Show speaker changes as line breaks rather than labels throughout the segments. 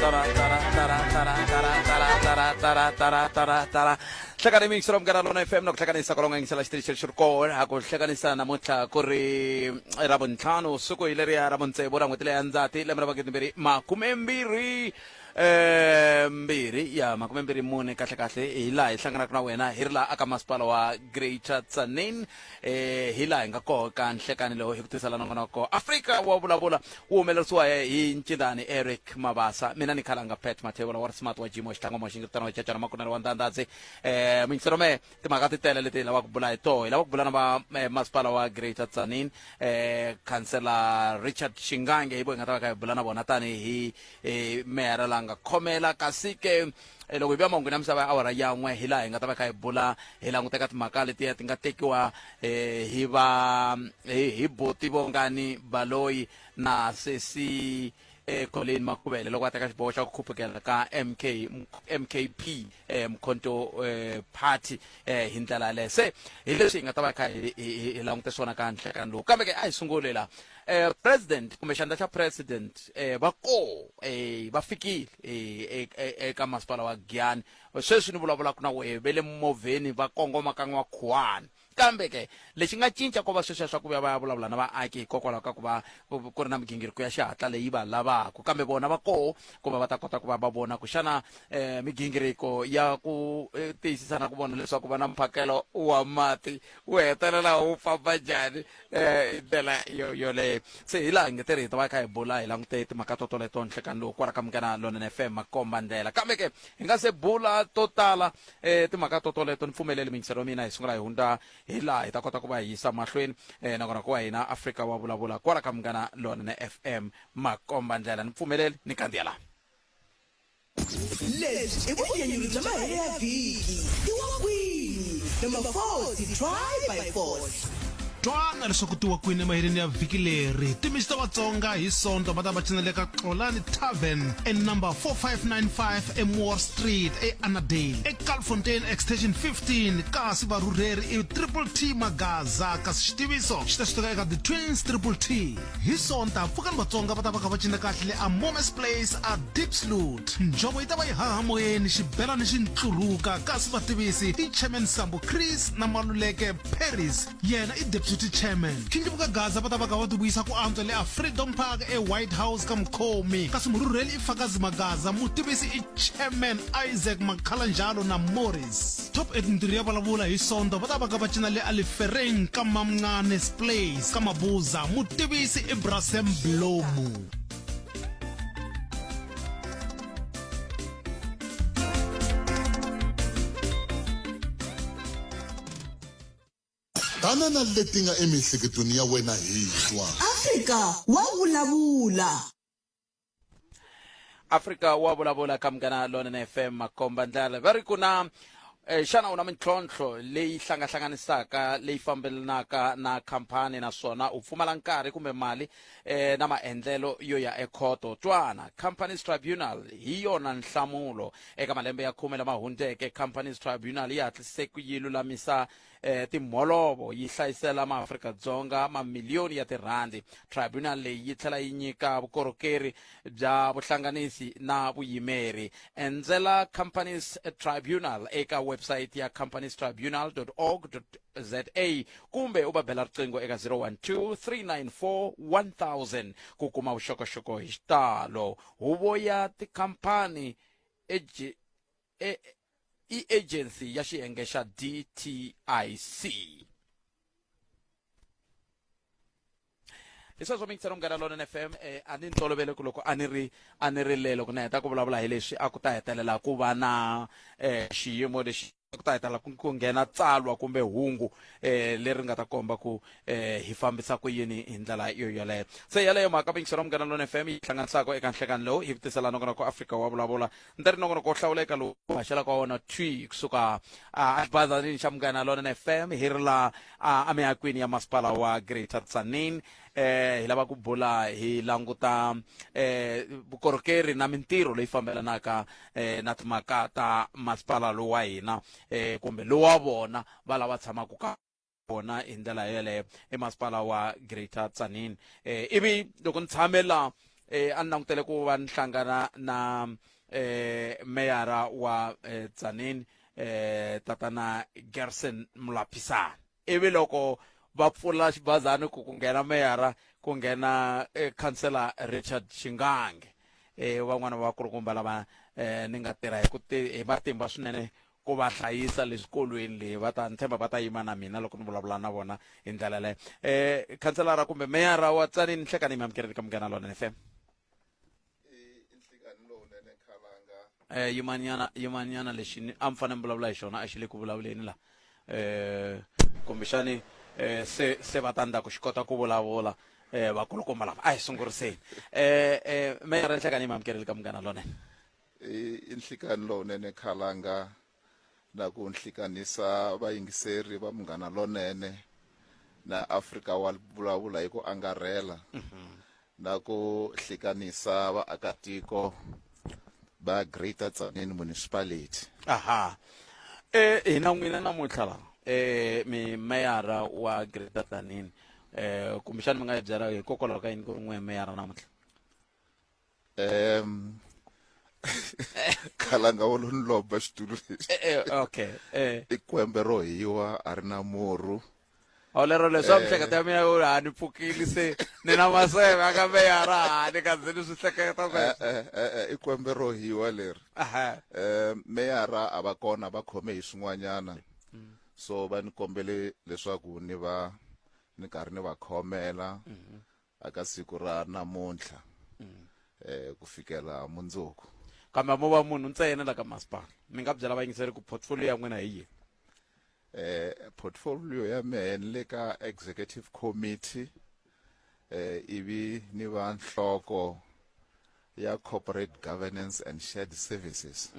tara tara tara tara tara tara tara tara tara tara tara hlekani mix ra Munghana Lona FM na ku hlekanisa kwalomu yingisela xitichi lexi ri kona a ku hlekanisa namuntlha ku ri ra vuntlhanu siku hi leriya ra vuntsevu ra n'hweti leya Ndzati lembe ra magidimbirhi makumembirhi 2 ya 24 kahle kahle hi laha hi hlanganaka na wena hi ri laha aka masipala wa Greater Tzaneen. Hi laha hi nga koho ka nhlekani lowu hi ku tisela nongonoko Afrika wa vulavula wu humelerisiwa hi ncindani Eric Mabasa, mina ni khalanga Pat Mathebula wa Smart wa Jimo Xitlhango Moxingritano wa Chachana Makunene wa Ndandadzi. Muyingiseri wa mehe, timhaka ti tele leti hi lavaka ku bula hi toho. Hi lava ku bula na va masipala wa Greater Tzaneen, khansela Richard Shingange, hi vo hi nga ta va kha hi bula na vona tanihi meyara la nga khomela. Kasi ke loko hi vuya mahungwini ya misava ya awara ya n'we, hi laha hi nga ta va kha hi bula hi languteka timhaka letiya ti nga tekiwa hi va hi boti Vongani Baloyi na sesi Colleen Makhuvele loko va teka xiboho xa ku khupukela ka MK MKP Mkhonto Party hi ndlela yaleyo. Se hi leswi hi nga ta va kha hi langute swona ka nhlekani lowu. Kambe ke a hi sungule la president kumbe xandla xa president va ko va fikile eka masipala wa Giyani. Sweswi ni vulavulaka na wehe ve le movheni va kongoma ka N'wakhuwani. Kambe ke lexi nga cinca ko va sweswiya swa ku vuya va ya vulavula na vaaki hikokwalaho ka ku va ku ri na migingiriko ya xihatla leyi va lavaka, kambe vona va koho ku va va ta kota ku va va vona ku xana migingiriko ya ku tiyisisa na ku vona leswaku va na mphakelo wa mati wu hetelela wu famba njhani hi ndlela yo yoleyo. Se hi laha hi nge teri hi ta va hi kha hi bula hi langute timhaka to toleto nhlekani lowu kwala ka Munghana Lonene FM makomba ndlela. Kambe ke hi nga se bula to tala timhaka to toleto, ni pfumeleli miyingiselo ya mina hi sungula hi hundza hi laha hi ta kota ku va hi yisa mahlweni nakona ku wa hina Afrika wa vulavula kwala ka Munghana Lonene FM makomba ndlela. Ni pfumeleli ni kandziya laha.
Lebyi i vunyanyuri bya mahelo ya vhiki. I wa kwini? Number 4 Try by Force.
Twana leswaku ti wa kwini emaheleni ya vhiki leri. Timixi ta Vatsonga hi Sonto va ta va cinela eka Xolani Tavern e number 4595 eMoore Street eAnnadale eKalfontein Extension 15, kasi varhurheri i Triple T Magaza, kasi xitiviso xi ta xi suka eka The Twins Triple T. Hi Sonta, Pfukani Vatsonga va ta va kha va cina kahle le a Momes Place a Diepsloot. Njhovo yi ta va yi haha moyeni, xibelani xi ntlurhuka, kasi vativisi i Chairman Sambo Chris na Maluleke Paris, yena i Deputy Chairman. Khindlivuka Gaza va ta va kha va tivuyisa ku antswa le a Freedom Park e White House ka Mukhomi, kasi murhurheli i Fakazi Magaza, mutivisi i Chairman Isaac Makhalanjalo na Morris. Top 8 Mintirho ya vulavula hi Sonto va ta va ka va cina le Alifereng ka Mamncane's Place ka Mabuza, mutivisi i Brasem Blomu.
Tana na leti nga emiehleketweni ya wena hi twa.
Afrika wa vulavula.
Afrika wa vulavula ka Munghana Lonene FM makomba ndlela va ri ku na xana u na mintlhontlho leyi hlangahlanganisaka leyi fambelanaka na khampani naswona u pfumala nkarhi kumbe mali na maendlelo yo ya ekhoto? Twana, Companies Tribunal hi yona nhlamulo. Eka malembe ya khume lama hundzeke, Companies Tribunal yi hatlise ku yi lulamisa timholovo, yi hlayisela maAfrika-Dzonga mamiliyoni ya tirhandi. Tribunal leyi yi tlhela yi nyika vukorhokeri bya vuhlanganisi na vuyimeri. Endzela Companies Tribunal eka website ya companiestribunal.org.za kumbe u va bela riqingho eka 012 394 1000 ku kuma vuxokoxoko hi xitalo. Huvo ya tikhampani i ejensi ya xiyenge xa DTIC. Hi sweswo mingiselo Munghana Lonene FM. A ni ntolovele ku loko a ni ri a ni ri le loko ni heta ku vulavula hi leswi a ku ta hetelela ku va na xiyimo lexi ku ta hetelela ku nghena tsalwa kumbe hungu leri nga ta komba ku hi fambisa ku yini hi ndlela yo yoleyo. Se yaleyo mhaka mingiselo Munghana Lonene FM yi hlanganisaka eka nhlekani lowu hi ku tisela nongonoko Afrika wa vulavula. Ni ta ri nongonoko wo hlawuleka lowu haxelaka wa wona thwi kusuka exibazanini xa Munghana Lonene FM hi ri la emiakwini ya masipala wa Greater Tzaneen. Hi lava ku bula hi languta vukorhokeri na mintirho leyi fambelanaka na timhaka ta masipala lowu wa hina kumbe lowu wa vona va lava tshamaka ka vona hi ndlela yeleyo i masipala wa Greater Tzaneen. Ivi loko ni tshame la A ni langutele ku va ni hlangana na meyara wa Tzaneen, tatana Gerson Mulapisana. Ivi loko va pfula xibazani ku ku nghena meyara, ku nghena khansela Richard Shingange, van'wana va vakulukumba lava ni nga tirha hi ku hi matimba swinene ku va hlayisa le swikolweni leyi, va ta ni tshemba va ta yima na mina loko ni vulavula na vona hi ndlela leyo. Khanselara kumbe meyara wa Tzaneen, nhlekani, mi amukeleni ka Munghana Lonene FM. Yimanyana, yimanyana, lexi ni a mi fanele mi vulavula hi xona a xi le ku vulavuleni la. Kumbexani se va ta ndzhaku xi kota ku vulavula vakulukumba lava. A hi sunguriseni. Meyara, nhlekani, mi amukeleni ka Munghana Lonene.
I nhlikani lowunene, Khalanga, na ku nhlikanisa vayingiseri va Munghana Lonene na Afrika wa vulavula hi ku angarhela, na ku hlikanisa vaakatiko va Greater Tzaneen Municipality.
Aha, hina n'wina namuntlha la, mi meyara wa Greater Tzaneen. Kumbexani mi nga hi byela hikokwalaho ka yini ku ri n'we meyara namuntlha?
Khalanga wo lo ni lomba xitulu lexi.
Okay.
I kwembe ro hiwa, a ri na murhu.
O lero leswi a miehleketo ya mina yo ha ni pfukile se ni na maseve aka meyara, ha ni ka ndzi ni swi hleketa sweswo.
I kwembe ro hiwa leri. Meyara a va kona, va khome hi swin'wanyana, so va ni kombele leswaku ni va ni karhi ni va khomela aka siku ra namuntlha ku fikela mundzuku.
Kambe mo va munhu ntsena la ka masipala, mi nga byela vayingiseri ku portfolio ya n'wina hi yini?
Portfolio ya mehe ni le ka executive committee, ivi ni va nhloko ya corporate governance and shared services,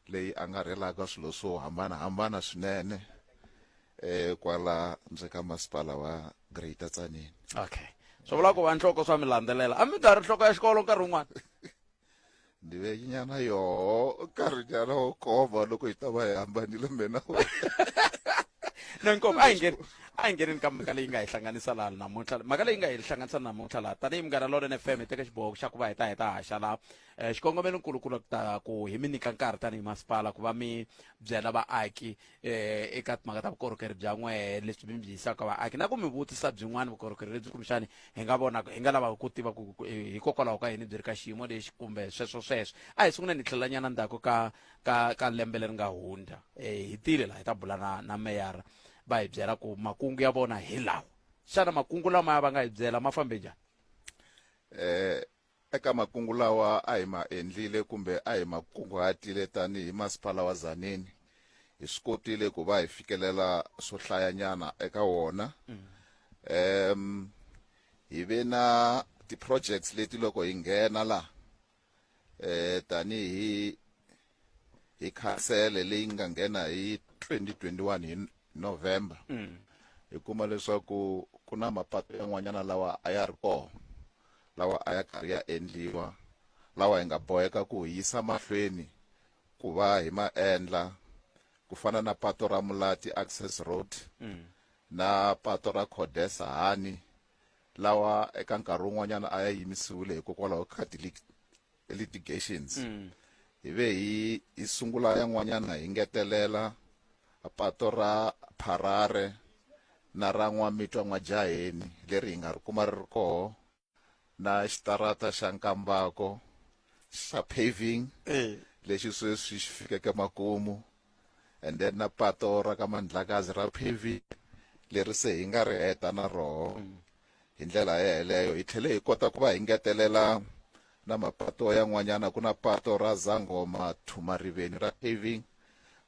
leyi angarhelaka swilo swo hambanahambana swinene kwala ndzeni ka masipala wa Greater Tzaneen.
Okay, swi vula ku va nhloko swa mi landzelela. A mi nga ri nhloko ya xikolo nkarhi wun'wana?
Ni ve nyana yoho nkarhinyana wo koma loko hi ta va hi hambanile mina.
Na nkomu, a hi ngheneni ka mhaka leyi nga hi hlanganisa laha namuntlha. Mhaka leyi nga hi hlanganisa namuntlha laha tanihi Munghana Lonene FM, hi teka xiboho xa ku va hi ta haxa laha. Xikongomelo nkulunkulu ku ta ku hi mi nyika nkarhi tanihi masipala ku va mi byela vaaki eka timhaka ta vukorhokeri bya n'wehe lebyi mi byi yisaka vaaki, na ku mi vutisa byin'wana vukorhokeri lebyi kumbexani hi nga vona hi nga lavaka ku tiva ku hikokwalaho ka yini byi ri ka xiyimo lexi kumbe sweswo sweswo. A hi sunguleni hi tlhelelanyana ndzhaku ka lembe leri nga hundza. Hi tile laha hi ta bula na meyara, va hi byela ku makungu ya vona hi lawa. Xana makungu lamaya va nga hi byela ma fambe njhani?
Eka makungu lawa a hi ma endlile kumbe a hi ma kunguhatile tanihi masipala wa Tzaneen, hi swi kotile ku va hi fikelela swo hlayanyana eka wona. Hi ve na ti-projects leti loko hi nghena la tanihi hi khansele leyi nga nghena hi 2021 hi November, hi kuma leswaku ku na mapato yan'wanyana lawa a ya ri kona, lawa a ya karhi ya endliwa, lawa hi nga boheka ku hi yisa mahlweni ku va hi ma endla, ku fana na pato ra Mulati Access Road na pato ra Codesa Hani, lawa eka nkarhi wun'wanyana a ya yimisiwile hikokwalaho ka litigations. Hi ve hi sungula yan'wanyana, hi ngetelela pato ra Pharare na ra N'wamitwa N'wajaheni leri hi nga ri kuma ri ri koho, na xitarata xa Nkambako xa paving lexi sweswi xi fikeke makumu, and then na pato ra ka Mandlakazi ra paving leri se hi nga ri heta na roho. Hi ndlela yeleyo hi tlhele hi kota ku va hi ngetelela na mapato yan'wanyana. Ku na pato ra Zangoma Thumariveni ra paving,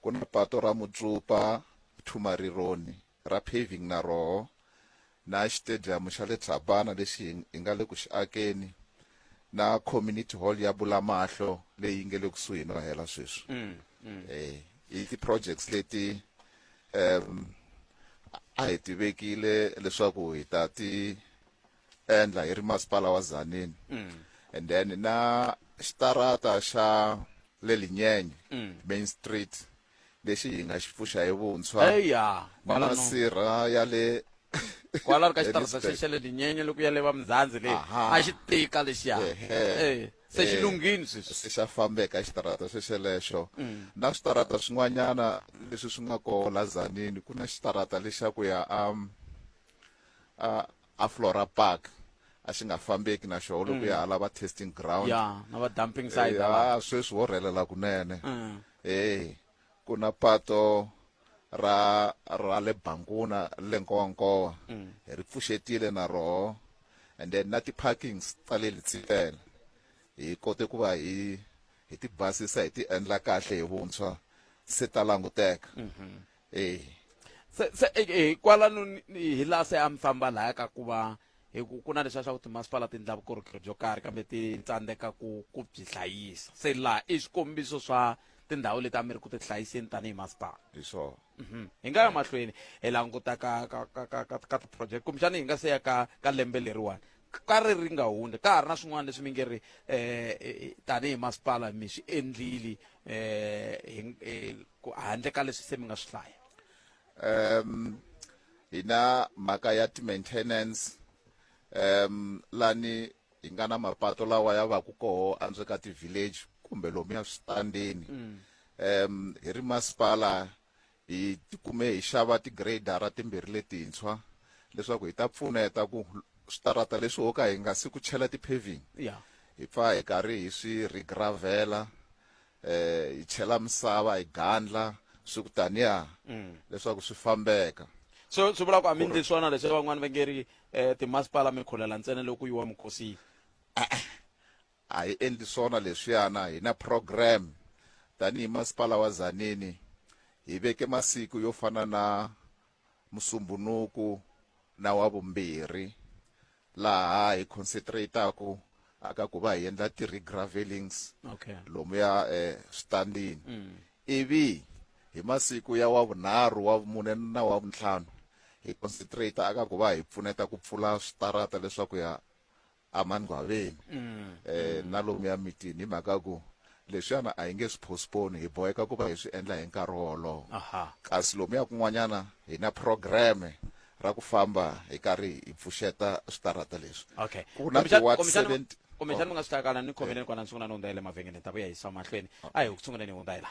ku na pato ra Mutsupa Thumarironi ra paving na roho, na xitediyamu xa le Tlhabana lexi hi nga le ku xi akeni, na community hall ya Bulamahlo leyi nge le kusuhi no hela sweswi. I ti-projects leti a hi ti vekile leswaku hi ta ti endla hi ri masipala wa Tzaneen. And then na xitarata xa le Linyenye, Main Street, lexi hi nga xi pfuxa hi vuntshwa,
Eya
na
kwalano.
Masirha ya le
Kwala ka xitarata
Johannesburg.
xa le Linyenye loko ya le va Mzansi le
Aha.
a xi tika lexiya.
Ehe.
Eh, se xi
Eh.
lunghini sweswi.
Se xa fambeka xitarata xexelexo na switarata swin'wanyana leswi swi nga koho la Tzaneen ku na xitarata lexa ku ya a a a Flora Park a xi nga fambeki na xona loko ya hala va testing ground
Ya, na va dumping site hala.
ya sweswi wo rhelela kunene eh ku na pato ra ra le Bankuna le Nkowankowa hi ri pfuxetile na roho and then na ti-parkings ta le Letsitele hi kote ku va hi hi ti basisa hi ti endla kahle hi vuntshwa se ta languteka eh
Se se eh, eh, kwalano hi laha se a mi famba laya ka ku va hi ku ku na leswiya swa ku timasipala ti endla vukorhokeri byo karhi kambe ti tsandzeka ku ku byi hlayisa. Se laha i swikombiso swa tindhawu leti a mi ri ku ti hlayiseni tanihi masipala.
Hi swona.
Hi nga ya mahlweni hi languta ka ka ka ka ka ka ti-project kumbexana hi nga se ya ka ka lembe leriwani ka ri ri nga hundza ka ha ri na swin'wana leswi mi nge ri um tanihi masipala mi swi endlile um ku handle ka leswi se mi nga swi hlaya.
Hina mhaka ya ti-maintenance lani hi nga na mapato lawa ya vaku koho antswe ka ti-village kumbe lomuya switandini hi ri masipala hi tikume hi xava ti-gradara timbirhi letintshwa leswaku hi ta pfuneta ku switarata leswi ho ka hi nga si ku chela ti-paving hi pfa hi karhi hi swi regravela hi chela misava hi gandla swi ku taniya leswaku swi fambeka.
So swi vula ku a mi endli swona leswi van'wana va nge ri timasipala mi kholela ntsena loko ku yiwa minkosini.
E-e, a hi endli swona leswiyana. Hi na program tanihi masipala wa Tzaneen hi veke masiku yo fana na Musumbhunuku na wa vumbirhi laha hi concentrate-aku aka ku va hi endla ti-regravelings lomuya switandini ivi hi masiku ya wa vunharhu wa vumune na wa vuntlhanu hi concentrate aka ku va hi pfuneta ku pfula switarata leswaku ya amangwaveni na lomuya mitini hi mhaka ku leswiyana a hi nge swi postpone hi boheka ku va hi swi endla hi nkarhi wolowo kasi lomuya kun'wanyana hi na programme ra ku famba hi karhi hi pfuxeta switarata leswi
okay
ku na ti-ward 70
kumbexana mi nga swi hlakana ni khomeleni kwana ni sungula ni hundza ya le mavhengeleni ta vuya yisa mahlweni a hi ku sunguleni hi hundza hi la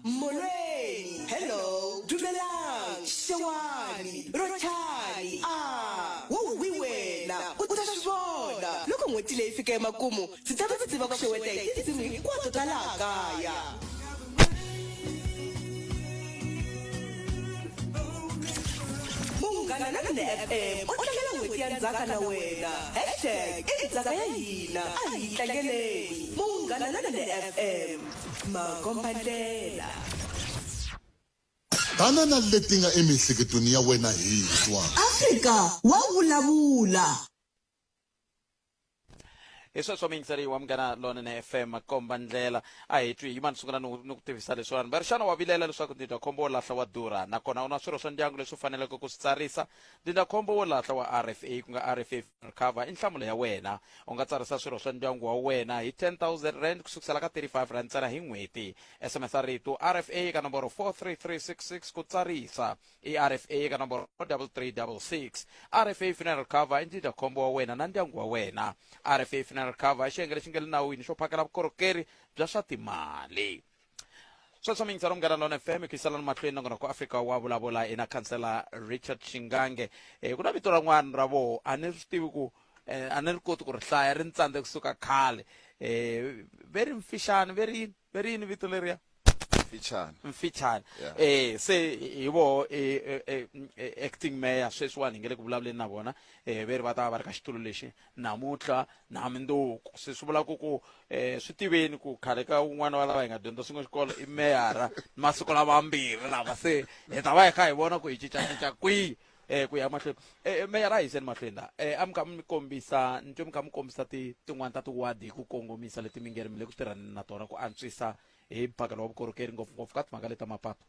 Molweni, hello, dumelang, xewani, rochani, a wo wi wena u ta swi vona loko n'hweti leyi fika emakumu ndzi ta va ndzi tiva ku xeweta hi tindzimi hinkwato ta laha kaya. Munghana Lonene FM u tlangela n'hweti ya ndzhaka na wena. Hashtag i ndzhaka ya hina, a hi yi tlangeleni. Munghana Lonene FM, makombandlela.
Tana na leti nga emiehleketweni ya wena hi twa.
Afrika wa vulavula.
Hi sweswo muyingiseri wa Munghana Lonene FM komba ndlela a hi twi yima ni sungula ni ni ku tivisa leswiwani va ri xana wa vilela leswaku ndzindzakhombo wo lahla wa durha nakona u na swirho swa ndyangu leswi u faneleke ku swi tsarisa ndzindzakhombo wo lahla wa RFA ku nga RFA Funeral Cover i nhlamulo ya wena u nga tsarisa swirho swa ndyangu wa wena hi 10000 rand ku sukusela ka 35 rand ntsena hi n'hweti SMS rito RFA eka nomboro 43366 ku tsarisa I RFA eka nomboro 3366. RFA Funeral Cover i ndzindzakhombo wa wena na ndyangu wa wena. RFA Funeral Cover i xiyenge lexi nga le nawini xo phakela vukorhokeri bya swa timali. Sweswo mi yingisela Munghana Lona FM ku yisela mahlweni nongonoko Afrika wa vulavula ina khansela Richard Shingange. Ku na vito ran'wana ra voho a ni swi tivi ku a ni ri koti ku ri hlaya ri ni tsandze kusuka khale. Ve ri mfixani ve ri yini ve ri yini vito leriya?
Mfichana.
Mfichana.
Yeah.
Se hi voho acting mayor sweswiwani hi nge le ku vulavuleni na vona ve ri va ta va va ri ka xitulu lexi namuntlha na mundzuku se swi vula ku ku swi tiveni ku khale ka un'wana wa lava hi nga dyondza swin'we xikolo i meyara masiku lamambirhi lava se hi ta va hi kha hi vona ku hi cincacinca kwihi ku ya mahlweni meyara a hi yiseni mahlweni la a mi kha mi kombisa ni twe mi kha mi kombisa ti tin'wana ta tiwadi hi ku kongomisa leti mi nge ri mi le ku tirhaneni na tona ku antswisa hi mphakelo wa vukorhokeri ngopfungopfu ka timhaka leta mapatu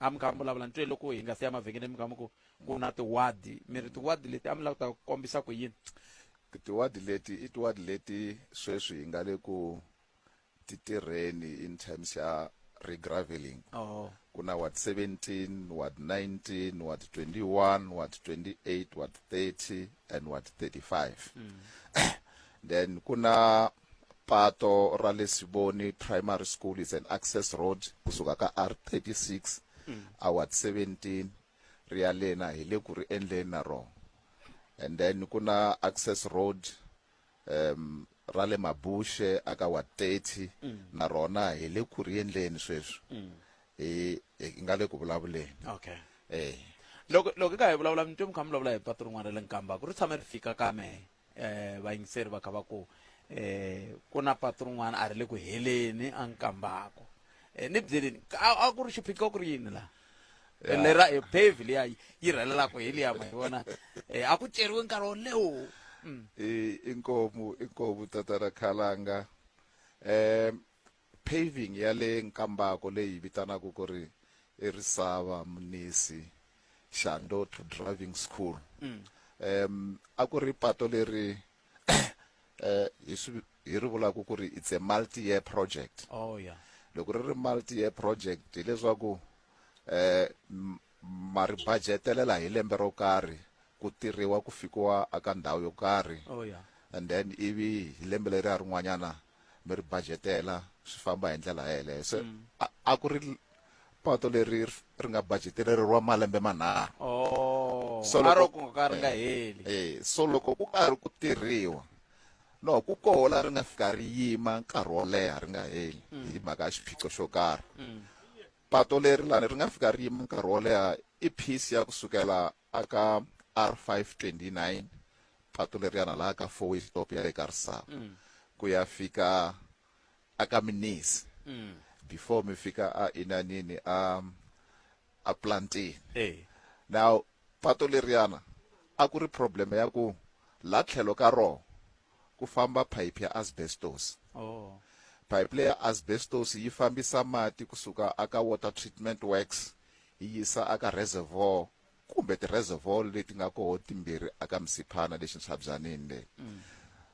a mi kha mi vulavula ni twe loko hi nga si ya mavhengeleni mi kha mi ku ku na tiwadi mi ri tiwadi leti a mi lava ku ta kombisa ku yini
tiwadi leti i tiwadi leti sweswi hi nga le ku ti tirheni in terms ya regraveling.
Oh.
Ku na ward 17, ward 19, ward 21, ward 28, ward 30 and ward 35. Then ku na pato ra le Siboni Primary School, is an access road kusuka ka R36 a ward 17 ri ya lena, hi le ku ri endleni na rona. And then ku na access road ra le Mabushe aka ward 30, na rona hi le ku ri endleni sweswi, hi nga le ku vulavuleni.
Okay.
Eh.
Loko ka hi vulavula, mi twe mi kha mi vulavula hi patu rin'wana ra le Nkambako, ri tshame ri fika ka mehe, vayingiseri va kha va ku ku na patu rin'wana a ri le ku heleni a Nkambako. Ni byeleni, a ku ri xiphiqo ku ri yini laha? Lera e pave liya yi rhelelaka hi liya, ma yi vona, a ku ceriwe nkarhi wo leho.
Inkomu tatana Khalanga. Paving ya le Nkambako leyi vitanaka ku ri i Risava Munisi Shando to Driving School, a ku ri pato leri hi swi hi ri vulaka ku ri it's a multi year project.
Oh yeah.
Loko ri ri multi year project, hileswaku ma ri budgetelela hi lembe ro karhi, ku tirhiwa ku fikiwa aka ndhawu yo karhi.
Oh yeah.
And then ivi hi lembe leri a rin'wanyana mi ri budgetela, swi famba hi ndlela yeleyo. Se a ku ri pato leri ri nga budgeteleriwa malembe manharhu.
Oh.
So
a ro
loko
ku ka ri nga heli.
So loko ku karhi ku tirhiwa, no ku koho la ri nga fika ri yima nkarhi wo leha ri nga heli hi mhaka ya xiphiqo xo karhi. Pato leri lani ri nga fika ri yima nkarhi wo leha i piece ya kusukela aka R529, pato leriyana laha ka four way stop ya le ka Risava, ku ya fika aka Minisi, before mi fika a inanini a Plantini. Now pato leriyana a ku ri problem ya ku la tlhelo ka roho ku famba pipe ya asbestos.
Oh.
Pipe leya asbestos yi fambisa mati kusuka aka water treatment works yi yisa aka reservoir kumbe ti-reservoir leti nga koho timbirhi aka Msiphana lexi ntshabyanini le.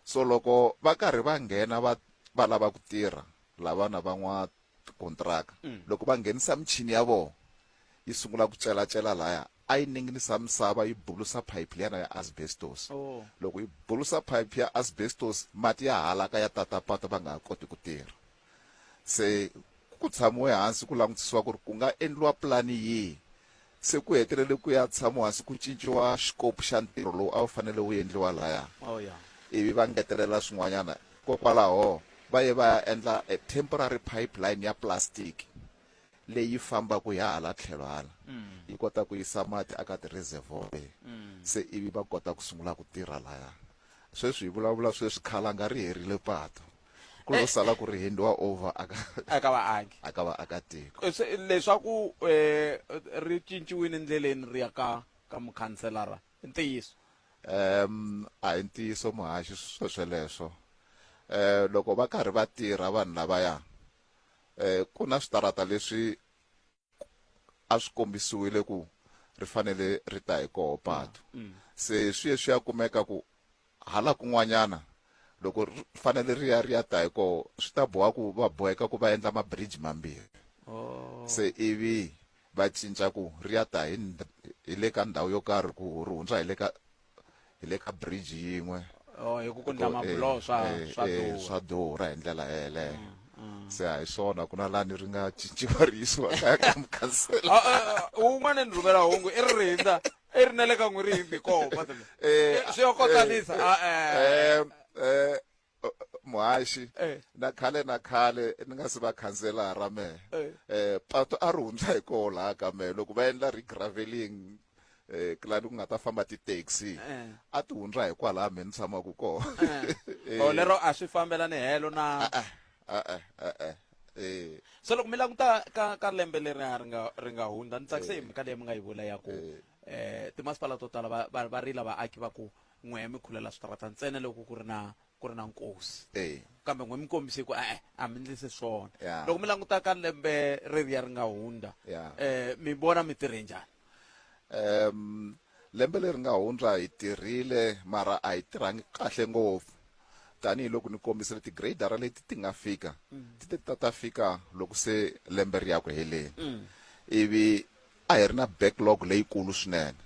So loko va karhi va nghena va lava ku tirha lavana van'wa kontraka, loko va nghenisa michini ya vona yi sungula ku celacela laya, a yi ninginisa misava, yi bulusa pipe liyana ya asbestos.
Oh.
Loko yi bulusa pipe ya asbestos, mati ya halaka ya tata pato, va nga ha koti ku tirha. Se ku tshamiwe hansi ku langutisiwa ku ri ku nga endliwa pulani yihi. Se ku hetelele ku ya tshamiwa hansi ku cinciwa xikopu xa ntirho lowu a wu fanele wu endliwa laya.
Oh yeah.
Ivi va ngetelela swin'wanyana, kokwalaho va ye va ya endla a temporary pipeline ya plastic leyi fambaka hi hala tlhelo hala, yi kota ku yisa mati aka ti-reservoir. Se ivi va kota ku sungula ku tirha laya. Sweswi hi vulavula sweswi, Khalanga, ri herile pato, ku lo sala ku ri handiwa over aka
aka vaaki,
aka vaakatiko.
Leswaku ri cinciwile ndleleni ri ya ka mukhanselara, i ntiyiso?
A hi ntiyiso muhaxi swesweleswo. Loko va karhi va tirha vanhu lavaya, ku na switarata leswi a swi kombisiwile ku ri fanele ri ta hi koho pato. Se swi ye swi ya kumeka ku hala kun'wanyana loko ri fanele ri ya ta hi koho, swi ta boha ku va boheka ku va endla ma-bridge mambirhi.
Oh.
Se ivi va cinca ku ri ya ta hi le ka ndhawu yo karhi, ku ri hundza hi le ka bridge yin'we.
Oh, hi ku ku ndla mabuloho swa swa durha.
Swa durha hi ndlela yeleyo. Se a hi swona, ku na lani ri nga cinciwa ri yisiwa kaya ka mukhansela.
Ah, ah, ah, un'wana ni rhumela hungu i ri rindza i ri na le ka n'wi ri himbi koho pato leri. Swi yo kotanisa. Ah, eh.
Muhaxi, na khale ni nga se va khanselara mehe, pato a ri hundza hi koho laha ka mehe. Loko va endla regraveling, kulani ku nga ta famba ti-taxi, a ti hundza hi kwalaha me ni tshamaka kona.
Oh, lero a swi fambelani helo na
E-e, e-e, eh.
So loko mi languta ka lembe leri a ri nga hundza, ni tsakise hi mhaka leyi mi nga yi vula ya ku timasipala to tala va rila vaaki va ku n'we mi khulela switarata ntsena loko ku ri na nkosi, kambe n'we mi kombise ku e-e, a mi ndlisi swona. Loko mi languta ka lembe reriya ri nga hundza, mi vona mi tirhe njhani?
Lembe leri nga hundza hi tirhile, mara a hi tirhangi kahle ngopfu. Tanihiloko ni kombisile tigradara leti ti nga fika ti te ta ta fika loko se lembe ri ya ku heleni, ivi a hi ri na backlog leyikulu swinene,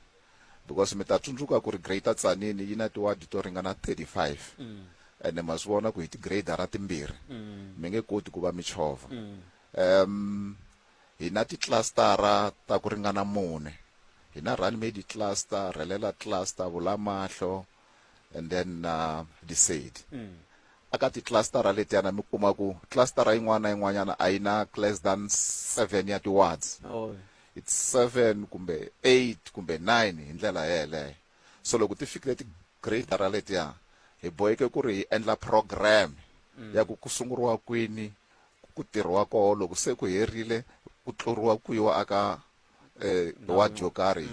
because mi ta tsundzuka ku ri Greater Tzaneen yi na tiwadi to ringana 35, ene ma swi vona ku hi tigradara timbirhi mi nge koti ku va mi chovha. Hi na titlastara ta ku ringana mune, hi na Runymede cluster, Rhelela cluster, Vulamahlo and then na Lesedi. Aka titlastara letiyana mi kuma ku clustera yin'wana na yin'wanyana a yi na less than 7 ya ti-wards.
Oh.
It's 7 kumbe 8 kumbe 9 hi ndlela yeleyo. So loko ti fikile ti-gradara letiya, hi boheke ku ri hi endla program ya ku ku sunguriwa kwini, ku tirhiwa koho, loko se ku herile ku tluriwa ku yiwa aka ward yo karhi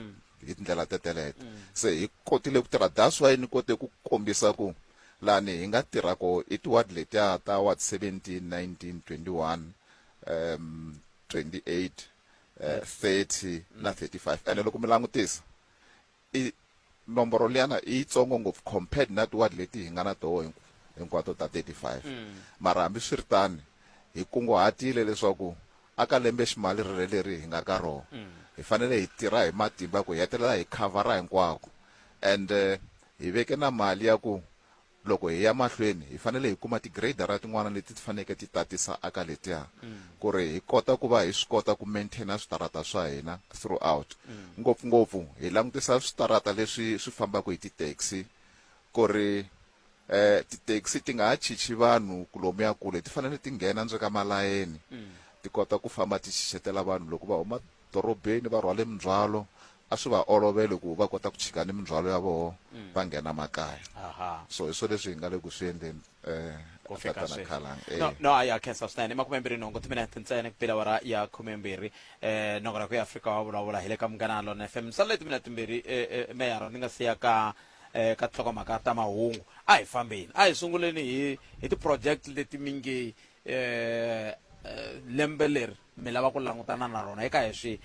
hi tindlela teteleto. Se hi kotile ku tirha, that's why ni kote ku kombisa ku lani hi nga tirha koho i ti-ward letiya ta ward 17, 19, 21, 28, 30 na 35. Ene loko mi langutisa i nomboro liyana i yitsongo ngopfu compared na ti-ward leti hi nga na toho hinkwato ta 35. Mara hambiswiritano hi kunguhatile leswaku aka lembe ximali rere leri hi nga ka rona hi fanele hi tirha hi matimba ku hi hetelela hi khavhara hinkwako. And hi veke na mali ya ku loko hi ya mahlweni hi fanele hi kuma tigradara tin'wana leti ti faneleke ti tatisa aka letiya, ku ri hi kota ku va hi swi kota ku maintaina switarata swa hina throughout. Ngopfungopfu hi langutisa switarata leswi swi fambaka hi ti-taxi, ku ri ti-taxi ti nga ha chichi vanhu ku lomuya kule, ti fanele ti nghena ndzwe ka malayeni, ti kota ku famba ti chichetela vanhu loko va huma dorobeni va rhwale mindzhwalo, a swi va olovele ku va kota ku chika ni mindzhwalo ya voho va nghena makaya. So hi swo leswi hi nga le ku swi endleni,
Ku fika
tatana
sweswi.
Khalang.
No, no, a ya khensa swinene. 28 timinete ntsena ku bile awara ya 12. Nongonoko ya Afrika wa vulavula hi le ka Munghana Lona FM. Sale timinete timbirhi, meyara, ni nga siya ka tinhlokomhaka ta mahungu. A hi fambeni, a hi sunguleni hi ti-project leti mi nge lembe leri mi lava ku langutana na rona. Eka hi swi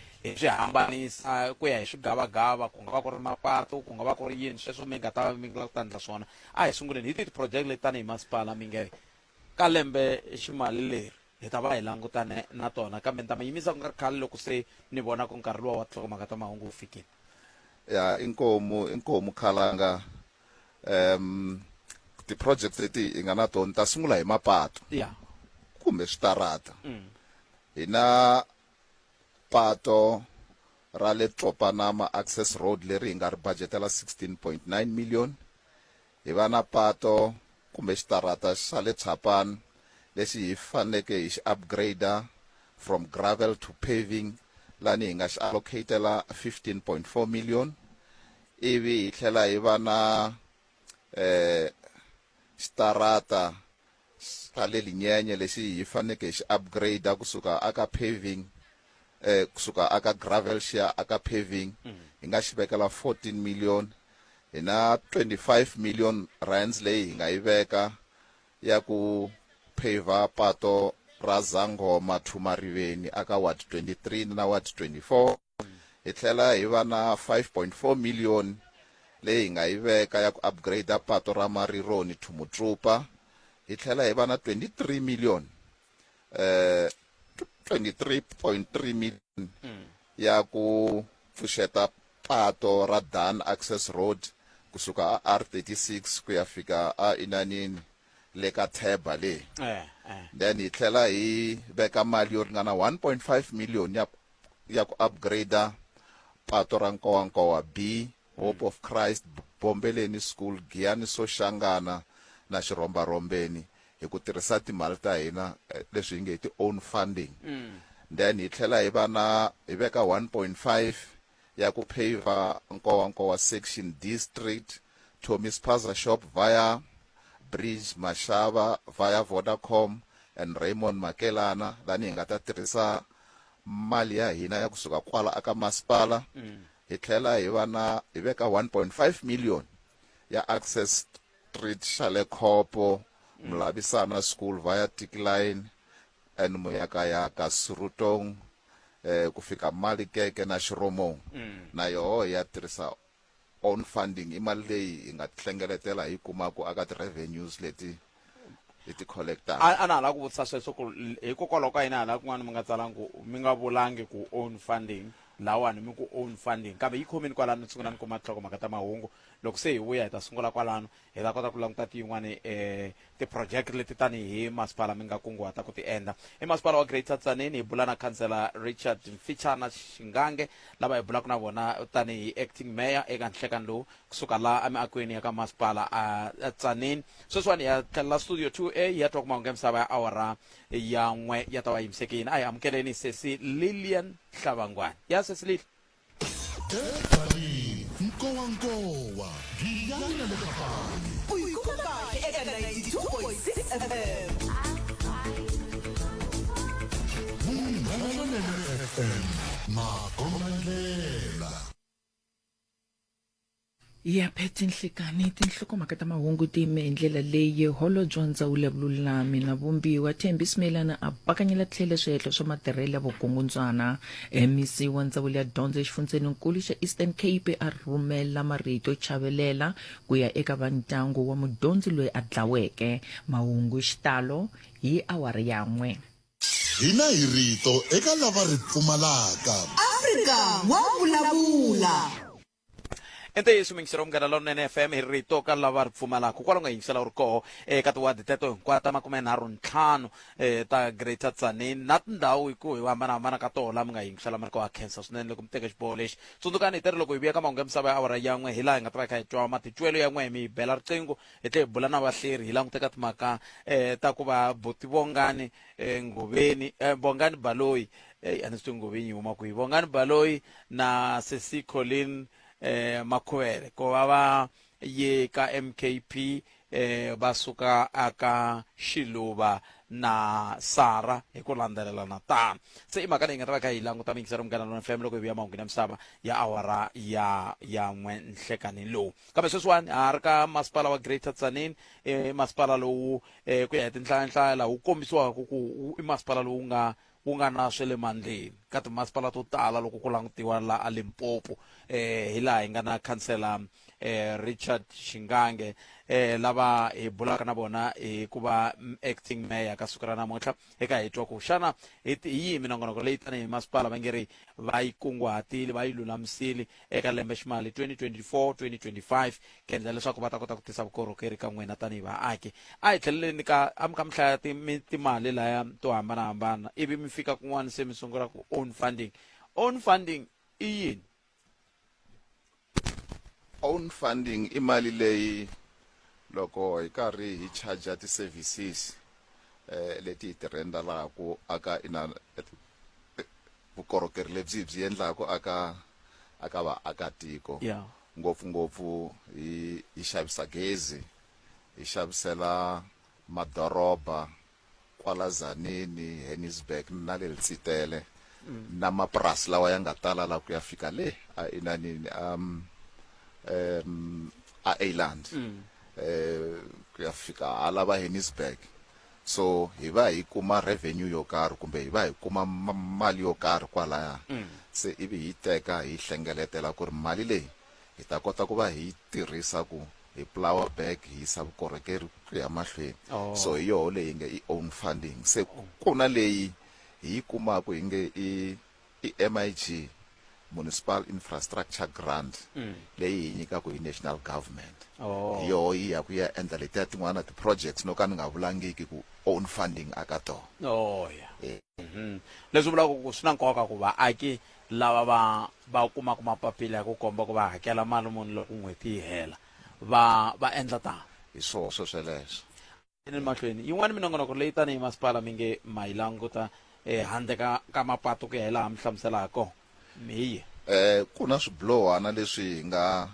hambanisa ku ya hi swigavagava, ku nga va ku ri mapatu, ku nga va ku ri yini sweswo mi nga ta va mi lava ku ta endla swona. A hi sunguleni hi ti ti-project leti tanihi masipala mi nge ka lembe ximali leri hi ta va hi langutane na tona, kambe ni ta mi yimisa ku nga ri khale loko se ni vona ku nkarhi luwa wa tinhlokomhaka ta mahungu wu fikile.
Ya, inkomu Khalanga. Ti-project leti hi nga na tona, ta sungula hi mapatu kumbe switarata. Hi na pato ra le Tsopanama Access Road leri hi nga ri budgetela 16.9 million. Hi va na pato kumbe xitarata xa le Tshapani lexi hi faneleke hi xi upgrader from gravel to paving, lani hi nga xi allocatela 15.4 million. Ivi hi tlhela hi va na xitarata xa le Linyenye lexi hi faneleke hi xi upgrade kusuka aka paving, kusuka aka gravel xi ya aka paving, hi nga xi vekela 14 million. Hi na 25 million rands leyi hi nga yi veka ya ku pave pato ra Zangoma to Mariveni aka ward 23 na ward 24. Hi tlhela hi va na 5.4 million leyi hi nga yi veka ya ku upgrade pato ra Marironi to Motsopa. Hi tlhela hi va na 23 million, 23.3 million ya ku pfuxeta pato ra Dan Access Road kusuka a R36 ku ya fika a Inanini le ka Theba le. Then hi tlhela hi veka mali yo ringana 1.5 million ya ku upgrade pato ra Nkowankowa B, Hope of Christ, Bombeleni School, Giyani Soshangana na Xirhombarhombeni hi ku tirhisa timali ta hina, leswi hi nge ti own funding. Then hi tlhela hi va na hi veka 1.5 ya ku pave Nkowankowa Section D Street, Tommy Spaza Shop via Bridge Mashava via Vodacom and Raymond Makelana, lani hi nga ta tirhisa mali ya hina ya kusuka kwala aka masipala. Hi tlhela hi va na hi veka 1.5 million ya Access Street xa le Khopo, Mulavisana School via Tickline and Muyakayaka Surutong, ku fika Malikeke na Xiromong. Na yoho hi ya tirhisa Own funding i mali leyi hi nga hlengeletela hi kumaku aka ti-revenues leti hi ti collectaka.
A na ha lava ku vutisa sweswo ku hikokwalaho ka yini hala kun'wana mi nga tsalangi ku mi nga vulangi ku own funding lahawani mi ku own funding kambe yi khomeni kwalano ni sungula ni kuma tinhlokomhaka ta mahungu loko se hi vuya hi ta sungula kwalano hi ta kota ku languta tiyin'wani um ti-project leti tanihi masipala mi nga kunguhata ku ti endla. I masipala wa Greater Tzaneen hi bula na khansela Richard Mfichana Xingange lava hi bulaka na vona tanihi acting mayor eka nhlekani lowu kusuka la emiakweni ya ka masipala a Tzaneen. Sweswiwani hi ya tlhelela studio 2A hi ya twa ku mahungu ya misava ya awara ya n'we ya ta va yimisekini. A hi amukeleni sesi Lillian Hlavangwani. Ya sesi Lili.
Edzanini, nkowankowa, Giyani na le Kapani.
U yi kuma kahle eka 92.6 FM.
Munghana Lonene FM, makombandlela.
Ya phethe nhlikani tinhlokomhaka ta mahungu ti yime hi ndlela leyi holobye wa ndzawulo ya vululami na vumbiwa Thembi Simelane a bakanyela tlhelo swihehlo swa matirhelo ya vukungundzwana. MEC wa ndzawulo ya dyondzo exifundzheninkulu xa Eastern Cape a rhumela marito yo chavelela ku ya eka va ndyangu wa mudyondzi loyi a dlaweke. Mahungu hi xitalo hi awara ya n'we.
Hina hi rito eka lava ri pfumalaka.
Afrika wa vulavula.
I ntiyiso muyingiseri wa Munghana Lonene FM hi rito ka lava ri pfumalaka kwala u nga yingisela u ri koho eka tiwadi teto hinkwato ta makumenharhu ntlhanu um ta Greater Tzaneen na tindhawu hi ku hi hambanahambana ka toho laha mi nga yingisela mi ri koho. Ha khensa swinene loko mi teke xiboho lexi. Tsundzukani hi teri loko hi vuya ka mahungu ya misava ya awara ya n'we hi laha hi nga ta va hi kha hi twa matitwelo ya n'we mi hi bela riqingho hi tlhe hi bula na vahleri hi languteka timhaka um ta ku va buti Bongani um Ngoveni um Bongani Baloyi eyi a ni swi tivi Ngoveni yi huma kwihi Bongani Baloyi na sesi Colin eh Makhuvele ku va va ye ka MKP eh va suka aka Xiluva na Sara hi ku landzelelana tano. Se i mhaka leyi nga ta va kha hi languta miyingiseri Munghana Lonene FM loko hi vuya mahungwini ya misava ya awara ya ya n'we nhlekani lowu. Kambe sweswiwani ha ri ka masipala wa Greater Tzaneen, i masipala lowu eh, ku ya hi tinhlayanhlaya laha wu kombisiwaka ku i masipala lowu nga wu nga na swa le mandleni ka timasipala to tala loko ku langutiwa la a Limpopo eh hi laha hi nga na khansela eh Richard Xingange eh lava hi bulaka na vona hi ku va acting mayor ka siku ra namuntlha eka hi twa ku xana hi yihi minongonoko leyi tanihi masipala va nge ri va yi kunguhatile va yi lulamisile eka lembe ximali 2024 2025 ku endla leswaku va ta kota ku tisa vukorhokeri ka n'wina tanihi vaaki. A hi tlheleleni ka a mi kha mi hlaya timali laya to hambanahambana ivi mi fika kun'wana se mi sungula ku own funding. Own funding i yini?
Own funding i mali leyi loko hi karhi hi charger ti-services eh leti hi ti rendalaku aka ina vukorhokeri lebyi hi byi endlaku aka aka vaakatiko
Yeah.
Ngopfu-ngopfu hi hi xavisa gezi, hi xavisela madoroba kwala Tzaneen, Haenisburg na le Letsitele na mapurasi lawa ya nga tala la ku ya fika le a inanini a a Eiland ku ya fika hala va Haenisburg. So hi va hi kuma revenue yo karhi kumbe hi va hi kuma mali yo karhi kwalaya se ivi hi teka hi hlengeletela ku ri mali leyi hi ta kota ku va hi yi tirhisa ku hi pulawa back hi yisa vukorhokeri ku ya mahlweni. So hi yoho leyi nge i own funding. Se ku na leyi hi yi kumaka hi nge i i MIG, Municipal Infrastructure Grant, leyi hi nyikaka hi national government. Hi yoho yi ya ku ya endla letiya tin'wana ti-projects no ka ni nga vulangiki ku own funding aka tona.
Oh, yeah. Leswi vulaka ku swi na nkoka ku vaaki lava va va kumaka mapapila ya ku komba ku va hakela mali muni loko n'hweti yi hela va va endla tano.
Hi swoho sweleswo.
Yeni mahlweni, yin'wana minongonoko leyi tanihi masipala mi nge ma yi languta handle ka ka mapatu ku ya hi laha mi hlamusela ha kona, mi hi yihi?
Ku na swibulowana leswi hi nga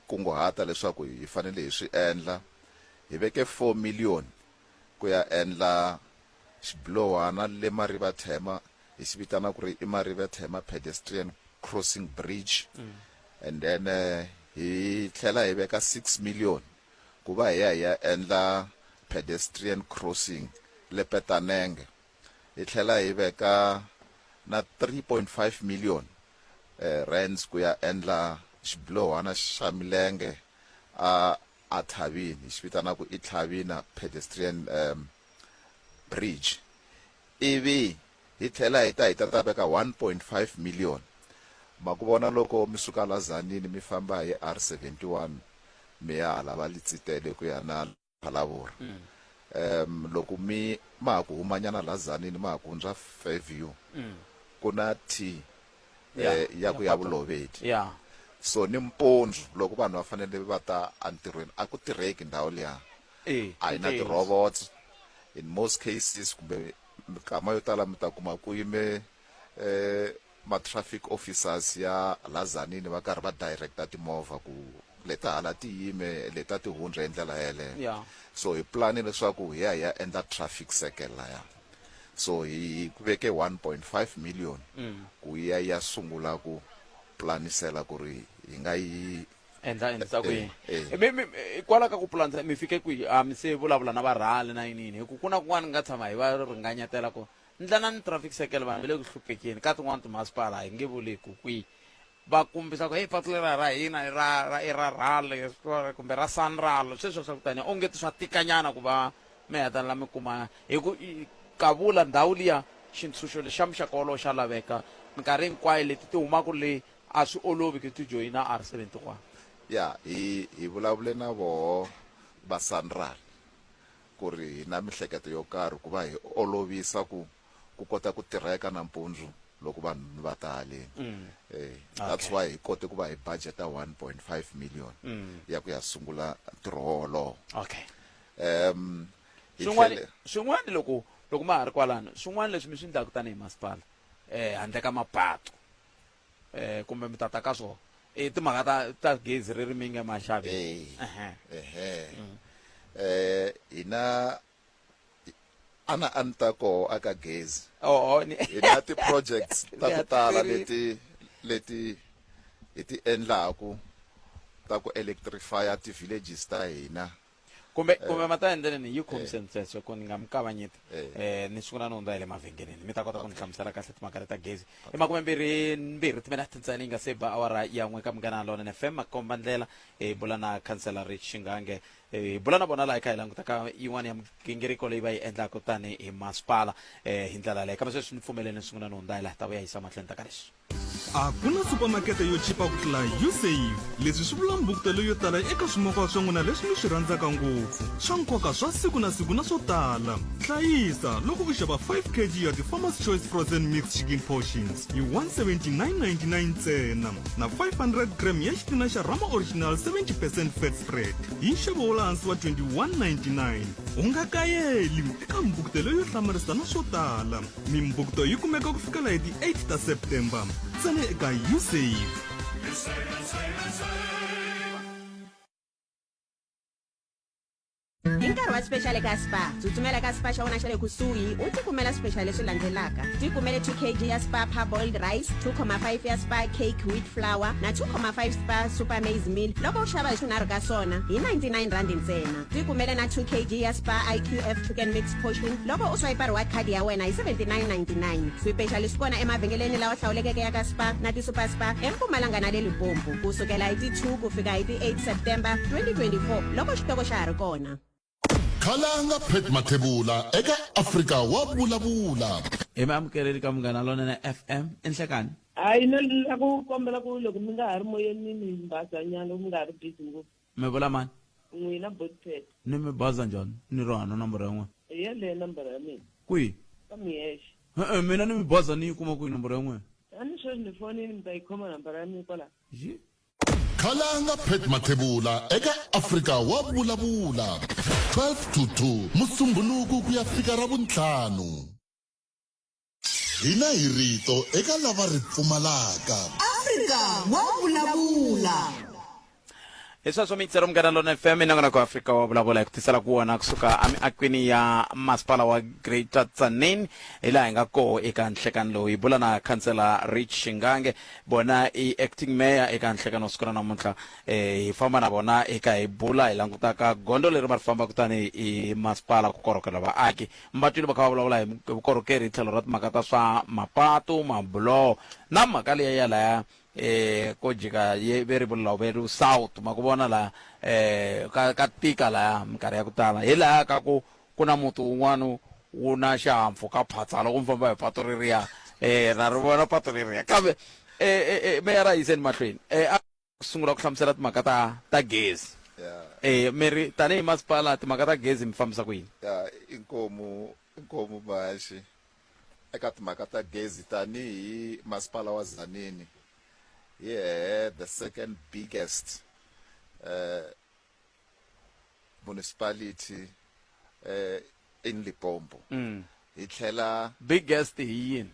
kunguhata leswaku hi fanele hi swi endla. Hi veke 4 million ku ya endla xibulowana le Marivathema, hi xi vitana ku ri i Marivathema Pedestrian Crossing Bridge, and then hi tlhela hi veka 6 million ku va hi ya hi ya endla pedestrian crossing le Petanenge, hi tlhela hi veka na 3.5 million rands ku ya endla xibilohwana xa milenge a a Thavini hi xi vitanaka i Tlhavina pedestrian um, bridge ivi hi tlhela hi ta hi ta ta veka 1.5 million ma ku vona loko mi suka la Zanini mi famba hi R71 mi ya hala va Litsitele ku ya na Phalaborwa um loko mi ma ha ku humanyana la Zanini ma ha ku hundza Fairview ku na T eh, ya ku ya Vulovedi
ya
so ni mpundzu loko vanhu va fanele va ta entirhweni a ku tirheki ndhawu liya
Eh,
a yi na
ntiyiso.
ti-robots in most cases kumbe mikama yo tala mi ta kuma ku yime eh ma-traffic officers ya la Zanini va karhi va directa timovha ku leta hala ti yime leta ti hundza hi ndlela yeleyo
Yeah.
so hi plani leswaku hi ya hi ya endla traffic circle laya so hi veke 1.5 million ku ya ya sungula ku planisela ku ri hi nga yi
endla endlisa ku yini
Eh, eh.
Mi- mi- mi- kwala ka ku pulanisa mi fike kwihi a mi se vulavula na varhali na yini yini hi ku ku na kun'wana ni nga tshama hi va ringanyetela ku ndlela ni traffic circle vanhu va le ku hluphekeni ka tin'wana timasipala hi nge vuli ku kwihi va kombisa ku hey patu lera ra hina i ra ra i ra rhali kumbe ra sanral sweswo swa ku tani onge ti swa tikanyana ku va mi hetelela mi kuma hi ku kavula ndhawu liya xintshunxo lexi xa muxaka wolowo xa laveka minkarhi hinkwayo leti ti humaka le a swi olovi ku ti joyina R 71
ya hi hi vulavule na voho va sanral ku ri hi na mihleketo yo karhi ku va hi olovisa ku ku kota ku tirheka nampundzu loko vanhu va ta haleni mm. eh, that's why hi kote ku va hi budgeta 1.5 million mm. ya ku ya sungula ntirho wolowo
okay
um
swin'wana swin'wana loko loko ma ha ri kwalano swin'wana leswi mi swi endlaka tanihi masipala eh handle ka mapatu eh kumbe mi tata ka swona i timhaka ta ta gezi ri ri mi nge maxavi
ehe ehe mm. eh hina ana a ni ta koho aka gezi
oh, ni
hi na ti-projects ta ku tala leti leti hi ti endlaku ta ku electrifya ti-villages ta hina
kumbe kumbe ma ta endleleni yi khomiseni sweswo ku ni nga mi kavanyeti um ni sungula ni hundza hi le mavhengeleni mi ta kota ku ni hlamusela kahle timhaka leta gezi i makumembirhi mbirhi timinete ntsena yi nga se ba awara ya n'we ka Munghana Lonene FM makomba ndlela hi bula na khansela Rich Shingange hi bula na vona laha hi kha hi languta ka yin'wana ya migingiriko leyi va yi endlaka tanihi masipala um hi ndlela yaleyo kambe sweswi ni pfumeleni ni sungula ni hundza hi laha ta vuya yisa mahlweni ta ka leswi
A ku na supamakete yo chipa ku tlula Usave. Leswi swi vula mbukutelo yo tala eka swimokwa swa n'wina leswi mi swi rhandzaka ngopfu, swa nkoka swa siku na siku na swo tala. Hlayisa loko u xava 5 kg ya ti-Farmer's Choice Frozen Mixed Chicken Portions hi 179.99 ntsena na 500 gram ya xitina xa Rama Original 70 percent fat spread hi nxavo wa le hansi wa 21.99. U nga kayeli eka mbukutelo yo hlamarisa na swo tala. Mimbukto yi kumeka ku fikela hi ti 8 ta September ntsena eka Usave.
Hi nkarhi wa special eka Spar, tsutsumela eka Spar xa wena xa le kusuhi u tikumela special leswi landzelaka. Tikumele 2 kg ya Spar parboiled rice, 2,5 ya Spar cake wheat flour na 2,5 Spar super maize meal loko u xava hi swinharhu ka swona hi 99 rand ntsena. Tikumele na 2 kg ya Spar IQF chicken mix portion loko u swayipa reward card ya wena hi 79.99. Swipexali swi kona emavhengeleni lawa hlawulekeke ya ka Spar na ti-Super Spar eMpumalanga na le Limpopo ku sukela hi ti-2 ku fika hi ti-8 September 2024 loko xitoko xa ha ri kona.
Khalanga Pat Mathebula eka Afrika wa vulavula.
Hi mi amukeleli ka Munghana Lonene FM i nhlekani.
Hayi no ni la ku kombela ku loko mi nga ha ri moyeni mi ni mbazanyana loko mi nga ha ri busy ngopfu.
Mi vula mani?
N'wina Botpet.
Ni mi baza njhani ni ri hana nomboro ya n'wina?
Hi yeleyo nomboro ya mina.
Kwihi?
Ka Mihexe.
E-e, mina ni mi baza ni yi kuma kwihi nomboro ya n'wina?
A ni sweswi ni fonini mi ta yi khoma nambara ya mina kwala.
Yi.
Khalanga Pat Mathebula eka Afrika wa vulavula 12 to 2 Musumbhunuku ku ya fika Ravuntlhanu. Hina hi rito eka lava ri pfumalaka.
Afrika wa vulavula.
Hi sweswo miyingiselo Munghana Lona FM nongonoko wa Afrika wa vulavula hi ku tisela ku wona kusuka emiakweni ya masipala wa Greater Tzaneen hi laha hi nga koho eka nhlekani lowu hi bula na khansela Rich Shingange vona i acting mayor eka nhlekani wa siku ra namuntlha eh, hi famba na vona eka hi bula hi langutaka gondzo leri va ri fambaka tanihi hi masipala ku korhokela vaaki Va twile va kha va vulavula hi vukorhokeri hi tlhelo ra timhaka ta swa mapatu, mabuloho na mhaka liya ya laya eh ko jika ye ve ri Bolobedu South ma ku vona la eh ka ka tika laya minkarhi ya ku tala hi laya ka ku ku na muti wun'wana wu na xihahampfhuka phatsa loko mi famba hi patu reriya eh na ri vona patu reriya kambe eh, eh, eh meyara yiseni mahlweni eh a sungula ku hlamusela timhaka ta ta gezi
Yeah.
eh mi ri tanihi masipala timhaka ta gezi mi fambisa ku yini
Ya inkomu inkomu Bashi eka timhaka ta gezi tanihi masipala wa Tzaneen hi hehe the second biggest eh municipality eh in Limpopo hi tlhela
biggest hi yini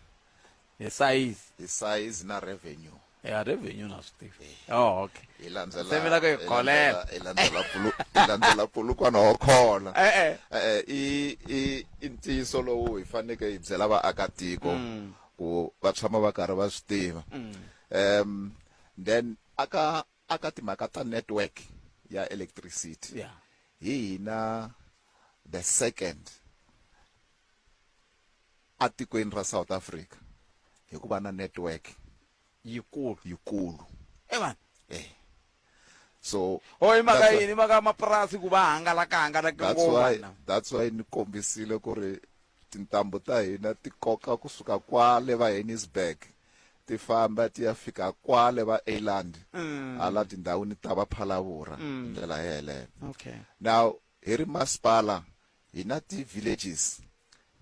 hi size
hi size na revenue
ya revenue na swi tivi oh okay
hi landzela
Se mi la ku hi
hi
kholela.
landzela- hi landzela pulu hi landzela pulukwana wo khola
Eh, eh.
Eh, i i i ntiyiso lowu hi faneleke hi byela vaakatiko ku va tshama va karhi va swi tiva um then aka aka timhaka ta network ya electricity
Yeah.
hi hina the second atikweni ra South Africa hi ku va na network
yikulu
yikulu
e vanhu
eh so
o hi mhaka
that's why-
yini mhaka ya mapurasi ku va hangalaka hangalaka
that's
ngopfu
why
vanhu.
that's why ni kombisile ku ri tintambu ta hina ti koka kusuka kwale va Hennisburg ti famba ti ya fika kwale va Eiland hala tindhawini ta va Phalavura ndlela yeleyo
okay
now hi ri masipala hi na ti villages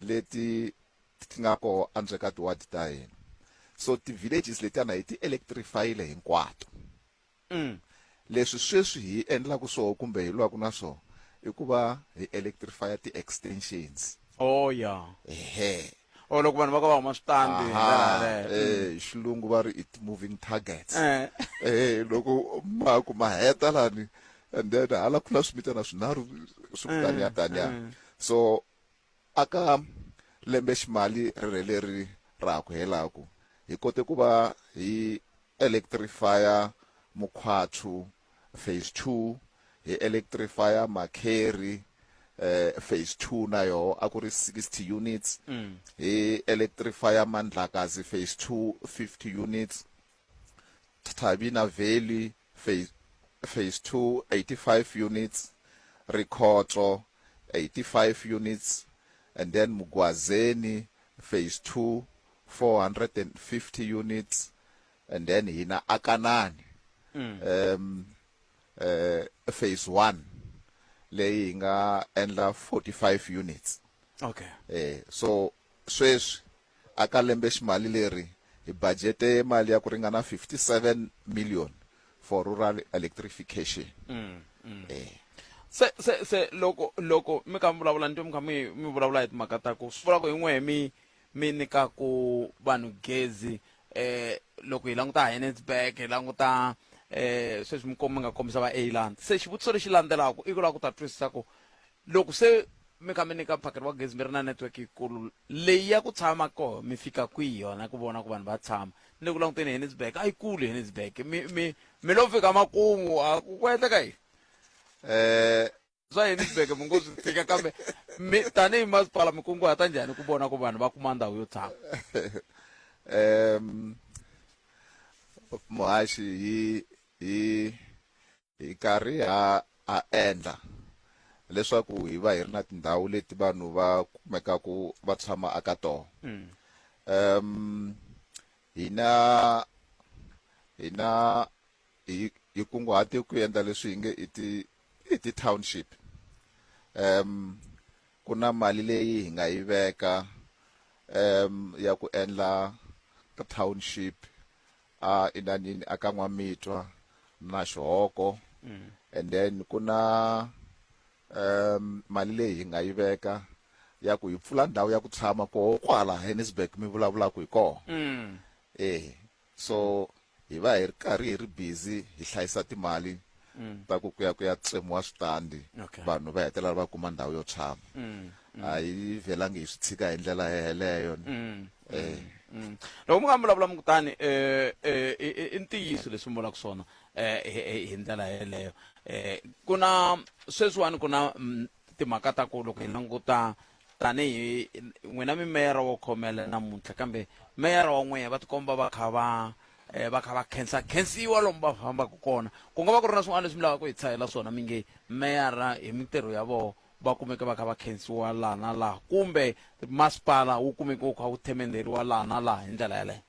leti ti nga koho andzwe ka tiwadi ta hina so ti villages letiyana hi ti electrifyile hinkwato leswi sweswi hi endlaka swoho kumbe hi lwaka na swona i ku va hi electrifya ti-extensions
oh ya
ehe
o loko vanhu va ka va huma switandi hi ndlela yaleyo.
eh hi xilungu va ri it moving targets
Eh.
eh loko ma ku ma heta lani and then hala ku na swimitana swinharhu swi ku taniya taniya so aka lembe ximali rere leri ra ha ku helaku hi kote ku va hi electrifya Mukhwathu phase 2 hi electrifya Makheri eh phase 2 na yoho a ku ri 60 units hi electrifya Mandlakazi phase 2 50 units Thabina Valley phase phase 2 85 units Rikhotso 85 units and then Mugwazeni phase 2 450 units and then hina Akanani phase 1 leyi hi nga endla 45 units
okay
eh so sweswi aka lembe ximali leri hi budgete mali ya ku ringana 57 million for rural electrification eh
se se se loko loko mi kha mi vulavula ni twa mi kha mi mi vulavula hi timhaka ta ku swi vula ku hi n'wehe mi mi nyikaku vanhu gezi eh loko hi languta Hennesburg hi languta eh sweswi mi mi nga kombisa va Eiland se xivutiso lexi landzelaka i ku lava ku ta twisisa ku loko se mi kha mi nyika mphakelo wa gezi mi ri na network yikulu leyi ya ku tshama koho mi fika kwihi yona ku vona ku vanhu va tshama ni le ku languteni Hennesburg a yi kulu Hennesburg mi mi mi lo fika makumu a ku ku endleka yini
eh
swa Hennesburg mi ngo swi tshika kambe mi tanihi masipala mi kunguhata njhani ku vona ku vanhu va kuma ndhawu yo tshama
um muhaxi hi hi hi karhi ha ha endla leswaku hi va hi ri na tindhawu leti vanhu va kumekaku va tshama aka tona um hina hina hi hi kunguhate ku endla leswi hi nge i ti i ti township um ku na mali leyi hi nga yi veka um ya ku endla township a inanini aka N'wamitwa na Xihoko and then ku na um mali leyi hi nga yi veka ya ku hi pfula ndhawu ya ku tshama koho kwala Hennesburg mi vulavulaka hi kona eh so hi va hi ri karhi hi ri busy hi hlayisa timali ta ku ku ya ku ya tsemiwa switandi
Okay.
vanhu va hetelela va kuma ndhawu yo tshama a yi vhelangi hi swi tshika hi ndlela yeleyo eh
loko mi nga mi vulavula mi kutani eh eh i ntiyiso leswi mi vulaka swona eh hi ndlela yeleyo eh ku na sweswiwani ku na timhaka ta ku loko hi languta tanihi n'wina mi meyara wo khomela namuntlha kambe meyara wa n'wehe va tikomba va kha va um va kha va khensa khensiwa lomu va fambaka kona ku nga va ku ri na swin'wana leswi mi lavaka ku hi tshahela swona mi nge meyara hi mintirho ya vona va kumeke va kha va khensiwa laha na laha kumbe masipala wu kumeke wu kha wu themendheriwa laha na laha hi ndlela yaleyo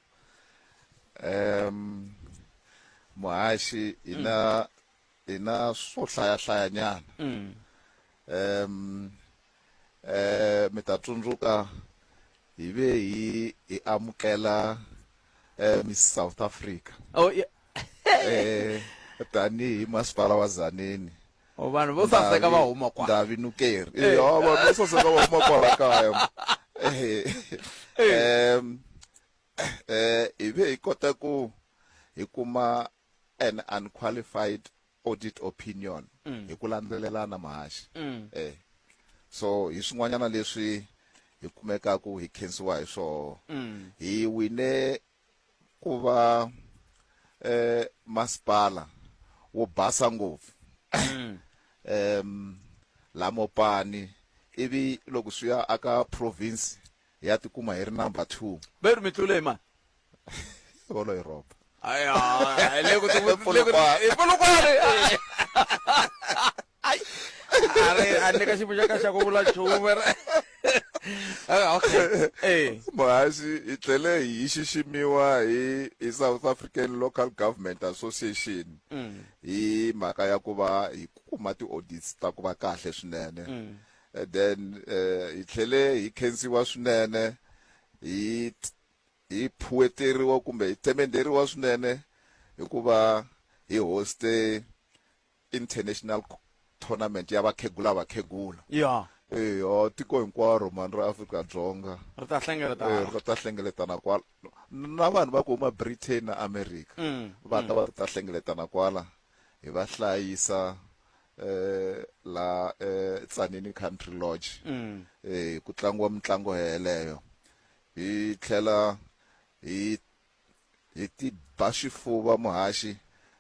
um muhaxi hi na hi na swo hlayahlayanyana um eh mi ta tsundzuka hi ve hi hi amukela eh Miss South Africa
oh, yeah.
eh tanihi masipala wa Zanini
oh, vanhu vo saseka va huma kwala
Ndavi Nukeri eh vanhu vo saseka va huma kwala kaya eh em eh hi ve hi kota ku hi kuma an unqualified audit opinion mm. hi ku landzelelana mahaxi mm. eh so hi swin'wanyana leswi hi kumekaku hi khensiwa hi swona mm. hi wine ku va eh masipala wo basa ngopfu mm. em la Mopani ivi loko swi ya aka province hi ya tikuma hi ri number 2
ve ri mi tlule hi mani
holo hi ropa
Ay, ay, le ku
Polokwane.
i Polokwane. Ay. A ri a ni ka xiyimo xa ka xa ku vula nchumu ri. Ah, okay. Eh.
Muhaxi hi tlhele hi xiximiwa hi hi South African Local Government Association hi mhaka ya ku va hi kuma ti-audits ta ku va kahle swinene And then hi tlhele hi khensiwa swinene hi hi phuweteriwa kumbe hi themendheriwa swinene hikuva hi hoste international tournament ya vakhegula vakhegula
ya
eyo tiko hinkwaro mani ra Afrika-Dzonga
ri ta hlengeletana
ri ta hlengeletana kwala na vanhu va ku huma Britain na America va ta va ta hlengeletana kwala hi va hlayisa eh la eh Tzaneen Country Lodge eh ku tlangiwa mitlango yeleyo hi tlhela hi hi ti ba xifuva muhaxi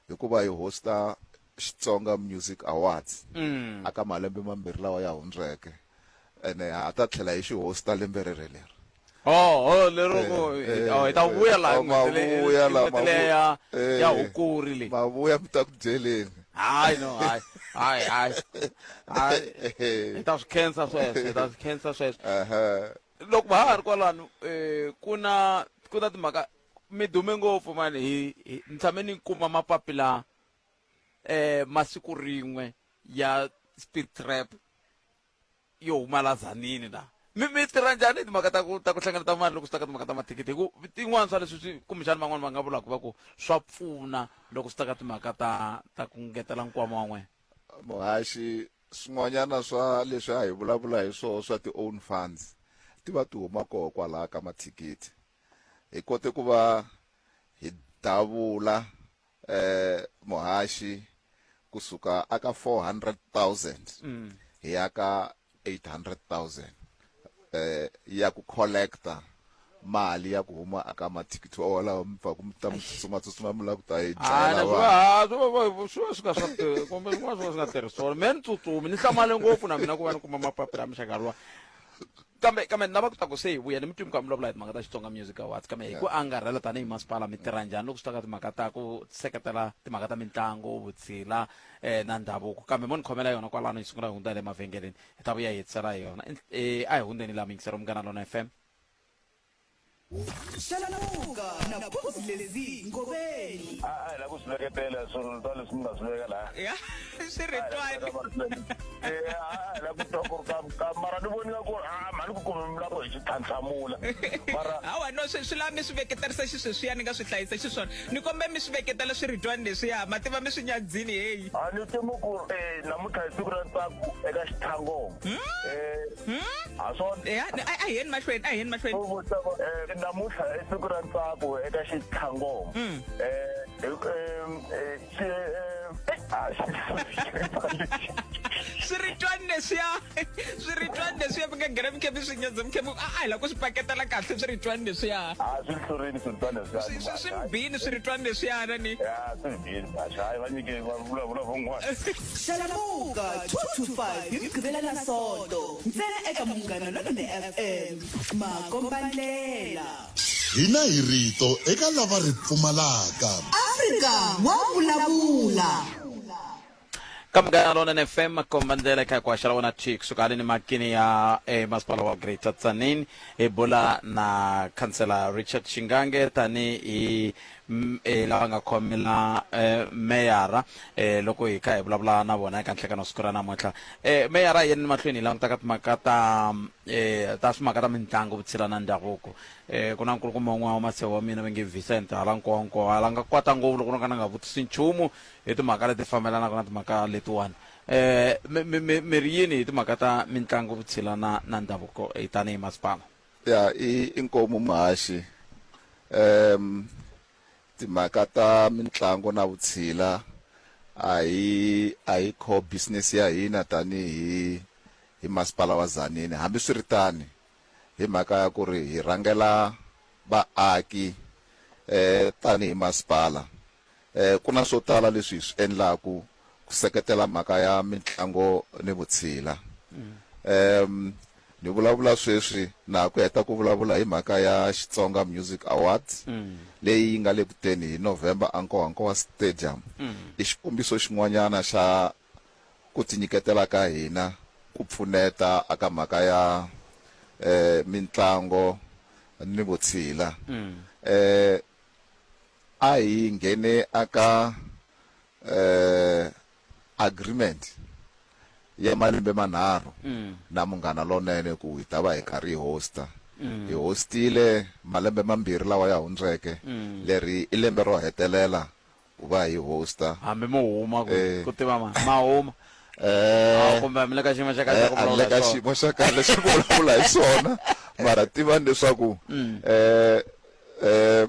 hikuva hi hosta Xitsonga Music Awards mm. aka malembe mambirhi lawa ya hundzeke ene ha ta tlhela hi xi hosta lembe rere leri
Oh, oh lero ko eh, oh, hi ta vuya la
mavuya la
ya ya hukuri le
mavuya mi ta ku dyeleni
hayi no hayi hayi hayi hayi hi ta swi khensa sweswo hi ta swi khensa sweswo loko va ha ri kwalano um ku na ku na timhaka mi dume ngopfu mani hi ni tshame ni kuma mapapila um masiku rin'we ya speed trap yo huma la Tzaneen la mi mi tirha njhani timhaka ta ku ta ku hlengeleta mali loko swi ta ka timhaka ta mathikithi hi ku tin'wana swa leswi swi kumbexana van'wana va nga vulaka va ku swa pfuna loko swi ta ka timhaka ta ta ku ngetela nkwama wa n'wena
muhaxi Swin'wanyana swa leswi a hi vulavula hi swona swa ti-own funds ti va ti huma koho kwalaya ka mathikithi. Hi kote ku va hi davula muhaxi kusuka aka 400,000 hi ya ka 800,000 ya ku collector mali ya ku huma aka mathikithi wa walawo mi pfa ku mi ta mi tsutsuma tsutsuma mi lava ku ta yi dlayela
vanhu swi va swi nga swa kumbe swin'wana swi va swi nga tirhi swona me ni tsutsumi ni hlamale ngopfu na mina ku va ni kuma mapapila ya muxaka luwa kambe kambe ni lava ku ta ku se hi vuya ni mi twi mi kha mi vulavula hi timhaka ta Xitsonga Music Awards kambe hi ku angarhela tanihi masipala mi tirha njhani loko swi ta ka timhaka ta ku seketela timhaka ta mitlangu vutshila um na ndhavuko kambe mo ni khomela yona kwalano yi sungula hi hundza le mavhengeleni hi ta vuya hi hetisela hi yona eh, a hi hundzeni laha miyingisero Munghana Lona FM
Xalamuka na Phuzilezi Ngoveni.
A a hi lava ku swi veketela swilo swa leswi mi nga swi veka laha.
Ya, swi ri twani.
Eh, a hi lava ku twa ku ri ka ka mara ni voni nga ku a mhani ku kume mi lava ku hi xi tlhantlhamula. Mara
Hawa no swi swi lava mi swi veketerisa xisweswiya ni nga swi hlayisa xiswona. Ni kombe mi swi veketela swiritwani leswiya, ma tiva mi swi nyadzini heyi.
A ni timi ku eh, namuntlha hi siku ra ntsako eka Xithangoma. Eh, ha swona?
Ya, a a hi yeni mahlweni, a hi yeni mahlweni.
U vutisa ku, eh, namuntlha i siku ra ntsako eka Xithangoma. Eh, hi ku, eh, eh, xi, eh, ah,
Swiritwani leswiya, swiritwani leswiya mi nga nghena mi khe mi swi nyadza mi khe mi a a hi lava ku swi paketela kahle swiritwani leswiya.
A swi hlurini swiritwani leswiya.
Swi swi swi mbini swiritwani leswiyana ni.
Ya swi mbini kahle. Hayi va nyike va vulavula van'wana.
Xalamuka 2 to 5 hi Mugqivela na Sonto ntsena eka Munghana Lonene FM. Makombandlela.
Hina hi rito eka lava ri pfumalaka.
Afrika wa vulavula.
Ka Munghana Lonene FM komba ndlela eka ku haxa ra wena thi kusuka haleni makini ya eh, masipala wa Greater Tzaneen hi bula na khansela Richard Shingange tani hi mm, eh, lava nga khomela eh, meyara eh, loko hi kha hi vulavula na vona eka nhlekano siku ra namuntlha eh, meyara hi yeni mahlweni hi languta ka timhaka ta eh, ta swimhaka ta mitlangu vutshila na ndhavuko eh, ku na nkulukumba un'wana wa maseve wa mina va nge Vincent hala nkowankowa hala nga kwata ngopfu loko no ka ni nga vutisi nchumu hi timhaka leti fambelanaka na timhaka letiwani eh, mi, mi, mi, mi ri yini hi timhaka ta mitlangu vutshila na, na ndhavuko eh, tanihi masipala
Ya i inkomu muhaxi um timhaka ta mitlangu na vutshila a hi a hi core business ya hina tanihi hi masipala wa Tzaneen hambiswiritani hi mhaka ya ku ri hi rhangela vaaki eh tanihi masipala eh ku na swo tala leswi hi swi endlaku ku seketela mhaka ya mitlango ni vutshila um ni vulavula sweswi na ha ku heta ku vulavula hi mhaka ya Xitsonga Music Awards leyi yi nga le ku teni hi November aNkowankowa Stadium i xikombiso xin'wanyana xa ku tinyiketela ka hina ku pfuneta aka mhaka ya eh mintlango ni vutshila eh a hi nghene aka eh agreement ya malembe manharhu na Munghana Lonene ku hi ta va hi karhi hi hosta. Hi hostile malembe mambirhi lawa ya hundzeke, leri i lembe ro hetelela ku va hi hosta.
Hambi mo huma ku,
Eh.
ku tiva mani ma huma
Eh,
Ah, kumbe mi le ka xiyimo xa kahle xa ku
a ni le
vulavula
ka
hi swona.
xiyimo xa kahle xa ku vulavula hi swona mara tivani leswaku eh eh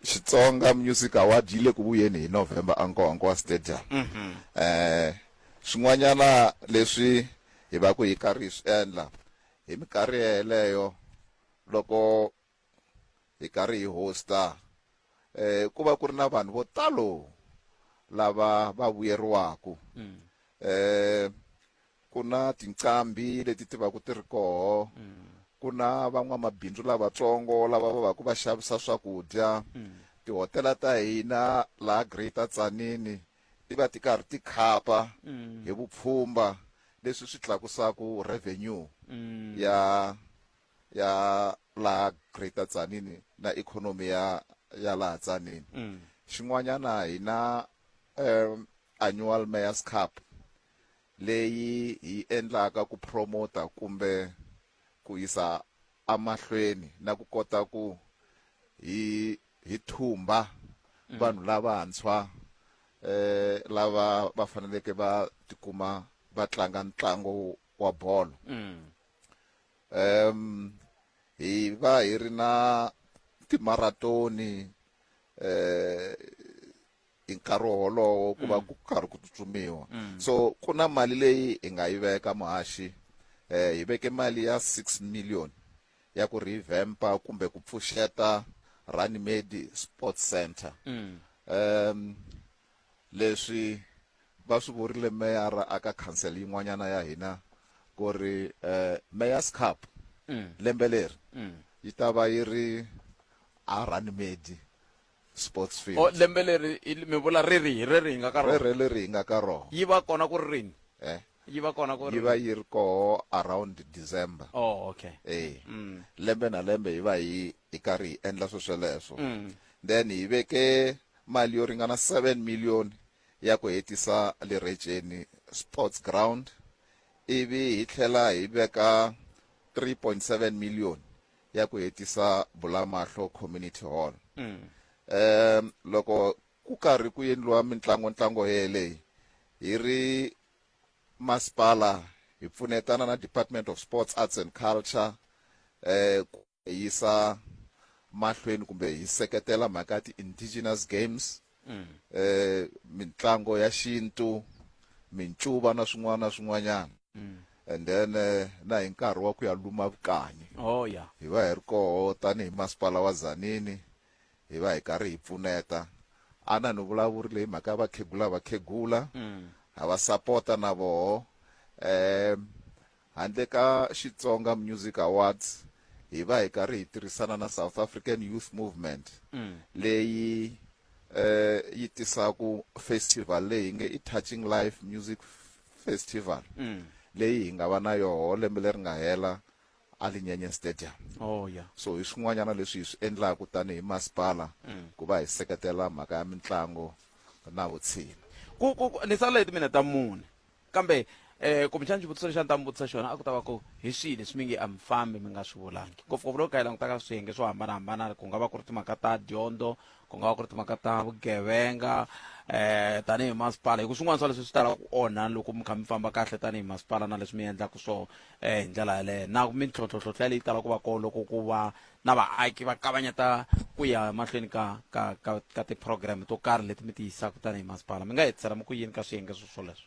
Xitsonga Music Award yi le ku vuyeni hi November aNkowankowa Stadium. Eh swin'wanyana leswi hi va ku hi karhi hi swi endla hi minkarhi yeleyo loko hi karhi hi hosta eh ku va ku ri na vanhu vo talo lava va vuyeriwaka eh ku na tinqambi leti ti va ku ti ri koho ku na van'wamabindzu lavatsongo lava va va ku va xavisa swakudya tihotela ta hina laha Greater Tzaneen ti va ti karhi ti khapa hi vupfhumba leswi swi tlakusaku revenue ya ya laha Greater Tzaneen na ikhonomi ya ya laha Tzaneen xin'wanyana hi na um, annual Mayor's Cup leyi hi endlaka ku promota kumbe ku yisa emahlweni na ku kota ku hi hi thumba vanhu lavantshwa eh lava va faneleke va tikuma va tlanga ntlango wa bolo um hi va hi ri na timaratoni eh hi nkarhi wolowo ku va ku karhi ku tsutsumiwa so ku na mali leyi hi nga yi veka muhaxi eh hi veke mali ya 6 million ya ku revampa kumbe ku pfuxeta Runnymede Sports Center um leswi va swi vurile meyara aka council yin'wanyana ya hina ku ri eh Mayor's Cup lembe leri yi ta va yi ri a Runnymede Sports Field.
O lembe leri i- mi vula ri rihi ri hi nga ka rona
Rere leri hi nga ka rona
yi va kona ku ri rini
eh
yi va kona ku ri
yi va yi ri koho around December.
Oh okay
Eh. Lembe na lembe hi va hi hi karhi hi endla swo sweleswo. Then hi veke mali yo ringana 7 million ya ku hetisa Lerejeni Sports Ground ivi hi tlhela hi veka 3.7 million ya ku hetisa Bulamahlo Community Hall. Um loko ku karhi ku endliwa mintlango ntlango yeleyi hi ri masipala hi pfunetana na Department of Sports Arts and Culture eh ku yisa mahlweni kumbe hi seketela mhaka ya ti-indigenous games eh mintlango ya xintu mincuva na swin'wana na swin'wanyana and then eh, na hi nkarhi wa ku ya luma vukanyi
oh yeah
hi va hi ri koho tanihi masipala wa Tzaneen hi va hi karhi hi pfuneta ana ni vulavurile hi mhaka ya vakhegula vakhegula ha va sapota na voho eh handle ka Xitsonga Music Awards hi hi va hi karhi hi tirhisana na South African Youth Movement leyi eh yi tisaku festival leyi nge i Touching Life Music Festival leyi hi nga va na yoho lembe leri nga hela a Linyenye Stadium.
Oh yeah.
So hi swin'wanyana leswi hi swi endlaku tanihi masipala ku va hi seketela mhaka ya mitlango na vutshila.
Ku ku ku- ni sala hi timinete ta mune kambe eh kumbexana xivutiso lexi a ni ta mi vutisa xona a ku ta va ku hi swihi leswi mi nge a mi fambi mi nga swi vulangi ngopfungopfu loko ka hi languta ka swiyenge swo hambanahambana ku nga va ku ri timhaka ta dyondzo ku nga va ku ri timhaka ta vugevenga eh tanihi masipala hi ku swin'wana swa leswi swi tala ku onha loko mi kha mi famba kahle tanihi masipala na leswi mi endlaka swona eh hi ndlela yaleyo na mintlhontlho leyi talaka ku va kona loko ku va na vaaki va kavanyeta ku ya mahlweni ka ka ka ka ti-program to karhi leti mi ti yisaka tanihi masipala mi nga hetisela mi ku yini ka swiyenge swo swoleswo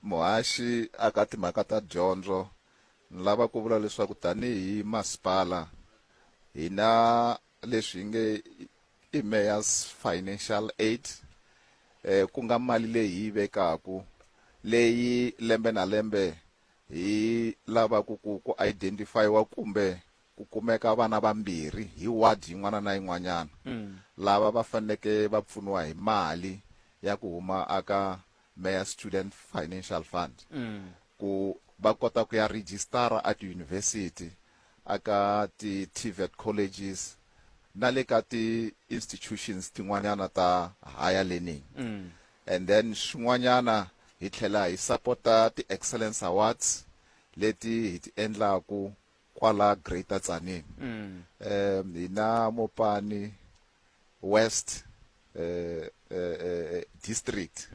Muhaxi aka timhaka ta dyondzo ni lava ku vula leswaku tanihi masipala hi na leswi hi nge i Mayor's Financial Aid eh ku nga mali leyi hi yi vekaku leyi lembe na lembe hi lavaku ku ku identifyiwa kumbe ku kumeka vana vambirhi hi ward yin'wana na yin'wanyana lava va faneleke va pfuniwa hi mali ya ku huma aka Mayor Student Financial Fund ku va kota ku ya registara a tiyunivhesiti aka ti-TVET colleges na le ka ti-institutions tin'wanyana ta higher learning and then swin'wanyana hi tlhela hi sapota ti-excellence awards leti hi ti endlaku kwala Greater Tzaneen hi na Mopani West eh, eh, eh, district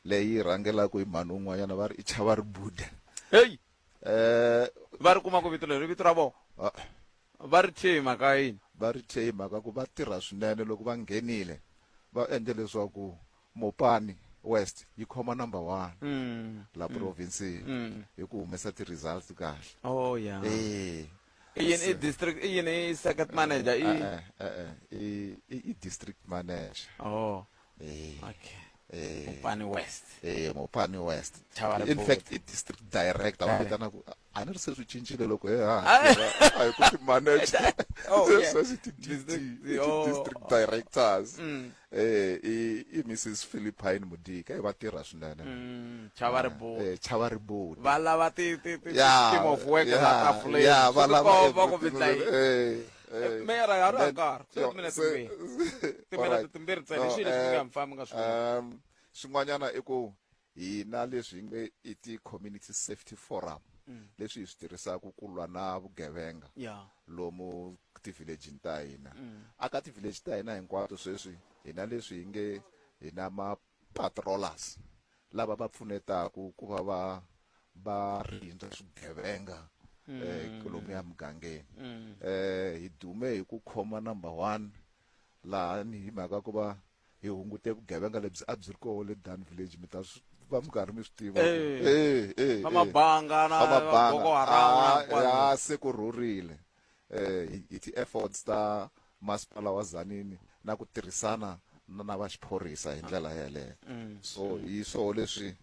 leyi rhangelaka hi mhani un'wanyana va ri i chava ri buda
heyi
eh
va ri kuma ku vito leri vito ra vona
ah,
va ri thye hi mhaka yini
va ri thye hi mhaka ku va tirha swinene loko va nghenile va endle leswaku Mopani West yi khoma number 1 la province hi ku humesa ti results kahle
oh yeah
eh
i yini i district i yini i circuit manager i
eh eh i i district manager
oh
eh
okay
eh
Mopani West
eh Mopani West
Chava
in
Ributi.
fact i district director va
Direct.
vitana ku a ni ri se swi cincile loko he ha
Ah.
a hi ku ti manager
Oh,
Se
yeah.
sweswi ti DD,
District-
i ti
oh.
district directors eh i i Mrs Philippine Mudika i va tirha swinene
Chava Ributi
eh Chava Ributi
va lava ti ti ti
Yeah,
scheme of work
yeah,
la tafuleni
yeah, va
Swi
lava
tikomba ku
everything.
vitla yini.
Eh, eh.
Meyara ha ri
Then-
nkarhi se
yo,
timinete
se-
timbirhi timinete
alright.
timbirhi ntsena
No,
hi swihi leswi mi
eh,
nga mi fambi nga swi vula
swin'wanyana i ku hina leswi hi nge i ti-community safety forum leswi hi swi tirhisaka ku lwa na vugevenga
Yeah.
lomu ti-village ta hina aka ti-village ta hina hinkwato sweswi hina leswi hi nge hi na ma-patrollers lava va pfunetaka ku va va va rindza swigevenga eh lomuya mugangeni eh hi dume hi ku khoma number 1 laha ni hi mhaka ku va hi hungute vugevenga lebyi a byi ri koho le Dan Village mi ta swi va mi karhi mi swi tiva ku-
Eh.
eh eh
Va
eh.
mabanga na
Va mabanga.
Boko Haram na
Ah,
hinkwaswo.
ya se ku rhurile eh hi hi ti-efforts ta masipala wa Tzaneen na ku tirhisana na na va xiphorisa hi ndlela yeleyo so hi swoho leswi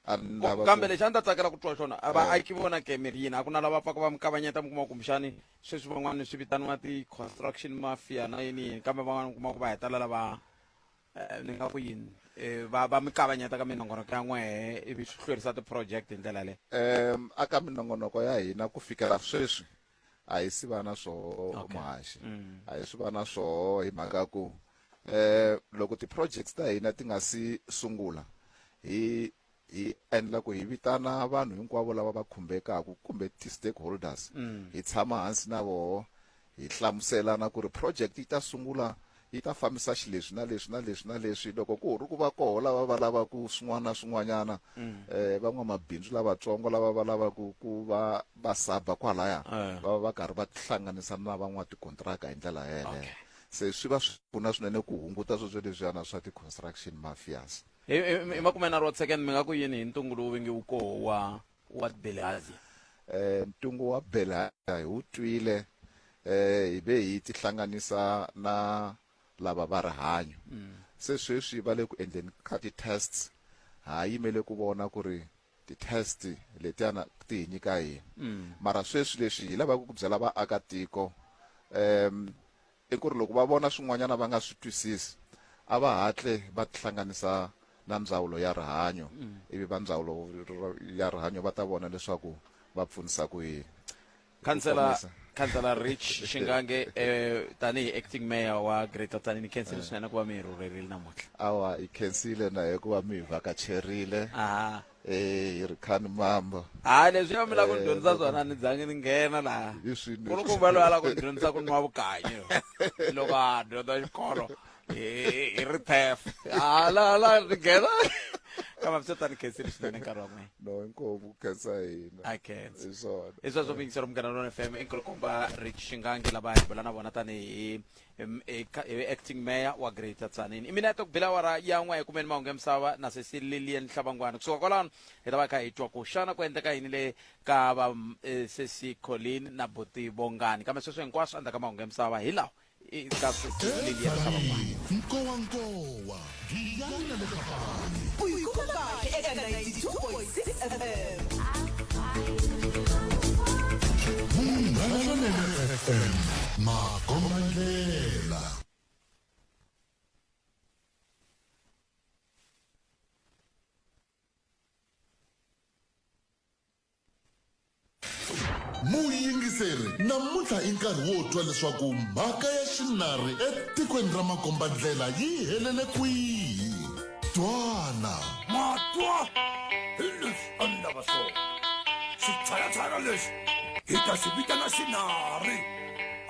a ni lava ku-
kambe lexi a ni ta tsakela ku twa xona a vaaki vona ke mi ri yini a ku na lava pfaka va mi kavanyeta mi kuma kumbexani sweswi van'wana swi vitaniwa ti-construction mafia na yini yini kambe van'wana mi kuma ku va hetelela va eh, ni nga ku yini eh, va va mi kavanyeta ka minongonoko ya n'wehe ivi swi hlwerisa ti-project hi ndlela yaleyo
um aka minongonoko ya hina ku fikela sweswi a hi si va na swoho
Okay.
muhaxi a hi swi va na swoho hi mhaka ku eh loko ti-projects ta hina ti nga si sungula hi hi endla ku hi vitana vanhu hinkwavo lava va khumbekaku kumbe ti-stakeholders hi tshama hansi na voho hi hlamuselana ku ri project yi ta sungula yi ta fambisa xileswi na leswi na leswi na leswi loko ku ri ku va koho lava va lavaku swin'wana na swin'wanyana eh van'wamabindzu lavatsongo lava va lavaku ku va va saba kwalaya
Eh.
va va va karhi va tihlanganisa na van'watikontiraka hi ndlela yeleyo se swi va swi pfuna swinene ku hunguta sweswo leswiyana swa ti-construction mafias
hi hi- hi makumenharhu wa second mi nga ku yini hi ntungu lowu va nge wu koho wa wa bilharzia
eh ntungu wa bilharzia hi wu twile eh hi ve hi tihlanganisa na lava va rihanyo se sweswi va le ku endleni ka ti-tests ha yimele ku vona ku ri Ti-test letiyana ti hi nyika yini. Mara sweswi leswi hi lavaka ku byela vaakatiko um i ku ri loko va vona swin'wanyana va nga swi twisisi a va hatle va tihlanganisa na ndzawulo ya rihanyo ivi va ndzawulo ya rihanyo va ta vona leswaku va pfunisa ku yini.
Khansela Khansela Rich Shingange eh tanihi acting mayor wa Greater Tzaneen ni khensile swinene ku va mi hi rhurherile namuntlha.
Awa hi khensile na hi ku va mi hi vhakacherile.
Aha.
Eh hi ri khani mamba.
Ha leswiya mi lava ku ni
Eh,
dyondzisa
loko-
swona ni zangi ni nghena laha.
Hi swini
Ku ri ku va loyi a lava ku ni dyondzisa ku nwa vukanyi. Loko a dyondza xikolo hi hi ri thef. Ha la la ni nghena. Kambe swi ta ni khensile swinene nkarhi wa n'wina.
No inkomu ku khensa hina.
A khensa.
Hi swona.
Hi sweswo muyingiseri Munghana Lonene FM i nkulukumba Rich Shingange lava hi bula na vona tanihi hi acting mayor wa Greater Tzaneen. I minete ku bile awara ya n'we hi kumeni mahungu ya misava na sesi Lilian Hlabangwana. Kusuka kwalano hi ta va kha hi twa ku xana ku endleka yini le ka va sesi Colleen na buti Bongani. Kambe sweswo hinkwaswo endzhaku ka mahungu ya misava hi lawa i ka sesi Lilian Hlabangwana.
Nkowankowa Giyani na le Kapani.
U yi kuma kahle eka 92.6 FM.
Munghana Lonene FM makombandlela. Muyingiseri, namuntlha i nkarhi wo twa leswaku mhaka ya xinari etikweni ra makombandlela yi helele kwihi. Twana!
Matwa hi leswi a ni lava swona. Xichayachayana lexi hi ta xi vitana xinari.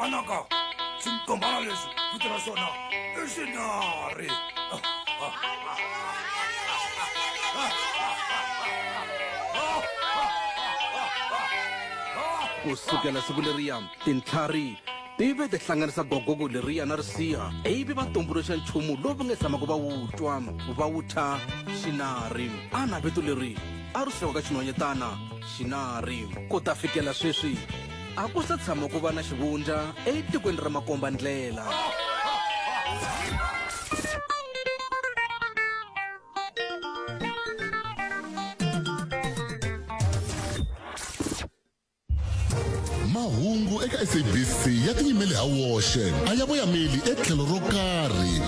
Anaka, xintombana lexi vito ra xona i xinari.
Ku sukela siku leriya, tintlhari ti ve ti hlanganisa gogogo leriya na risiha ivi va tumbuluxa nchumu lowu va nge tshamaka va wu twa, va wu thya xinari. Ana vito leri a ri suka ka xinhwanyetana Xinari. Ku ta fikela sweswi, a ku se tshama ku va na xivundza etikweni ra makombandlela.
Mahungu eka SABC ya tiyimele ha woxe, a ya voyameli etlhelo ro karhi.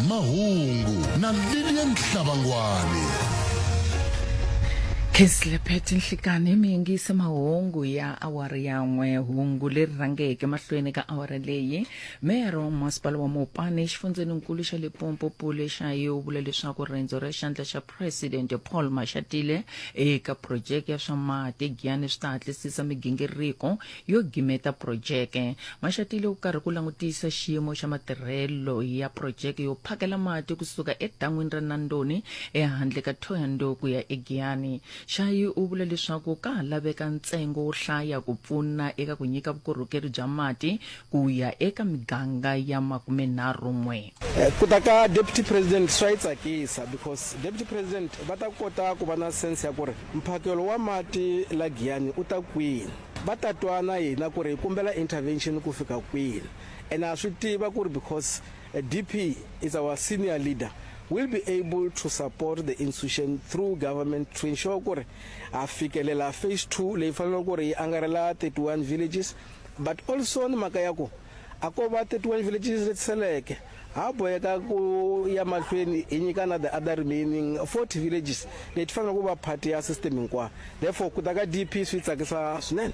Mahungu na Lilian Hlabangwani.
Kingsley Pet Nhlikani mi yingise mahungu ya awara ya n'we hungu leri rhangeke mahlweni ka awara leyi meyara wa masipala wa Mopani exifundzeninkulu xa Limpopo Pule Shayi u vula leswaku rendzo ra xandla xa President Paul Mashatile eka phurojeke ya swa mati eGiyani swi ta hatlisisa migingiriko yo gimeta phurojeke. Mashatile u karhi ku langutisa xiyimo xa matirhelo ya phurojeke yo phakela mati kusuka edan'wini ra Nandoni ehandle ka Thohoyandou ku ya eGiyani. Shayi u vula leswaku ka ha laveka ntsengo wo hlaya ku pfuna eka ku nyika vukorhokeri bya mati ku ya eka miganga ya makumenharhu-n'we.
Ku ta ka Deputy President swa yi tsakisa because Deputy President va ta kota ku va na sense ya ku ri mphakelo wa mati la Giyani u ta kwini. Va ta twa na hina ku ri hi kombela intervention ku fika kwini. And ha swi tiva ku ri because DP is our senior leader will be able to support the institution through government to ensure ku ri ha fikelela phase 2 leyi faneleke ku ri yi angarhela 31 villages but also ni mhaka ya ku a ko va 31 villages leti seleke ha boheka ku ya mahlweni hi nyika na the other remaining 40 villages leti faneleke ku va part ya system hinkwayo therefore ku ta ka DP swi tsakisa swinene.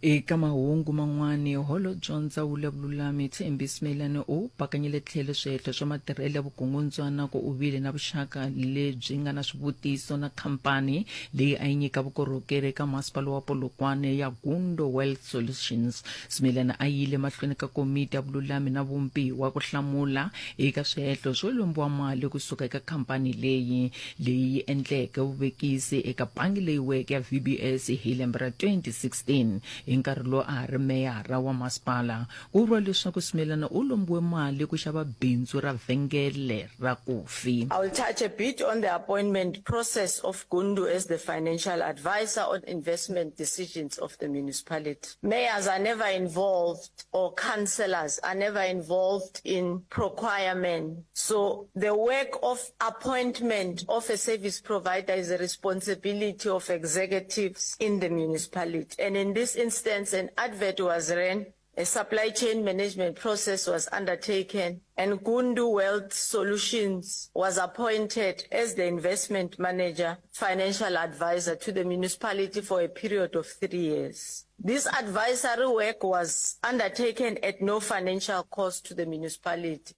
Eka mahungu man'wani, Holobye wa Ndzawulo ya Vululami Thembi Simelane u bakanyile tlhelo swihehlo swa matirhelo ya vukungundzwana ku u vile na vuxaka lebyi nga na swivutiso na khampani leyi a yi nyika vukorhokeri eka masipala wa Polokwane ya Gundo Wealth Solutions. Simelane a yile mahlweni ka komiti ya vululami na vumbiwa ku hlamula eka swihehlo swo lombiwa mali kusuka eka khampani leyi, leyi yi endleke vuvekisi eka bangi leyi weke ya VBS hi lembe ra 2016. 2016 hi nkarhi lowu a ha ri meyara wa masipala. Ku vuriwa leswaku Simelane u lombiwe mali ku xava bindzu ra vhengele ra kofi.
I will touch a bit on the appointment process of Gundu as the financial advisor on investment decisions of the municipality. Mayors are never involved or councillors are never involved in procurement. So the work of appointment of a service provider is a responsibility of executives in the municipality. And in this instance, an advert was ran A supply chain management process was undertaken and Gundu Wealth Solutions was appointed as the investment manager, financial advisor to the municipality for a period of three years. This advisory work was undertaken at no financial cost to the municipality.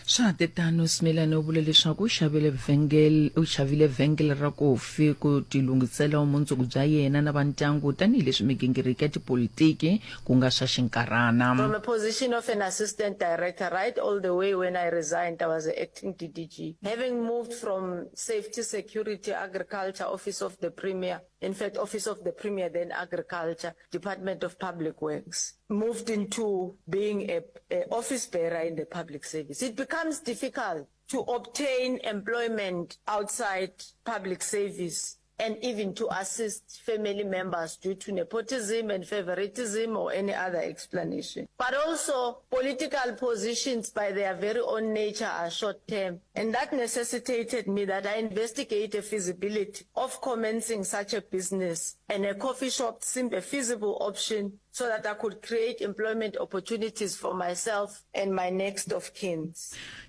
Swa ha te tano, Simelane u vule leswaku u xavile vhengele u xavile vhengele ra kofi ku tilunghisela vumundzuku bya yena na va ndyangu tanihileswi migingiriko ya tipolitiki ku nga swa xinkarhana.
From a position of an assistant director right all the way when I resigned I was a acting DDG. Having moved from safety, security, agriculture, office of the premier, in fact office of the premier then agriculture, department of public works, moved into being a, a office bearer in the public service. It becomes difficult to obtain employment outside public service and even to assist family members due to nepotism and favoritism or any other explanation. But also, political positions by their very own nature are short term. And that necessitated me that I investigate a feasibility of commencing such a business. And a coffee shop seemed a feasible option so that I could create employment opportunities for myself and my next of kin.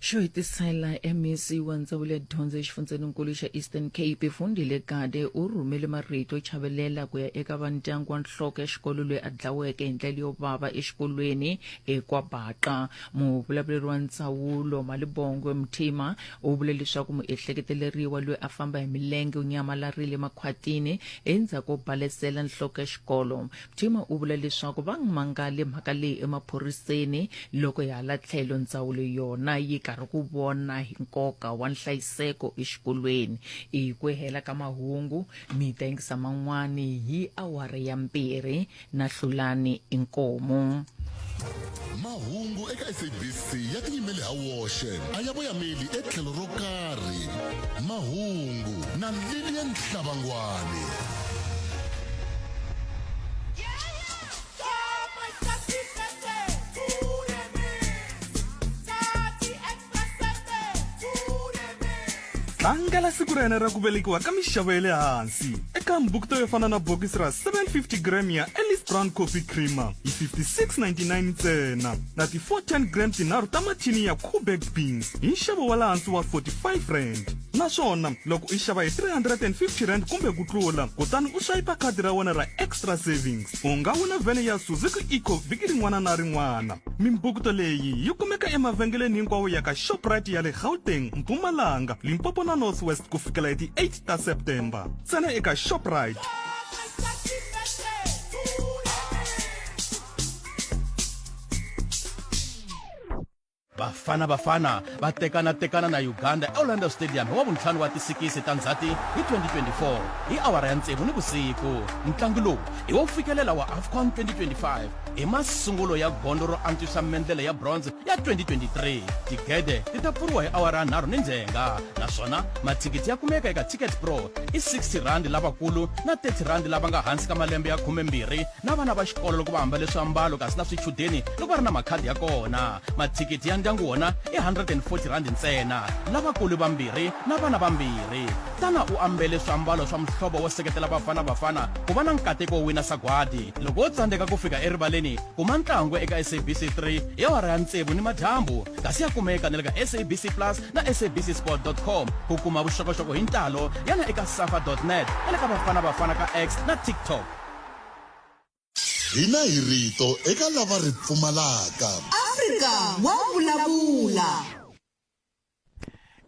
Xo hetisela, MEC wa Ndzawulo ya Dyondzo exifundzeninkulu xa Eastern Cape, Fundile Gade u rhumele marito yo chavelela ku ya eka va ndyangu wa nhloko ya xikolo loyi a dlaweke hi ndlela yo vava exikolweni eKwaBhaca. Muvulavuleri wa ndzawulo Malibongwe Mthima u vule leswaku muehleketeleriwa loyi a famba hi milenge u nyamalarile emakhwatini endzhaku ko balesela nhloko ya xikolo. Mthima u vula leswaku va mangale mhaka leyi emaphoriseni loko hi hala tlhelo ndzawulo yona yi karhi ku vona hi nkoka wa nhlayiseko exikolweni. I ku hela ka mahungu mi ta yingisa man'wani hi awara ya mbirhi na Hlulani Inkomu.
Mahungu eka SABC ya tiyimele ha woxe a ya voyameli etlhelo ro karhi. Mahungu na Lilian Hlabangwani.
Tlangela siku ra yena ra ku velekiwa ka mixavo ya le hansi eka mbukto yo fana na bokisi ra 750 gram ya Ellis Brown Coffee Creamer hi 56.99 ntsena na ti 410 gram tinharhu ta mathini ya Quebec Beans hi nxavo wa le hansi wa 45 rand. Naswona loko u xava hi 350 rand kumbe ku tlula kutani u swayipa khadi ra wena ra Extra Savings u nga wina vhene ya Suzuki Eco vhiki rin'wana na rin'wana. Mimbukuto leyi yi kumeka emavhengeleni hinkwawo ya ka Shoprite ya le Gauteng, Mpumalanga, Limpopo na North West ku fikela hi ti 8 ta September. Ntsena eka Shoprite.
Bafana Bafana va tekana-tekana na Uganda eOrlando Stadium hi Wavuntlhanu wa tisikisi ta Ndzhati hi 2024 hi awara ya tsevu nivusiku. Ntlangu lowu i wo fikelela wa AFCON 2025 hi masungulo ya gondzo ro antswisa mendlele ya bronze ya 2023. Tigede ti ta pfuriwa hi awara ya nharhu ni ndzhenga naswona mathikithi ya kumeka eka Ticketpro i R60 lavakulu na R30 lava nga hansi ka malembe ya 12 na vana va xikolo loko va ambale swiambalo kasi na swichudeni loko va ri na makhadi ya kona. Mathikithi ya ndyangu wona i R140 ntsena, lavakulu vambirhi na vana vambirhi. Tana u ambele swiambalo swa muhlovo wo seketela Bafana Bafana ku va na nkateko wo wina sagwadi. Loko wo tsandzeka ku fika erivaleni, kuma ntlangu eka SABC 3 hi awara ya tsevu nimadyambu kasi ya kumeka na le ka SABC Plus na sabcsport.com. Ku kuma vuxokoxoko hi ntalo, yana eka safa.net na le ka Bafana Bafana ka X na TikTok.
Hina hi rito eka lava ri pfumalaka.
Afrika wa vulavula.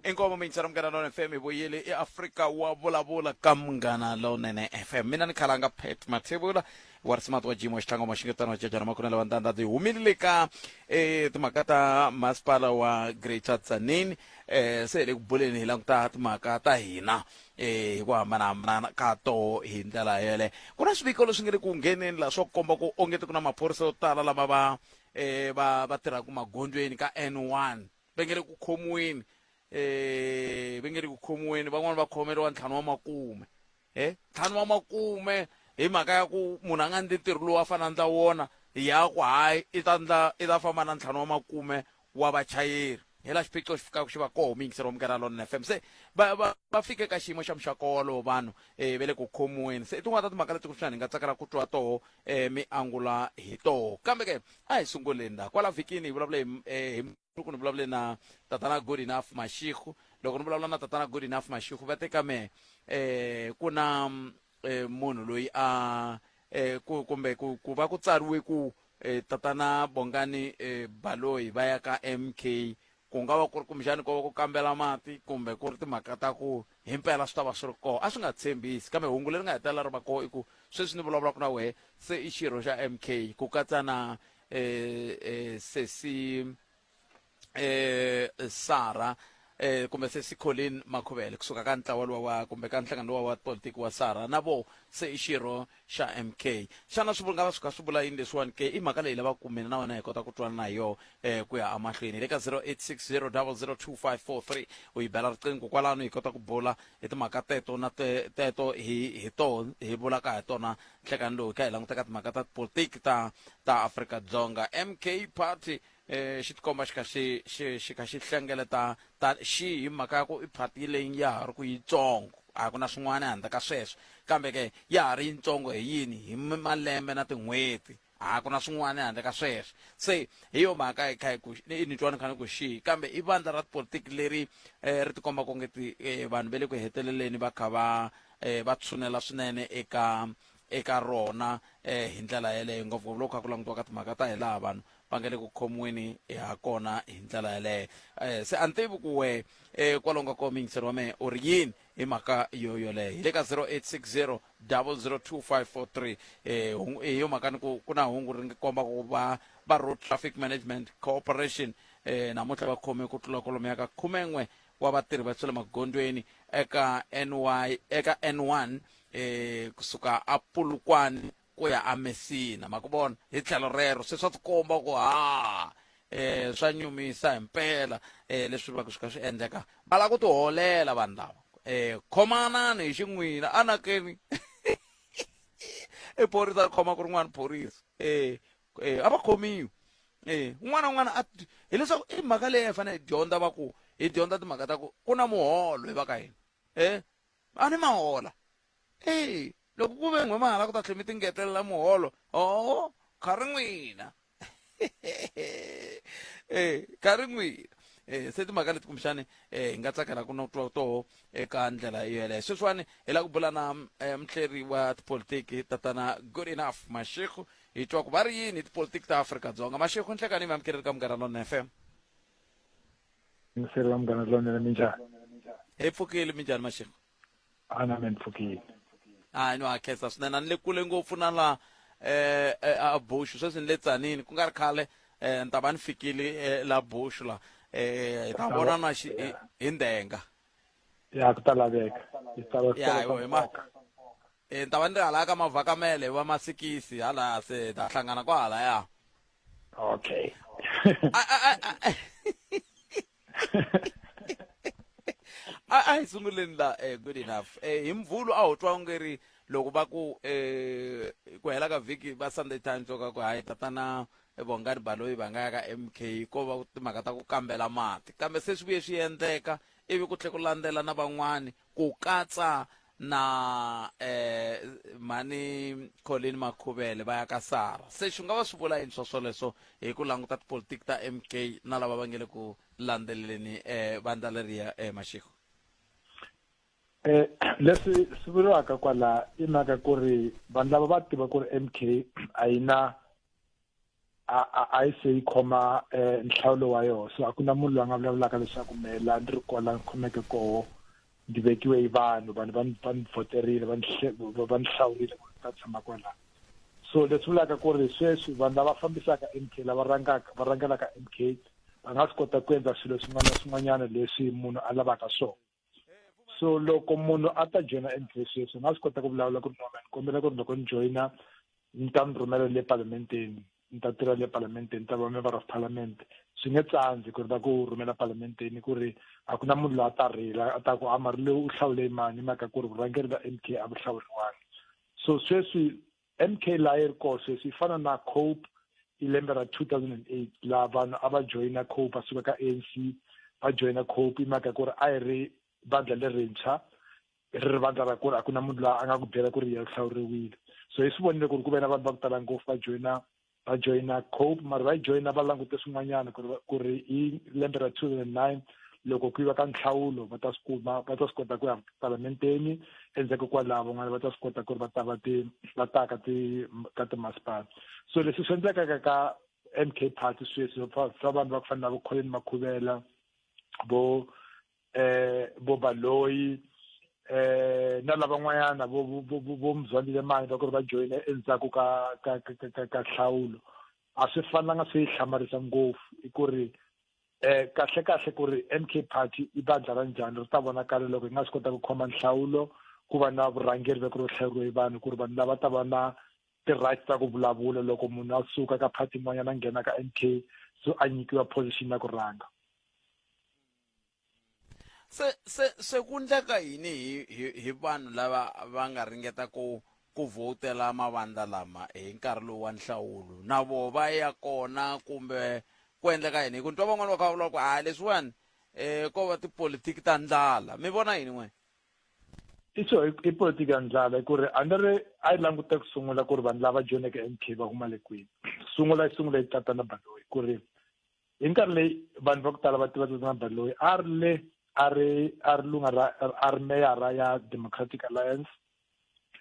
Inkomo miyingisela Munghana Lonene FM hi vuyile i Afrika wa vulavula ka Munghana Lonene FM. Mina ni khalanga Pat Mathebula wa risimati wa Jimo Xihlango Maxingetana wa Jajana Makunela wa Ndandadzi. Hi humile ka eh, timhaka ta masipala wa Greater Tzaneen eh, se hi le ku buleni hi languta timhaka ta hina eh, hi ku hambanahambana ka toho hi ndlela yeleyo. Ku na swiviko leswi nge le ku ngheneni laha swo komba ku ongeti ku na maphorisa yo tala lama va eh, va va tirhaka magondzweni ka N1 va nge le ku khomiweni eh va nge le ku khomiweni van'wani va khomeriwa ntlhanu wa makume eh ntlhanu wa makume hi mhaka ya ku munhu a nga ndli ntirho lowu a fanele a ndla wona ya ku hayi i ta ndla i ta famba na ntlhanu wa makume wa vachayeri hi la xiphiqo xi fikaka xi va koho muyingiseri wa Munghana Lonene FM se va va va fike ka xiyimo xa muxaka wolowo vanhu eh va le ku khomiweni se i tin'wana ta timhaka leti kumbexana hi nga tsakela ku twa toho eh mi angula hi toho kambe ke a hi sunguleni la kwala vhikini hi vulavule hi eh, hi loko ni vulavule na tatana Good Enough Mashego loko ni vulavula na tatana Good Enough Mashego va te ka mehe eh ku na eh, munhu loyi a eh, ku kumbe ku ku va ku tsariwe ku eh, tatana Bongani eh, Baloyi va ya ka MK ku nga va ku ri kumbexani ko va ku kambela mati kumbe ku ri timhaka ta ku himpela swi ta va swi ri kona a swi nga tshembisi kambe hungu leri nga hetelela ri va kona i ku sweswi ni vulavulaka na wehe se i xirho xa MK ku katsa na eh, eh, sesi eh, Sara eh, kumbe sesi Colin Makhuvele kusuka ka ntlawa luwa wa kumbe ka nhlangano luwa wa politiki wa Sara na vo se i xirho xa MK xana swi nga va swi kha swi vula yini leswiwani ke i mhaka leyi lavaka ku mina na wena hi kota ku twanana hi yoho eh, ku ya emahlweni hi le ka 0860002543 u yi bela riqingho kwalano hi kota ku bula hi timhaka teto na te, teto hi hi toho hi vulaka hi tona nhlekani lowu hi kha hi languta ka timhaka ta tipolitiki ta ta Afrika-Dzonga MK Party eh xi tikomba xi kha xi xi xi kha xi hlengeleta ta xi hi mhaka ya ku i party leyi ya ha ri ku yitsongo a ku na swin'wana handle ka sweswo kambe ke ya ha ri yitsongo hi yini hi malembe na tin'hweti a ku na swin'wana handle ka sweswo se hi yo mhaka hi kha hi ku ni twa ni kha ni ku xi kambe i vandla ra tipolitiki leri eh, ri tikomba ku nge ti eh, vanhu va le ku heteleleni va kha va eh, va tshunela swinene eka eka rona eh, hi ndlela yeleyo ngopfungopfu loko kha ku langutiwa ka timhaka ta hi laha vanhu va nga le ku khomiweni ha kona hi ndlela yeleyo eh, se a ni tivi ku we eh, kwalomu ka koho muyingiseri wa mehe u ri yini hi mhaka yo yoleyo hi le ka 0860 002543 eh, hi yo mhaka ni ku ku na hungu ri komba ku va va road traffic management corporation eh, namuntlha va khome ku tlula kwalomu ya ka khumen'we wa vatirhi va swa le magondzweni eka NY eka N1 eh kusuka a Polokwane ku ya a Messina ma ku vona hi tlhelo rero se swa tikomba ku ha eh swa nyumisa himpela eh leswi va swi kha swi endleka va lava ku tiholela vanhu lava eh khomanani hi xin'wina anakeni i phorisa ri khoma ku rin'wana phorisa eh eh a va khomiwi eh un'wana na un'wana a hileswaku i mhaka leyi hi fanele hi dyondza va ku hi dyondza timhaka ta ku ku na muholo hi va ka hina eh a ni mahola eh loko ku ve n'we mahala ku ta tlhela mi tingetelela muholo o kha ri n'wina eh kha ri n'wina eh se timhaka leti kumbexani eh hi nga tsakela ku no twa toho eka ndlela yeleyo sweswiwani hi lava ku bula na eh, muhleri wa tipolitiki tatana Good Enough Mashego hi twa ku va ri yini hi tipolitiki ta Afrika-Dzonga Mashego nhlekani mi amukeleli ka Munghana Lonene FM
Yingiseri wa Munghana Lonene minjhani
hi pfukile minjhani Mashego
ana me ni pfukile
hayi no hakhensa swinene a ni le kule ngopfu na la eh, eh a Bush sweswi ni le Tzaneen ku nga ri khale eh ni ta va ni fikile eh, la Bush la eh hi ta vonana xi hi ndenga
ya ku ta laveka yi ta va
ya hi ma eh ni ta va ni ri hala ka mavhakamele va masikisi hala se ta hlangana kwahala ya
okay
a a hi sunguleni la eh, good enough eh, hi mvhulu a ho twa onge ri loko va ku eh, ku hela ka vhiki va Sunday Times ka ku hayi tatana Bongani Baloyi va nga ya ka MK ko va timhaka ta ku kambela mati kambe se swi vuye swi endleka ivi ku tlhe ku landzela na van'wani ku katsa na eh mhani Colin Makhuvele va ya ka Sara se swi nga va swi vula yini swa swoleswo hi ku languta tipolitiki ta MK na lava va nge le ku landzeleleni eh vandla leriya eh Mashego
Eh leswi swi vuriwaka kwala i mhaka ku ri vanhu lava va tiva ku ri MK a yi na a a a yi se yi khoma eh, nhlawulo wa yona so a ku na munhu loyi a nga vulavulaka leswaku mehe laha ni ri kwala ni khomeke koho ndzi vekiwe hi vanhu vanhu va va ni vhoterile va ni va ni hlawurile ku ni ta tshama kwalaho so leswi vulaka ku ri sweswi vanhu lava fambisaka M K lava rhangaka va rhangelaka M K va nga swi kota ku endla swilo swin'wana na swin'wanyana leswi munhu a lavaka swona so loko munhu a ta joyina M K sweswi a nga swi kota ku vulavula ku ri no ni kombela ku ri loko ni joyina ni ta mi rhumela le palamenteni ni ta tirha le palamenteni ni ta va member of parliament swi nge tsandzi ku ri va ku rhumela palamenteni ku ri a ku na munhu loyi a ta rila a ta ku a mari loyi u hlawule mani hi mhaka ku ri vurhangeri bya M K a vu hlawuriwangi so sweswi M K laha yi ri koho sweswi yi fana na Cope hi lembe ra 2008 laha vanhu a va joyina Cope va suka ka A_N_C va joyina Cope hi mhaka ku ri a yi ri vandla lerintshwa ri ri vandla ra ku ri a ku na munhu loyi a nga ku byela ku ri ya hlawuriwile so hi swi vonile ku ri ku ve na vanhu va ku tala ngopfu va joyina va joyina cope mara va yi joyina va langute swin'wanyana ku ri ku ri hi lembe ra 2009 loko ku yiva ka nhlawulo va ta swi kuma va ta swi kota ku ya palamenteni endzhaku kwalaho van'wana va ta swi kota ku ri va ta va ti va ta ka ti ka timasipala so leswi swi endlekaka ka M_K party sweswi swa vanhu va ku fana na vo Colin Makhuvela vo eh vo Baloyi eh na lavan'wanyana vo vo vo Mzwandile Mani va ku ri va joyine endzhaku ka ka ka ka nhlawulo a swi fanelanga swi hlamarisa ngopfu i ku ri eh kahle kahle ku ri MK Party i vandla ra njhani ri ta vonakala loko hi nga swi kota ku khoma nhlawulo ku va na vurhangeri va ku ri hlawuriwe hi vanhu ku ri vanhu lava ta va na ti-rights ta ku vulavula loko munhu a suka ka party yin'wanyana a nghena ka M_K so a nyikiwa position ya ku rhanga.
Se se se ku ndleka yini hi hi hi vanhu lava va nga ringeta ku ku vhotela mavandla lama hi nkarhi lowu wa nhlawulo na voho va ya kona kumbe ku endleka yini hi ku ni twa van'wani va kha va vula ku a leswiwani um ko va tipolitiki ta ndlala mi vona yini n'we
I swo i politiki ya ndlala hi ku ri a ni ri a yi langute ku sungula ku ri vanhu lava joyineke M_K va huma le kwini sungula yi sungula yi tatana Baloyi ku ri hi nkarhi leyi vanhu va ku tala va tiva tatana Baloyi a ri le a ri a ri lunga ra a ri meyara ya Democratic Alliance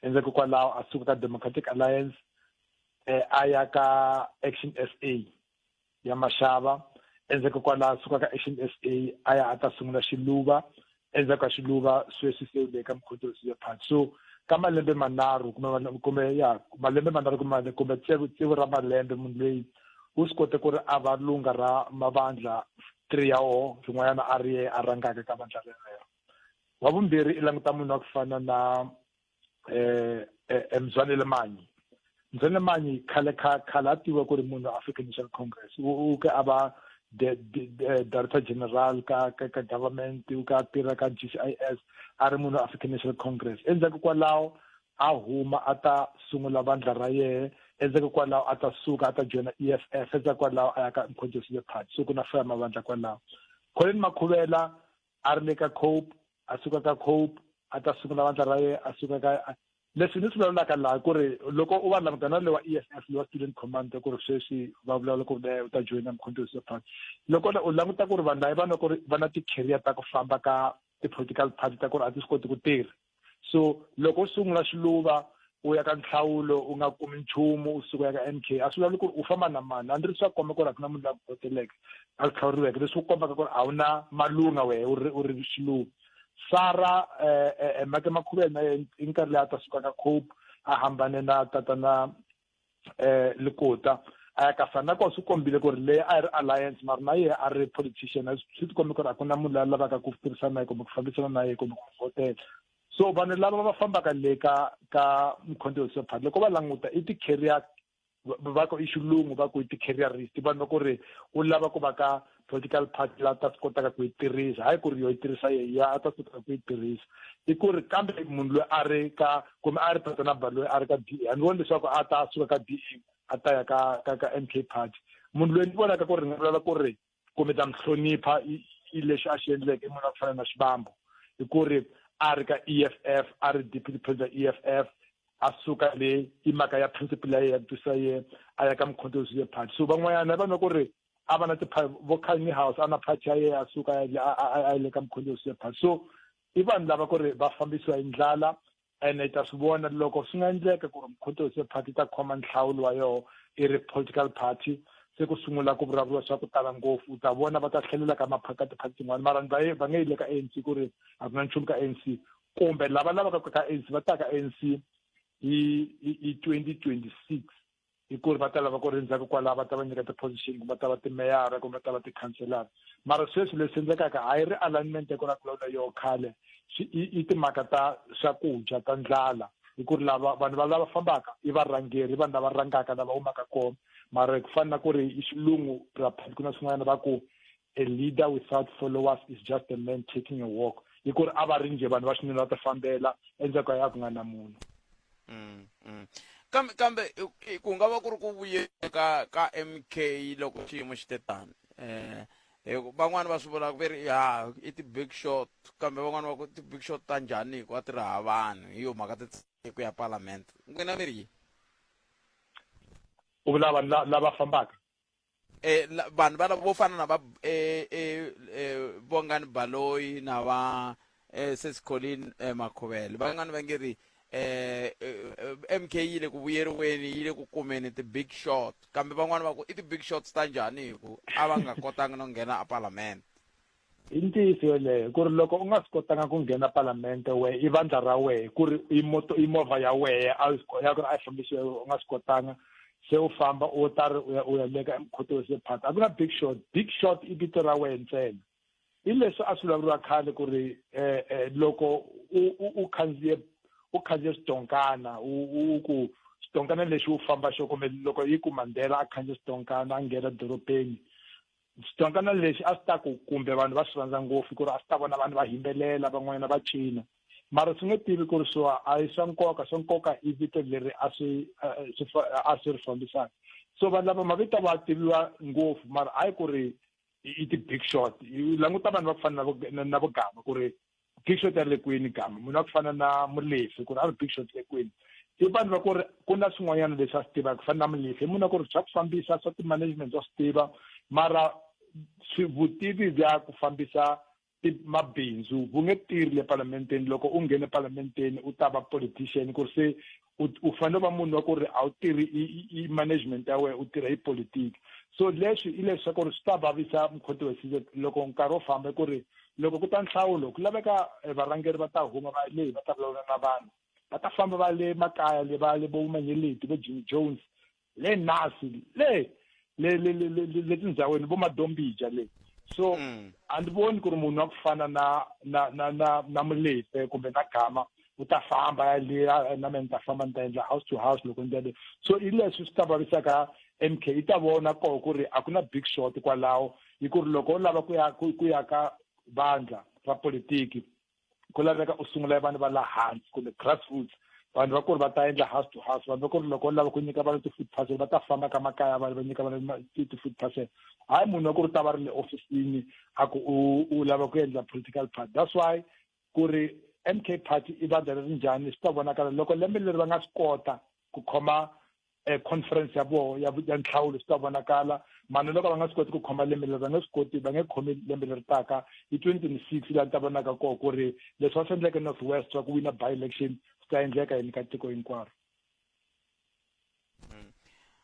endzhaku kwalaho a suka ka Democratic Alliance eh, a ya ka Action S_A ya Mashava endzhaku kwalaho suka ka Action SA a ya a ta sungula Xiluva endzhaku ka Xiluva sweswi se u le ka Mkhonto Sizwe Party so ka malembe manharhu kumbe kumbe ya malembe manharhu kumbe kumbe tsevu tsevu ra malembe munhu loyi u swi kote ku ri a va lunga ra mavandla three ya woho rin'wanyana a ri ye a rhangaka ka vandla rerero wa vumbirhi i languta munhu wa ku fana na eh, eh, Mzwanele Manyi Mzwanele Manyi khale kha khale a tiviwa ku ri munhu African National Congress u ke a va the, the, the director general ka ka, ka government u ka tirha ka GCIS a ri munhu African National Congress endzhaku kwalaho a huma a ta sungula vandla ra yehe endzhaku kwalaho a ta suka a ta joyina EFF endzhaku kwalaho a ya ka Mkhonto Sizwe Party so ku na faya mavandla kwalaho Colin Makhuvela a ri le ka Cope a suka ka Cope a ta sungula vandla ra yena a suka ka leswi ni swi vulavulaka laha ku ri loko u va languta na lewa E_F_F lewa student command ku ri sweswi va vulavula ku u ta joyina Mkhonto we Sizwe Party loko u languta ku ri vanhu lava va na ku ri va na ti-career ta ku famba ka ti-political party ta ku ri a ti swi koti ku tirha so loko u sungula xiluva u ya ka nhlawulo u nga kumi nchumu u suka ya ka M_K a swi vulavuli ku ri u famba na mani a ni ri swa komba ku ri a ku na munhu loyi a ku voteleke a ku hlawuriweke leswi ku kombaka ku ri a wu na malunga wehe u ri u ri xiluva Sara eh, eh, eh Make Makhuvela na yena hi nkarhi leyi a ta suka ka Cope a hambane na tatana eh Lekota a ya ka Sara na kona swi kombile ku ri leyi a yi ri alliance mara na yehe a ri politician swi tikombe ku ri a ku na munhu loyi a lavaka ku tirhisana na yena kumbe ku fambisana na yena kumbe ku n'wi vhotela so vanhu lava va fambaka le ka ka Mkhonto we Sizwe Party loko va languta i ti-career va ku i xilungu va ku i ti-careerist vanhu va ku ri u lava ku va ka political party la ta swi kotaka ku yi tirhisa hayi ku ri yo yi tirhisa yeya a ta swi kotaka ku yi tirhisa i ku ri kambe munhu loyi a ri ka kumbe a ri tatana Baloyi a ri ka D_A a ni voni leswaku a ta suka ka D_A a ta ya ka ka ka M_K party munhu loyi ni vonaka ku ri ni nga vulavula ku ri kumbe ta mi hlonipha i lexi a xi endleke i munhu wa ku fana na Xivambu hi ku ri a ri ka E_F_F a ri deputy president E_F_F a suka le i mhaka ya principle ya yena ya ku twisisa yena a ya ka Mkhonto we Sizwe Party so van'wanyana va na ku ri a va na ti vo Kanye House a na party ya yena a suka a ya le ka Mkhonto we Sizwe Party so i vanhu lava ku ri va fambisiwa hi ndlala ene hi ta swi vona loko swi nga endleka ku ri Mkhonto we Sizwe Party yi ta khoma nhlawulo wa yoho i ri political party se ku sungula ku vulavuriwa swa ku tala ngopfu u ta vona va ta tlhelela ka maphaka tiphati tin'wana mara va ye va nge yi le ka ANC ku ri a ku na nchumu ka ANC kumbe lava lavaka ku ka ANC va ta ka ANC hi hi 2026 hi ku ri va ta lava ku ri ndzhaku kwalaho va ta va nyika ti-position kumbe va ta va timeyara kumbe va ta va tikhanselara mara sweswi leswi endlekaka a yi ri alignment ya ku na ku vulavula yo khale i timhaka ta swakudya ta ndlala hi ku ri lava vanhu va lava fambaka i varhangeri i vanhu lava rhangaka lava humaka kona mara ku fana na ku ri i xilungu ku na swin'wana va ku a leader without followers is just a man taking a walk hi ku ri a va ri njhe vanhu va xinuna va ti fambela endzhaku ka ya ku nga na munhu
mm, mm. kambe kambe ku nga va ku ri ku vuyela ka ka MK loko xiyimo xi te tani eh van'wani va swi vula ve ri ya i ti-big shot kambe van'wani va ku ti-big shot ta njhani hikuva ti ri hava vanhu hi yo mhaka ti ku ya palamende n'wina mi ri yini
u vula vanhu lava fambaka
eh vanhu va vo fana na va eh, eh, eh Bongani Baloyi na va eh Sesi Colin eh, Makhuvele van'wana va nge ri eh, eh MK yi le ku vuyeriweni yi le ku kumeni ti-big shot kambe van'wana va ku i ti-big shots ta njhani hi ku a va nga kotanga no nghena aparlament
I ntiyiso yoleyo ku ri loko u nga swi kotanga ku nghena palamente wehe i vandla ra wehe ku ri i moto i movha ya wehe a ya ku ri a yi fambisiwa u nga swi kotanga se u famba u ta ri u ya u ya le ka mkhoto se phata a ku na big shot big shot i vito ra wehe ntsena hi leswi a swi vulavuriwa khale ku ri eh, loko u u khandziye u khandziye xitonkana u ku xitonkana lexi u famba xo kumbe loko yi ku Mandela a khandziye xitonkana a nghena dorobeni xitonkana lexi a swi ta ku kumbe vanhu va swi rhandza ngopfu ku ri a swi ta vona vanhu va himbelela van'wanyana va cina mara swi nge tivi ku ri swo a hi swa nkoka swa nkoka i vito leri a swi a swi ri fambisaka so vanhu lava mavito va tiviwa ngopfu mara hayi ku ri i ti-big shot languta vanhu va ku fana na vo gama ku ri big shot ya le kwini gama munhu wa ku fana na mulefi ku ri a ri big shot le kwini i vanhu va ku ri ku na swin'wanyana leswi a swi tivaka ku fana na mulefi i munhu wa ku ri swa ku fambisa swa ti-management wa swi tiva mara vutivi bya ku fambisa mabindzu vu nge tirhi le palamenteni loko u nghene palamenteni u ta va politician ku ri se u fanele u va munhu wa ku ri a wu tirhi i management ya wena u tirha hi politiki so leswi i leswaku ri swi ta vavisa mkhoti wa sizwe loko nkarhi wo famba ku ri loko ku ta nhlawulo ku laveka eh, varhangeri va ta huma va leyi va ta vulavula na vanhu va ta famba va le makaya le va le vo manyeleti vo jimmy jones le nasi le le le le le le tindhawini vo madombija le so mm. a ndzi voni ku ri munhu wa ku fana na na na na na mulefe kumbe na gama u ta famba ya le na mina ni ta famba ni ta endla house to house loko ni le so i leswi swi ta vavisaka MK i ta vona koho ku ri a ku na big shot kwalaho hi ku ri loko u lava ku ya ku ya ka vandla ra politiki ku laveka u sungula vanhu va la hansi kumbe grassroots vanhu va ku ri va ta endla house to house vanhu va ku ri loko u lava ku nyika vanhu ti-food parcel va ta famba ka makaya vanhu va nyika vanhu ti-food parcel hayi munhu wa ku ri ta va ri le ofisini a ku u u lava ku endla political party that's why ku ri MK party i vandla leri njhani swi ta vonakala loko lembe leri va nga swi kota ku khoma eh, conference ya voho ya ya nhlawulo swi ta vonakala mani loko va nga swi koti ku khoma lembe leri va nge swi koti va nge khomi lembe leri taka hi 2026 laha ni ta vonaka koho ku ri leswi va swi endleke north west swa ku wina by election swi ta endleka yini ka tiko hinkwaro
mm.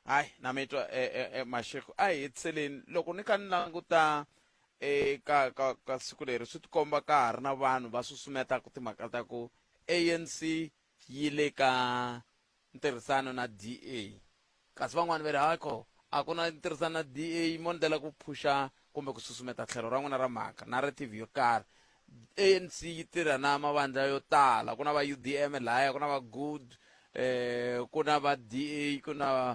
hayi na mi twa eh, eh, eh, masheko a hi hetiseleni loko ni kha ni languta eka ka ka siku leri swi tikomba ka ha ri na vanhu va susumetaka timhaka ta ku ANC yi le ka ntirhisano na DA kasi van'wani va ri hakho a ku na ntirhisano na DA mo ndlela ku phuxa kumbe ku susumeta tlhelo ra n'wina ra mhaka narrative yo karhi ANC yi tirha na mavandla yo tala ku na va UDM laya ku na va good eh ku na va DA ku na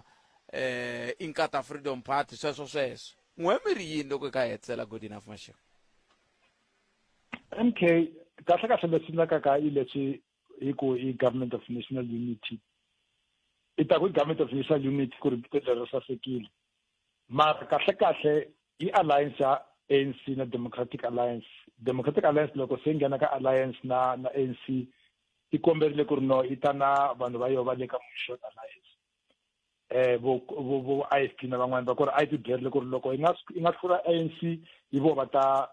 eh Inkatha Freedom Party sweswo sweswo n'we mi ri yini loko hi kha hi hetisela good enough masheko
MK kahle kahle leswi endlekaka i leswi hi ku i government of national unity i ta ku i government of national unity ku ri vito leri sasekile mara kahle kahle i alliance ya ANC na Democratic Alliance Democratic Alliance loko se nghena ka alliance na na ANC i komberile ku ri no i ta na vanhu va yo va le ka Moonshot Alliance eh vo vo vo IFP na van'wana va ku ri a yi ti byerile ku ri loko yi nga yi nga hlula ANC hi vo va ta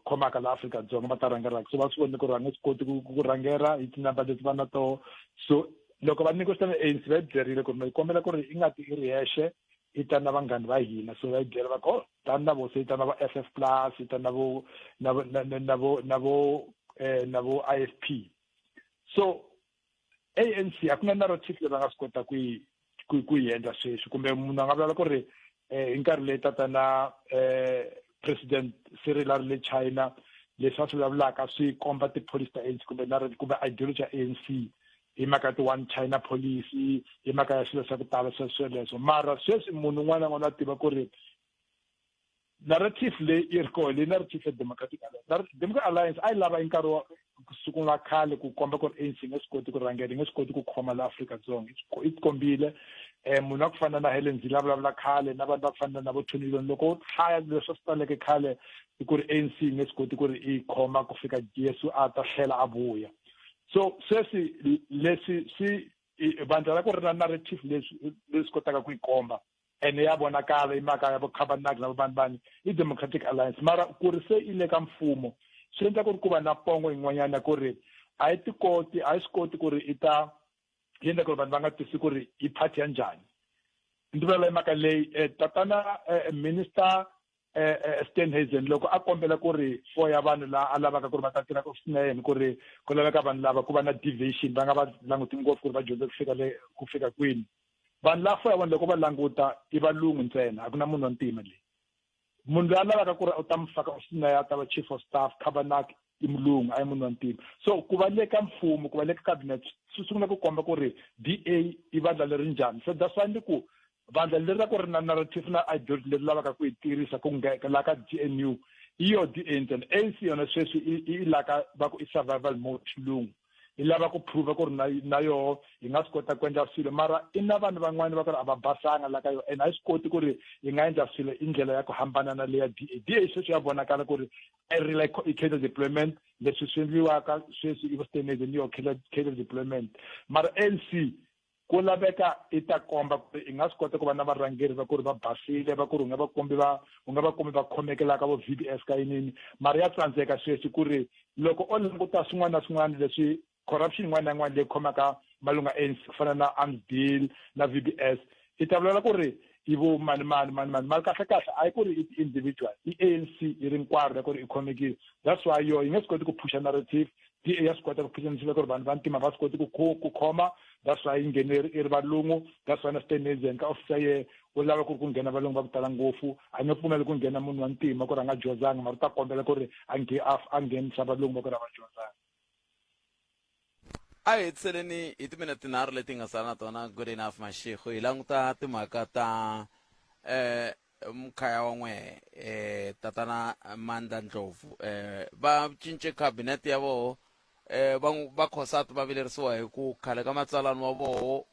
khomaka la Afrika-Dzonga va ta rhangelaka so va swi vonile ku ri va nge swi koti ku ku rhangela hi tinamba leti va na toho so loko va nyikiwe xitana ANC va yi byerile ku ri yi kombela ku ri i nga ti i ri yexe yi ta na vanghani va hina so va yi byela va ku oh tani na vo se yi ta na vo F F plus yi ta na vo na vo na na vo na vo eh na vo I_F_P so ANC a ku na narrative leyi va nga swi kota ku yi ku ku yi endla sweswi kumbe munhu a nga vulavula ku ri eh hi nkarhi leyi tatana eh president Cyril a ri le China leswi a swi vulavulaka swi komba tipholisi ta ANC kumbe narrative kumbe ideology ya ANC hi mhaka ti one China policy hi mhaka ya swilo swa ku tala swesweleswo mara sweswi munhu un'wana na un'wana a tiva ku ri narrative leyi yi ri kona leyi narrative ya democratic alliance democratic alliance a yi lava hi nkarhi wa siku la khale ku komba ku ri ANC yi nge swi koti ku rhangela yi nge swi koti ku khoma la Afrika-Dzonga yi tikombile um munhu wa ku fana na Helen Zille a vulavula khale na vanhu va ku fana na vo Tony Leon loko u hlaya leswi swi tsaleke khale i ku ri ANC yi nge swi koti ku ri yi khoma ku fika Yesu a ta tlhela a vuya so sweswi leswi swi vandla ra ku ri na narrative leswi leswi kotaka ku yi komba ene ya vonakala i mhaka ya vo Cabernac na vanhu vani i Democratic Alliance mara ku ri se yi le ka mfumo swi endla ku ri ku va na pongo yin'wanyana ku ri a yi tikoti a yi swi koti ku ri i ta yi endla ku ri vanhu va nga twisi ku ri i party ya njhani ndzi vulavula hi mhaka leyi eh, tatana eh, minister eh, eh, Steenhuisen loko a kombela ku ri four ya vanhu laha a lavaka ku ri va ta tirha ofisini ya yena ku ri ku laveka vanhu lava ku va na deviation va nga va languti ngopfu ku ri va dyondze ku fika le ku fika kwini vanhu lava four ya vona loko va languta i valungu ntsena a ku na munhu wa ntima leyi munhu loyi a lavaka ku ri u ta mi faka ofisini ya ta va chief of staff Cabernac i mulungu a yi munhu wa ntima so ku va le ka mfumo ku va le ka cabinet swi sungula ku komba ku ri DA i vandla leri njhani so that's why ni ku vandla leri ra ku ri na narrative na ideology leri lavaka ku yi tirhisa ku la ka G_N_U i yo D_A ntsena A_N_C yona sweswi i la ka va ku i survival mode xilungu yi lava ku prove ku ri na na yoho hi nga swi kota ku endla swilo mara i na vanhu van'wani va ku ri a va basanga la ka yona and a yi swi koti ku ri yi nga endla swilo i ndlela ya ku hambana na leya D_A D_A sweswi ya vonakala ku ri a yi ri like i cadre deployment leswi swi endliwaka sweswi i vustenezi ni yo cadre deployment mara A_N_C ku laveka i ta komba ku ri i nga swi kota ku va na varhangeri va ku ri va basile va ku ri u nga va kombi va u nga va kombi va khomekela ka vo V_B_S ka yinini mara ya tsandzeka sweswi ku ri loko o languta swin'wana na swin'wana leswi corruption yin'wana na yin'wana leyi khomaka malunga ANC ku fana na arms deal na V_B_S i ta vulavula ku ri i vo mani mani mani mani mali kahle kahle a yi ku ri i ti-individual i A_N_C yi ri hinkwaro ya ku ri i khomekile that's why yo yi nge swi koti ku phusha narrative D_A ya swi kota ku phusha narrative ku ri vanhu va ntima va swi koti ku ku khoma that's why yi nghene i ri valungu that's why na Steenhuisen ka office ya yehe u lava ku ri ku nghena valungu va ku tala ngopfu a nge pfumeli ku nghena munhu wa ntima ku ri a nga dyondzanga mara u ta kombela ku ri a a nghenisa valungu va ku ri a va dyondzanga
A hi hetiseleni hi timinete tinharhu leti hi nga sala na tona good enough Mashego hi languta timhaka ta eh mkhaya wa n'we eh tatana Mandla Ndlovu eh va cince cabinet ya voho eh va va Cosatu va vilerisiwa hi ku khale ka matsalani wa voho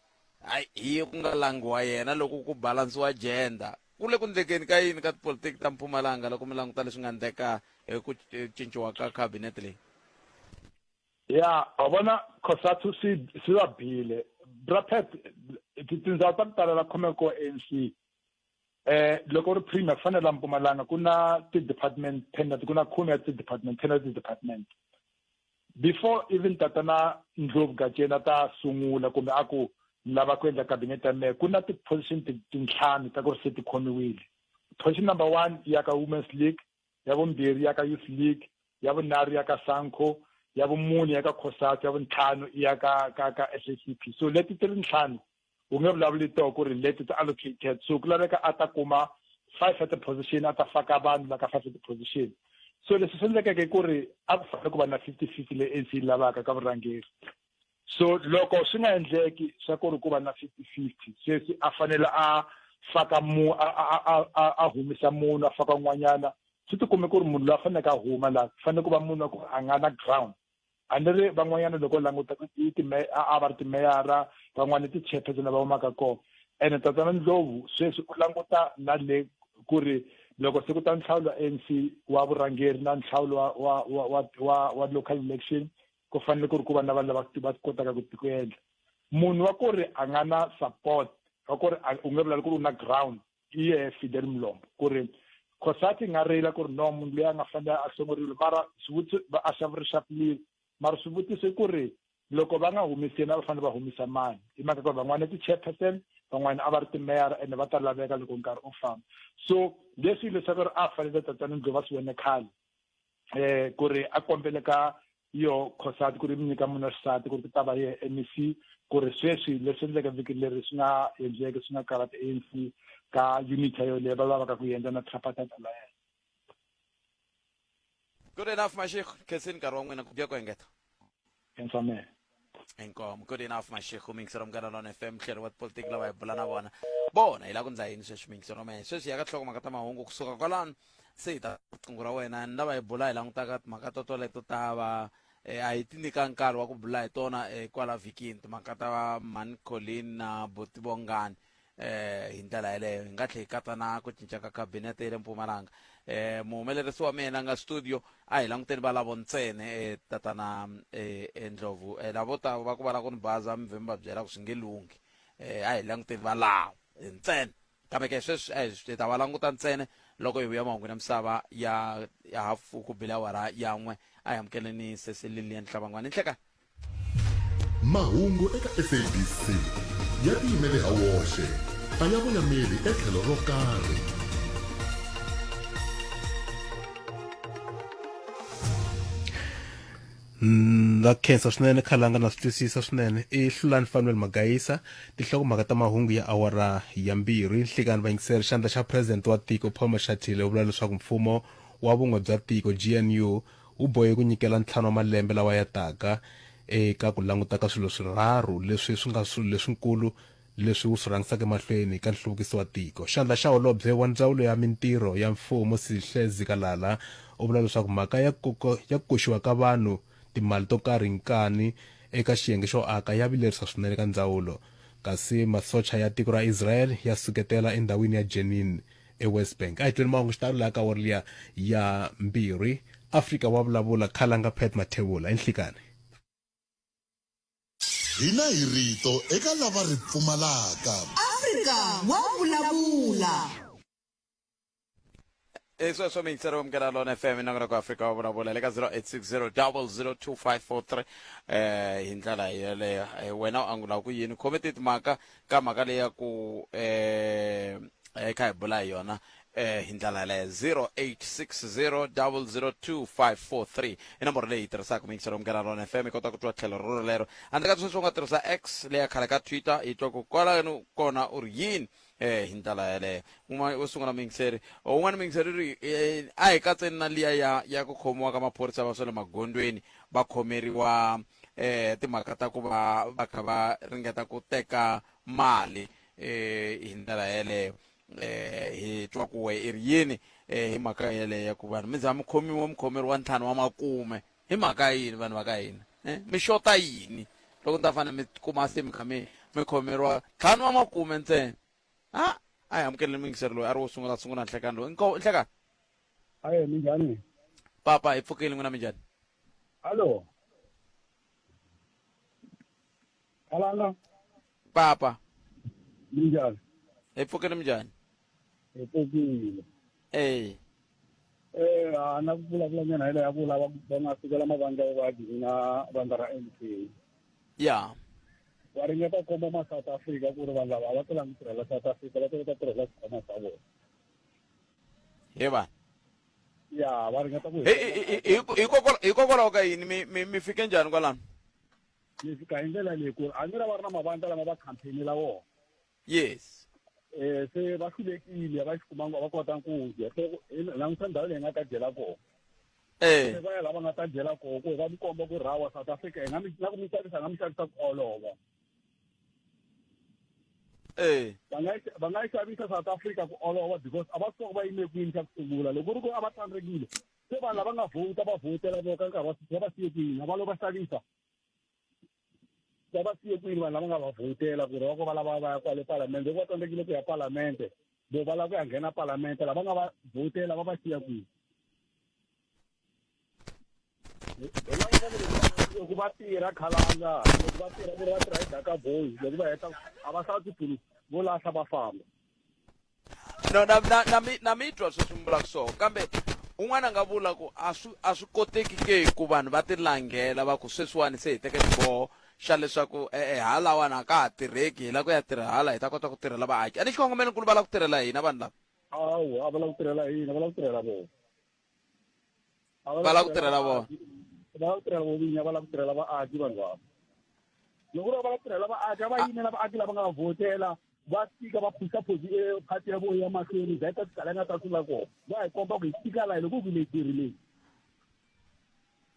hayi hi ku nga langiwa yena loko ku balansiwa gender ku le ku ndlekeni ka yini ka tipolitiki ta Mpumalanga loko mi languta leswi nga ndleka hi ku cinciwa ka cabinet leyi
Ya wa vona Cosatu swi swi va bile bra Pat tindhawu ta ku tala la khomeke ko ANC eh loko ri premier ku fanele la Mpumalanga ku na ti-department ten ku na khume ya ti-department ten ya ti-department before even tatana Ndlovu Gatsheni a ta sungula kumbe a ku ni lava ku endla cabinet ya mehe ku na ti-position tintlhanu ta ku ri se ti khomiwile position number one ya ka Women's League ya vumbirhi ya ka Youth League, ya vunharhu ya ka SANCO, ya vumune ya ka COSATU, ya vuntlhanu i ya ka ka ka SACP. So leti ti ri ntlhanu u nge vulavuli toho ku ri leti ti allocated. So ku laveka a ta kuma five ya ti-position a ta faka vanhu la ka five ya ti-position. So leswi swi endlekeke i ku ri a ku fanele ku va na 50-50 leyi ANC yi lavaka ka vurhangeri. So loko swi nga endleki swa ku ri ku va na 50-50 sweswi a fanele a faka mu a a a a humisa munhu a faka un'wanyana swi tikume ku ri munhu loyi a faneleke a huma laha ku fanele ku va munhu wa ku a nga na ground a ni ri van'wanyana loko languta i a va ri timeyara van'wana i ti-chairperson lava humaka kona ene tatana Ndlovu sweswi u languta na le ku ri loko se ku ta nhlawulo wa ANC wa vurhangeri na nhlawulo wa wa wa wa wa local election ku fanele ku ri ku va na vanhu lava va kotaka ku ku endla munhu wa ku ri a nga na support wa ku ri u nge vulali ku ri u na ground i yehe Fidel Mlombo ku ri Cosati nga rila ku ri no munhu loyi a nga fanele a hlongoriwile mara swivutiso a xavurixapulile mara swivutiso i ku ri loko va nga humisi yena va fanele va humisa mani hi mhaka ku ri van'wana i ti-chairperson Van'wana a va ri timeyara ende va ta laveka loko nkarhi u famba. So leswi leswaku ri a fanele Tatana Ndlovu a swi vone khale eh ku ri a kombele ka yo Cosatu ku ri mi nyika munhu wa xisati ku ri ku ta va ye MEC ku ri sweswi leswi endleke vhiki leri swi nga endleki swi nga karhati ANC ka unit ya yoleyo va lavaka ku endla na tripartite alliance.
Good enough Mashego, khensini nkarhi wa n'wina ku biya ku engeta.
Khensa mehe.
Inkomu. Good enough Mashego muyingiseri wa Munghana Lona FM mhleri wa tipolitiki lava hi bula na vona. Vona hi lava ku ndla yini sweswi muyingiseri wa mehe. Sweswi hi ya ka nhlokomhaka ta mahungu kusuka kwalano se hi ta riqingho ra wena ni lava hi bula hi langutaka timhaka to toleto ta va eh, a hi ti nyika nkarhi wa ku bula hi tona eh, kwala vhikini timhaka ta mhani Colin na buti Bongani eh hi ndlela yeleyo hi nga tlhela hi katsa na ku cinca ka khabinete ya le Mpumalanga eh muhumelerisi wa mina nga studio a hi languteni valavo ntsena eh, tatana eh, eh, Ndlovu eh, lavo ta va ku va lava ku ni baza mi vhe mi va byela ku swi nge lunghi eh, a hi languteni valavo eh, ntsena kambe ke sweswi a hi ta va languta ntsena loko hi vuya mahungwini ya misava ya ya hafu ku bile awara ya n'we a hi amukeleni sesi Lilian Hlabangwani nhlekani
Mahungu eka SABC ya tiyimele ha woxe, a ya voyameli etlhelo ro karhi.
Na khensa swinene khalanga na swi twisisa swinene i hlulani fanuel magayisa tinhlokomhaka ta mahungu ya awara ya mbirhi nhlikani vayingiseri xandla xa president wa tiko paul mashatile u vula leswaku mfumo wa vun'we bya tiko gnu Wu bohe ku nyikela ntlhanu wa malembe lawa ya taka eka ku languta ka swilo swirharhu leswi swi nga swilo leswinkulu leswi wu swi rhangisaka emahlweni ka nhluvukiso wa tiko. Xandla xa Holobye wa Ndzawulo ya Mintirho ya Mfumo Sihle Zikalala u vula leswaku mhaka ya ku ya ku koxiwa ka vanhu timali to karhi hi nkani eka xiyenge xo aka ya vilerisa swinene eka ndzawulo kasi masocha ya tiko ra Israel ya suketela endhawini ya Jenin eWest Bank. A hi tweni mahungu xitalo laha ka awara liya ya mbirhi. Afrika wa vulavula Khalanga Pat Mathebula enhlikani.
Hina hi rito eka lava ri pfumalaka.
Afrika wa vulavula.
I sweswo miyingiseri wa Munghana Lona FM nongonoko wa Afrika wa vulavula le ka 0860 002543 eh hi ndlela yeleyo eh, wena u angula ku yini khome ti timhaka ka mhaka leyi ya ku eh eh, kha hi bula hi yona eh hi ndlela yeleyo 0860 002543 i nomboro leyi yi tirhisaka miyingiseri wa Munghana Lona FM yi kota ku twa tlhelo ro rolero handle ka sweswo u nga tirhisa X leya khale ka Twitter yi twa ku kwalano kona u ri yini eh hi ndlela yeleyo un'wana wo sungula muyingiseri un'wana muyingiseri ri eh, a hi katseni na liya ya ya ku khomiwa ka maphorisa va swa le magondzweni va khomeriwa eh timhaka ta ku va va kha va ringeta ku teka mali eh hi ndlela yeleyo eh hi twa ku we i ri yini eh hi mhaka yeleyo ya ku vanhu mi za mi khomiwa mi khomeriwa ntlhanu wa makume hi mhaka yini vanhu va ka hina eh mi xota yini loko ni ta fanele mi kuma se mi kha mi mi khomeriwa ntlhanu wa makume ntsena a a hi amukeleni muyingiseri loyi a ri wo sungula sungula nhlekani loyi nko nhlekani
Aye minjhani?
Papa hi pfukile n'wina minjhani?
Hallo. Halanga.
Papa.
Minjhani?
Hi pfukile minjhani?
Hi pfukile.
Eh.
Eh, a na ku vulavula nyana hi leya ku lava va nga sukela mavandla yo va joyina vandla ra MK.
Ya.
Va ringeta ku komba ma South Africa ku ri vanhu lava a va telanga ku tirhela South Africa va tele ta tirhela swikhwama swa vona.
He vanhu.
Ya, va ringeta ku
Hikokwalaho ka yini mi mi mi fike njhani kwalano?
Mi fika hi ndlela leyi ku ri a ni ra va ri na mavandla lama va campaign-ela wona.
Yes.
Eh se va hlulekile va xi kumanga va kota ku dya se langutisa ndhawu leyi nga ta dyela kona.
Eh.
Se va ya la va nga ta dyela kona ku va mi komba ku rawa South Africa hi nga mi na ku mi xavisa nga mi xavisa ku olova.
Eh.
Va nga va nga yi xavisa South Africa ku olova because a va swi va yime kwini xa ku sungula loko ku ri ku a va tsandzekile se vanhu lava nga vhota va vhotela voka nkarhi wa va va siye kwini a va lo va xavisa va va siye kwini vanhu lava nga va vhotela ku ri va ko va lava va ya kwale palamende loko va tsandzekile ku ya palamende vo va lava ku ya nghena palamende lava nga va vhotela va va siya kwini loko va tirha khalanga loko va tirha ku ri va tirha hi daka boy loko va heta a va sala tipulu vo lahla va famba
no na na na mi na mi twa sweswi mi vulaka swona kambe un'wana a nga vula ku a swi a swi koteki ke ku vanhu va tilangela va ku sweswiwani se hi teke xiboho xa leswaku e-e halawani a ka ha tirheki hi lava ku ya tirha hala hi ta kota ku tirhela vaaki a ni xikongomelonkulu va lava ku tirhela hina vanhu lava
awu a va lava ku tirhela hina va lava ku tirhela vona
va lava ku tirhela vona
va lava ku tirhela vo vinyi a va lava ku tirhela vaaki vanhu lava loko ri va lava ku tirhela vaaki a va yimela vaaki lava nga va vhotela va fika va phusa phosi phati ya vo ya mahlweni za yi ta tikala nga ta sula kona va hi komba ku hi tika laha loko ku leyi tirhi leyi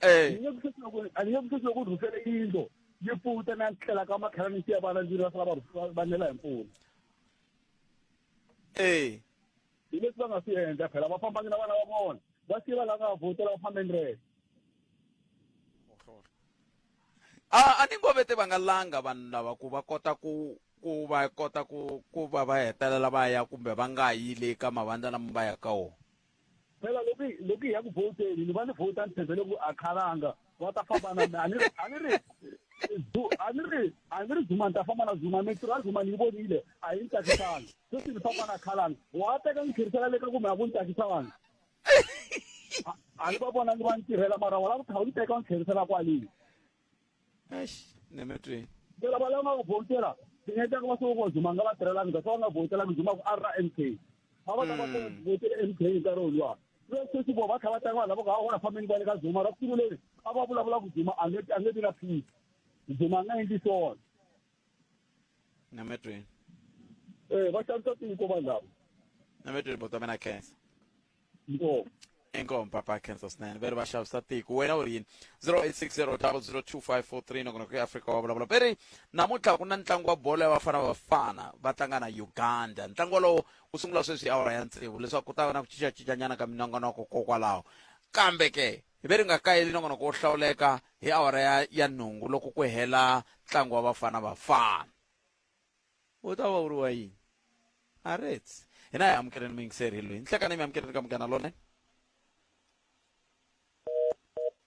a ni nge ku loko rhufele yindlo yi pfuta na tlela ka makhelani siya vana ndzi va sala va va nela hi mpfula
eh
hi leswi va nga swi endla phela va fambangi na vana va vona va siye va lava nga vhotela va fambe ndlela
a a ni ngo vete va nga langa vanhu lava ku va kota ku ku va kota ku ku va va hetelela va ya kumbe va nga yi le ka mavandla lama va ya ka wona
phela loko loko hi ya ku vhoteni ni va ni vhota ni tshembele ku a khalanga va ta famba na mina a ni ri a ni ri a ni ri a ni ri zuma ni ta famba na zuma mintirho ya zuma ni yi vonile a yi ni tsakisanga sweswi ni famba na khalanga wa teka ni tlherisela le ka ku mina ku ni tsakisanga a ni va vona ni va ni tirhela mara wa lava ku tlhela u ni teka u ni tlherisela kwaleni
eish nemetweni
phela va lava ku vhotela swi nga endleka va soko zuma nga va tirhelanga kasi va nga vhotelanga zuma ku a ri na m k a va ta va vhotele m k hi nkarhi woluwa sweswi vo va tlhela va teka vanhu lava ku a va fambeni va le ka zuma ra ku sunguleni a va vulavula ku zuma a nge a nge vi na peace zuma a nga endli swona
nemetweni
eh va xavisa tiko vanhu lava
nemetweni bota mina khensa
Inkomu.
Inkomu papa khensa swinene veri va xavisa tiko wena u ri yini 0860002543 nongonoko ya Afrika wa vulavula veri namuntlha ku na ntlangu wa bolo ya vafana vafana va tlanga na Uganda ntlangu wolowo wu sungula sweswi hi awara ya tsevu leswaku ku ta va na ku cincacincanyana ka minongonoko kokwalaho kambe ke hi ve ri nga kayeli nongonoko wo hlawuleka hi awara ya, ya nhungu loko ku hela ntlangu wa vafana vafana wu ta va wu ri wa yini arets hina hi amukeleni muyingiseri hi loyi nhlekani mi amukeleni ka munghana lone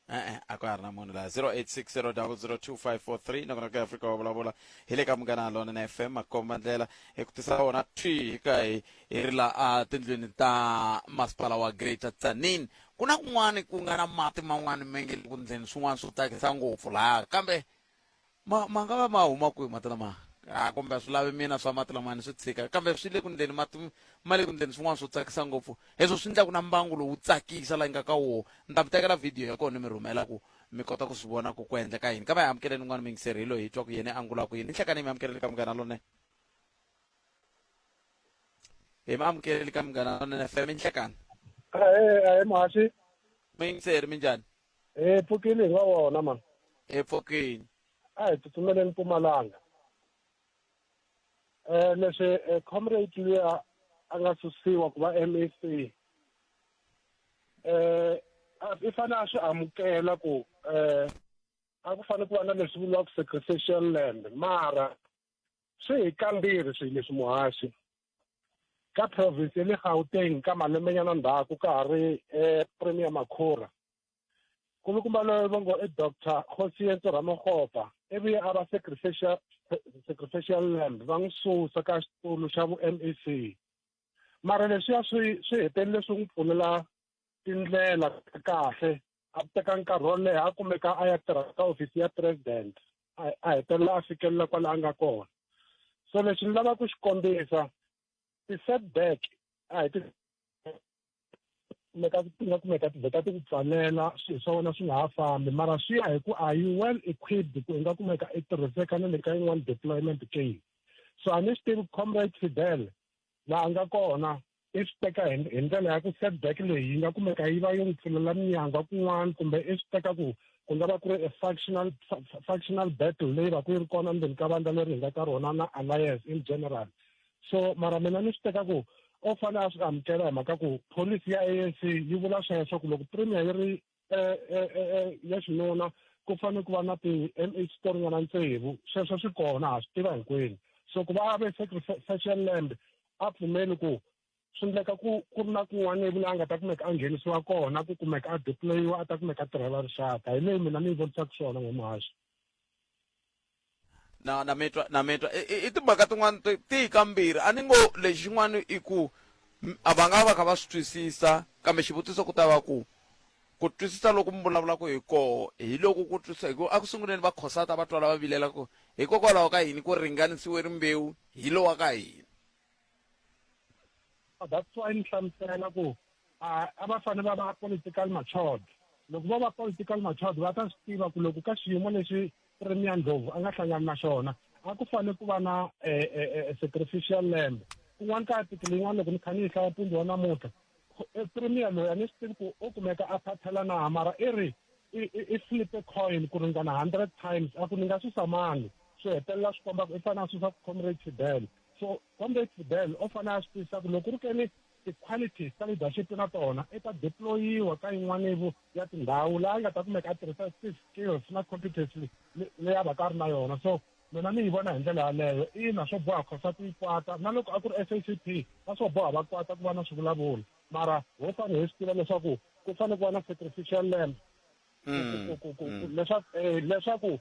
e-e a ka ha ri na munhu laha 0860002543 nongonoko ya afrika wa vulavula hi le ka munghana lone na fm makomba ndlela hi ku tisa wona thwi hi ka hi hi ri la a tindlwini ta masipala wa greater tsanin ku na kun'wani ku nga na mati man'wani me nge le ku ndleni swin'wana swo tsakisa ngopfu laha kambe ma ma nga va ma huma kwihi mati lama a kumbe a swi lavi mina swa mati lamani swi tshika kambe swi le ku ndleni mati ma le ku ndleni swin'wana swo tsakisa ngopfu heswo swi ndlaku na mbangu lowu tsakisa la yi nga ka woho ni ta mi tekela video ya kona mi rhumela ku mi kota ku swi vona ku ku endleka yini kambe hi amukeleni un'wana muyingiseri hi loyi hi twa ku yena angula ku yini nhlekani mi amukeleni ka munghana lonene hi mi amukeleli ka munghana lonene fm nhlekani
ahee muhaxi
muyingiseri minjhani
Hi pfukile hi va vona mani.
Hi pfukile.
A hi tsutsumeleni Mpumalanga. Eh leswi eh, comrade luya a nga susiwa ku va MEC eh i fanele a swi amukela ku eh a ku fanele ku va na leswi vuriwaka sacrificial land mara swi hi kambirhi swilo leswi muhaxi ka province ya le Gauteng ka malembenyana ndzhaku ka ha ri eh, Premier Makhura kulukumba loyi va ngo i Dr Kgosientso Ramokgopa ivi a va sacrificial sacrificial lamb va n'wi susa ka xitulu xa vu MEC mara leswiya swi swi hetelele swi n'wi pfulela tindlela kahle a teka nkarhi wo leha a kumeka a ya tirha ka ofisi ya president a hetelela a fikelela kwala a nga kona so lexi ni lavaka ku xi kombisa ti-setback a hi ti kumeka ti nga kumeka ti vheta ti ku pfalela swilo swa wena swi nga ha fambi mara swi ya hi ku are you well equipped ku i nga kumeka i tirhiseka na le ka yin'wana deployment ke so a ni swi tivi comrade Fidel laha a nga kona i swi teka hi hi ndlela ya ku setback leyi yi nga kumeka yi va yi n'wi pfulela minyangwa kun'wana kumbe i swi teka ku ku nga va ku ri a factional factional battle leyi va ku yi ri kona ndzeni ka vandla leri hi nga ka rona na alliance in general so mara mina ni swi teka ku o fanele a swi amukela hi mhaka ku policy ya ANC yi vula sweswo ku loko premier yi ri eh, eh, eh, ya xinuna ku fanele ku va na ti-mh to ringana tsevu sweswo swi kona ha swi tiva hinkwenu so ku va a ve sacrificial lamb a pfumeli ku swi endleka ku ku ri na kun'wana ivi laha a nga ta kumeka a nghenisiwa kona ku kumeka a deployiwa a ta kumeka a tirhela rixaka hi leyi mina ni yi vonisaka swona n'wamuhaxi
na na mitwa na mitwa i timhaka tin'wana ti kambirhi a ni ngo lexin'wana i ku a va nga va kha va swi twisisa kambe xivutiso ku ta va ku Ku twisisa loku mi vulavulaka hi koho hi loku ku twisisa hi ku eku sunguleni va Cosatu a va twala va vilela ku hikokwalaho ka yini ku ringanisiwe rimbewu hi lowa ka hina.
That's why ni hlamusela ku a a va fanele va va political matured. Loko vo va political matured va ta swi tiva ku loko ka xiyimo lexi Premier Ndlovu a nga hlangana na xona a ku fanele ku va na sacrificial lamb. Kun'wana ka article yin'wana loko ni kha ni yi hlaya mpundzu wa namuntlha Premier loyi a ni swi tivi ku u kumeka a phathela na mara i ri i flipe coin ku ringana 100 times a ku ni nga susa mani swi hetelela swi komba ku i fanele a susa Comrade Fidel. So Comrade Fidel o fanele a swi twisisa ku loko ku ri ke ni ti-qualities ta leadership na tona i ta deployiwa ka yin'wanivu ya tindhawu laha a nga ta kumeka a tirhisa ti-skills na competency leyi a va ka a ri na yona. So mina ni yi vona hi ndlela yaleyo. Ina, swo boha Cosatu yi kwata, na loko a ku ri SACP a swo boha va kwata ku va na swivulavulo, mara ho fanele hi swi tiva leswaku ku fanele ku va na sacrificial lamb leswaku leswaku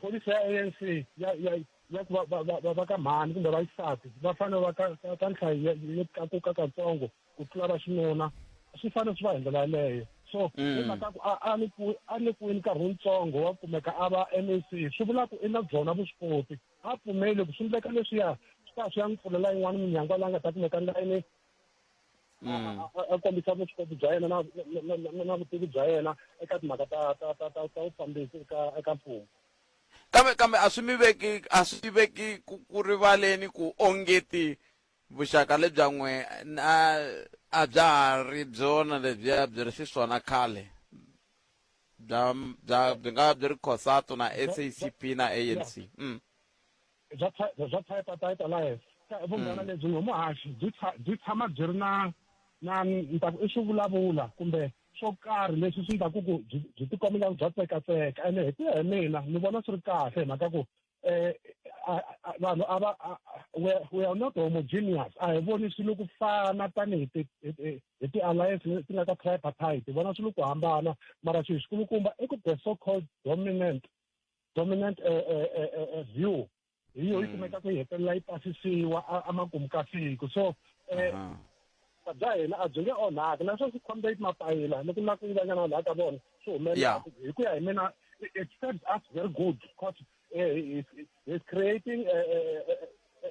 pholisi ya ANC ya ya ya ku va va va va ka mhani kumbe va xisati va fanele va ka ka nhlayo yo tlakuka katsongo ku tlula va xinuna swi fanele swi va hi ndlela yaleyo. So hi mhaka ku a a nyikiwe a nyikiwile nkarhi wutsongo wa kumeka a va M_E_C swi vula ku i na byona vuswikoti a pfumeli ku swi endleka leswiya swi ta swi ya n'wi pfulela yin'wana minyangwa laha nga ta kumeka layini a kombisa vuswikoti bya yena na na vutivi bya yena eka timhaka ta ta ta ta ta vufambisi eka eka mfumo.
Kambe kambe a swi mi veki a swi veki ku ku rivaleni ku ongeti Vuxaka lebya n'we a a bya ha ri byona lebyiya byi ri xiswona khale bya bya byi nga byi ri COSATU na SACP na ANC.
Bya bya tripartite alliance vunghana lebyi ngo muhaxi byi byi tshama byi ri na na ni ta ku i swivulavula kumbe swo karhi leswi swi endlaku ku byi byi tikomba ingaku bya tsekatseka ene hi ku ya hi mina ni vona swi ri kahle hi mhaka ku eh vanhu a va we are not homogeneous a hi voni swilo ku fana tanihi hi ti-alliance ti nga ka tripartite hi vona swilo ku hambana mara xilo xikulukumba i ku the so called dominant dominant view hi yo yi kumeka ku yi hetelela yi pasisiwa emakumu ka siku. So um bya hina a byi nge onhaki na sweswi comrade Mapayila ni ku na ku yivanyana laha ka vona swi humelela hi ku ya hi mina it serves us very good because he's creating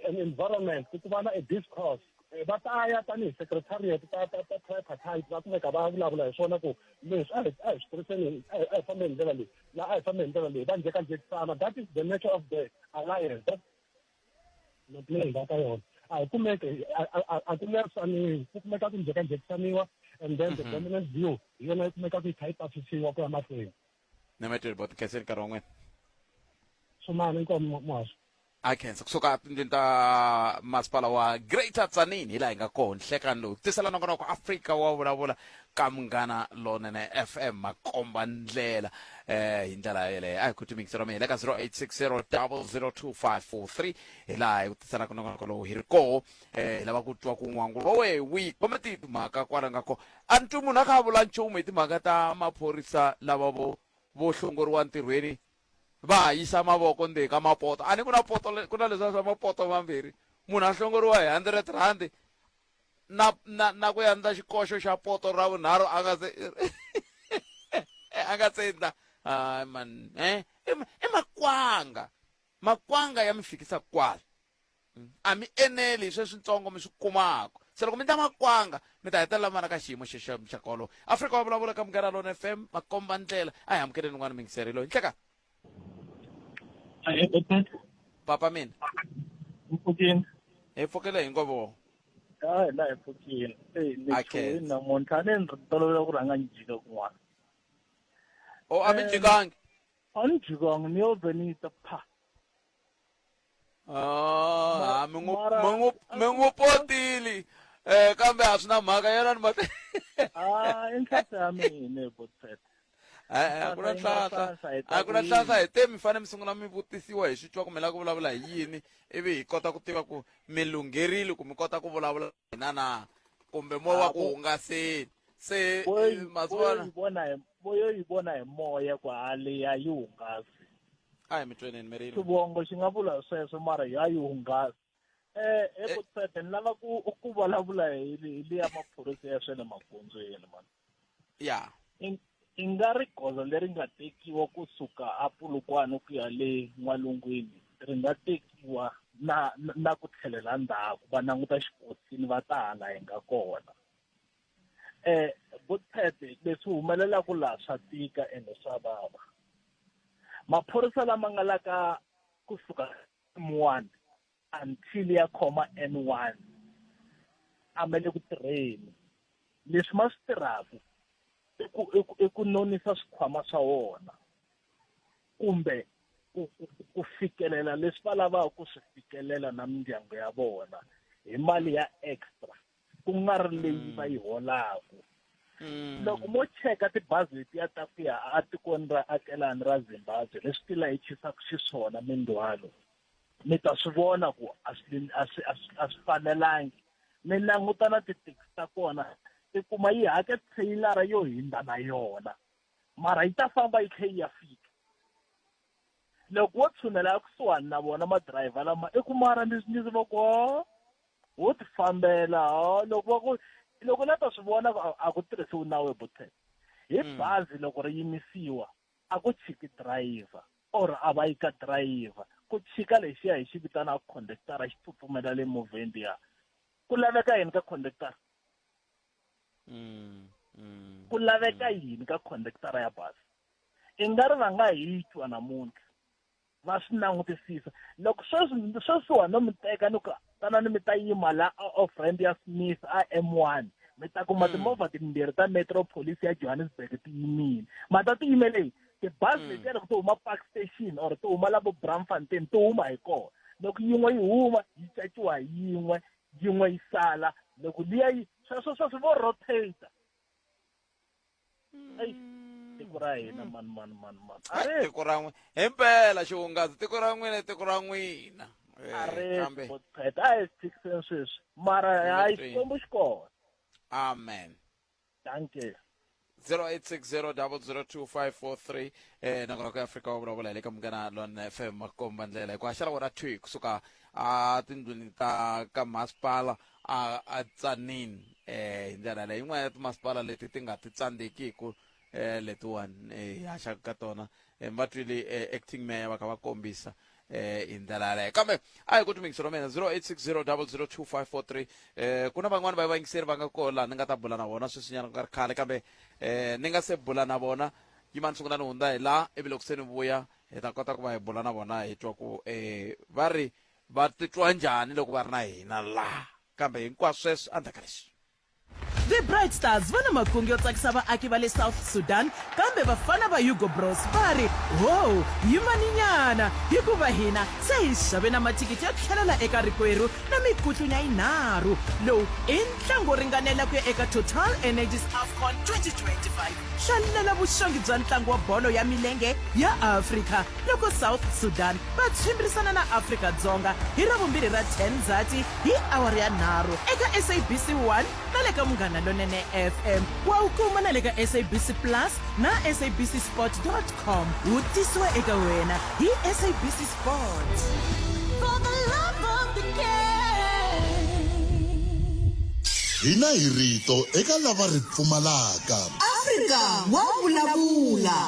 an environment ku va na a discourse. Va ta ya tanihi secretariat ta ta ta tripartite va kumeka va vulavula hi swona ku leswi a hi a hi swi tirhiseni a hi fambeni hi ndlela leyi la a hi fambeni hi ndlela leyi va njhekanjhekisana. That is the nature of the alliance. That leyi hi nga ka yona a hi kumeke a ku lerisaniwi ku kumeka ku njhekanjhekisaniwa and then the dominant view hi yona yi kumeka ku yi kha yi pasisiwa ku ya mahlweni.
Nemeteli bot khenseni nkarhi wa n'wina.
Swimani inkomu muhaxi.
A khensa kusuka tindlwini ta masipala wa Greater Tzaneen hi laha hi nga kona nhlekani lowu tisela nongonoko Afrika wa vulavula ka Munghana Lonene FM makomba ndlela hi ndlela yeleyo a hi khuti mingiselo mi hi le ka 0860 002543 hi laha hi ku tiselaka nongonoko lowu hi ri koho hi lava ku twa ku n'wangulo wa wehe wi khome tihi timhaka kwala nga kona a ni twi munhu a kha a vula nchumu hi timhaka ta maphorisa lava vo vo hlongoriwa ntirhweni va ha yisa mavoko ndzeni ka mapoto a ni ku na poto ku na leswiya swa mapoto mambirhi munhu a hlongoriwa hi 100 rand na na na ku ya ndla xikoxo xa poto ra vunharhu a nga se a nga se ndla hayi man eh i makwanga makwanga ya mi fikisa kwala a mi eneli hi sweswitsongo mi swi kumaka se loko mi ndla makwanga mi ta hetelela mi va na ka xiyimo xexo muxaka wolowo Afrika wa vulavula ka Munghana Lona FM makomba ndlela a hi amukeleni un'wana muyingiseri loyi nhleka papa mina
Mpfukini.
Hi pfukile hinkwavo.
A hina hi pfukile. Eyi ni chuhile namuntlha a ni ni tolovela ku rhanga ni jika kun'wana.
O a mi jikangi?
A ni jikangi ni yo vhe ni ta pha.
Ah, mi n'wi mi n'wi mi n'wi potile eh kambe a swi na mhaka yena ni mati.
Ah, i nhlahla ya mina Botset.
Eh, a ku na nhlahla a ku na nhlahla hi te mi fanele mi sungula mi vutisiwa hi swi twa ku mi lava ku vulavula hi yini ivi hi kota ku tiva ku mi lungherile ku mi kota ku vulavula hina na kumbe mo va ku hungaseni se
masiku vona vo yo yi vona hi moya ku haleya yi hungasi.
A hi mi tweneni mi ri
xivongo xi nga vula sweswo mara ya yi hungasi. Eh Botsete ni lava ku ku vulavula hi hi liya maphorisa ya swa le magondzweni man.
Ya.
I nga ri goza leri nga tekiwa ku suka a Polokwane ku ya le N'walungwini ri nga tekiwa na na ku tlhelela ndzhaku va languta xikosini va ta hala hi nga kona. Eh Bothete leswi humelelaka laha swa tika ende swa vava. Maphorisa lama nga la ka kusuka M1 until ya khoma N1 a ma le ku tirheni. Leswi ma swi tirhaka i ku i ku i ku nonisa swikhwama swa wona kumbe ku ku ku fikelela leswi va lavaka ku swi fikelela na mindyangu ya vona hi mali ya extra ku nga ri leyi va yi holaka. Loko mo cheka tibazi letiya ta ku ya etikweni ra akelani ra Zimbabwe leswi ti layichisaka xiswona mindzhwalo mi ta swi vona ku a swi a swi a swi a swi fanelangi mi languta na tithekisi ta kona i kuma yi hake trailer yo hindza na yona mara yi ta famba yi tlhe yi ya fika loko wo tshunela ekusuhani na vona madirayivha lama i ku mara ni ni va ku wo ti fambela loko va ku loko la ta swi vona ku a ku tirhisiwi nawu ebutheni hi bazi loko ri yimisiwa a ku chiki driver or a va yi ka driver ku chika lexiya hi xi vitanaka conductor xi tsutsumela le movheni liya ku laveka yini ka conductor ku laveka yini ka conductor ya bazi i nga ri va nga hi twa namuntlha va swi langutisisa loko sweswi sweswiwa no mi teka ni ku tanani mi ta yima la off ramp ya Smith a M1 mi ta kuma timovha timbirhi ta Metro Police ya Johannesburg ti yimile ma ta ti yimele tibazi letiya loko ti huma Park Station or ti huma la vo Braamfontein ti huma hi kona loko yin'we yi huma yi caciwa hi yin'we yin'we yi sala loko liya yi sweswo sweswo vo rotate Ei, tiko ra hina mani mani mani mani
Ai, tiko ra n'wina himpela xihungazi tiko ra n'wina i tiko ra n'wina Eh,
a ri
kambe
pheta a hi swi tshikiseni sweswi mara hayi
Three.
xikwembu xi kona
amen
danke
0860002543 eh nakona ku Afrika wa vulavula hi le ka Munghana Lon FM makomba ndlela hikuva xana wona thwi kusuka a tindlwini ta ka masipala a a Tzaneen eh hi ndlela leyi yin'wana ya timasipala leti ti nga ti tsandzekiki eh letiwani eh, hi haxaka ka tona eh, va twile eh, acting mayor va kha va kombisa eh hi ndlela yaleyo kambe a hi ku timingiselo mina 0860002543 eh ku na van'wani va vayingiseri va nga koho laha ni nga ta bula na vona sweswinyana ku nga ri khale kambe eh ni nga se bula na vona yimani sungula ni hundza hi laha ivi loko se ni vuya hi ta kota ku va hi bula na vona hi twa ku eh va ri va titwa njhani loko va ri na hina laha kambe hinkwaswo sweswo endzhaku ka leswi.
The Bright Stars va na makungu yo tsakisa vaaki va le South Sudan, kambe vafana va Hugo Broos va ri, Ho, yimaninyana, hikuva hina se hi xave na mathikithi yo tlhelela eka rikwerhu na mikutlunya yinharhu. Lowu i ntlangu wo ringanela ku ya eka Total Energies AFCON 2025. Hlalela vuxongi bya ntlangu wa bolo ya milenge ya Afrika loko South Sudan va tshwimbirisana na Afrika-Dzonga hi Ravumbirhi ra 10 Ndzhati hi awara ya nharhu eka SABC 1 na le ka Munghana Lonene FM. Wa wu kuma na le ka SABC Plus na sabcsport.com. Wu tisiwa eka wena hi SABC Sport. For the love of the game.
Hina hi rito eka lava ri pfumalaka.
Afrika wa vulavula.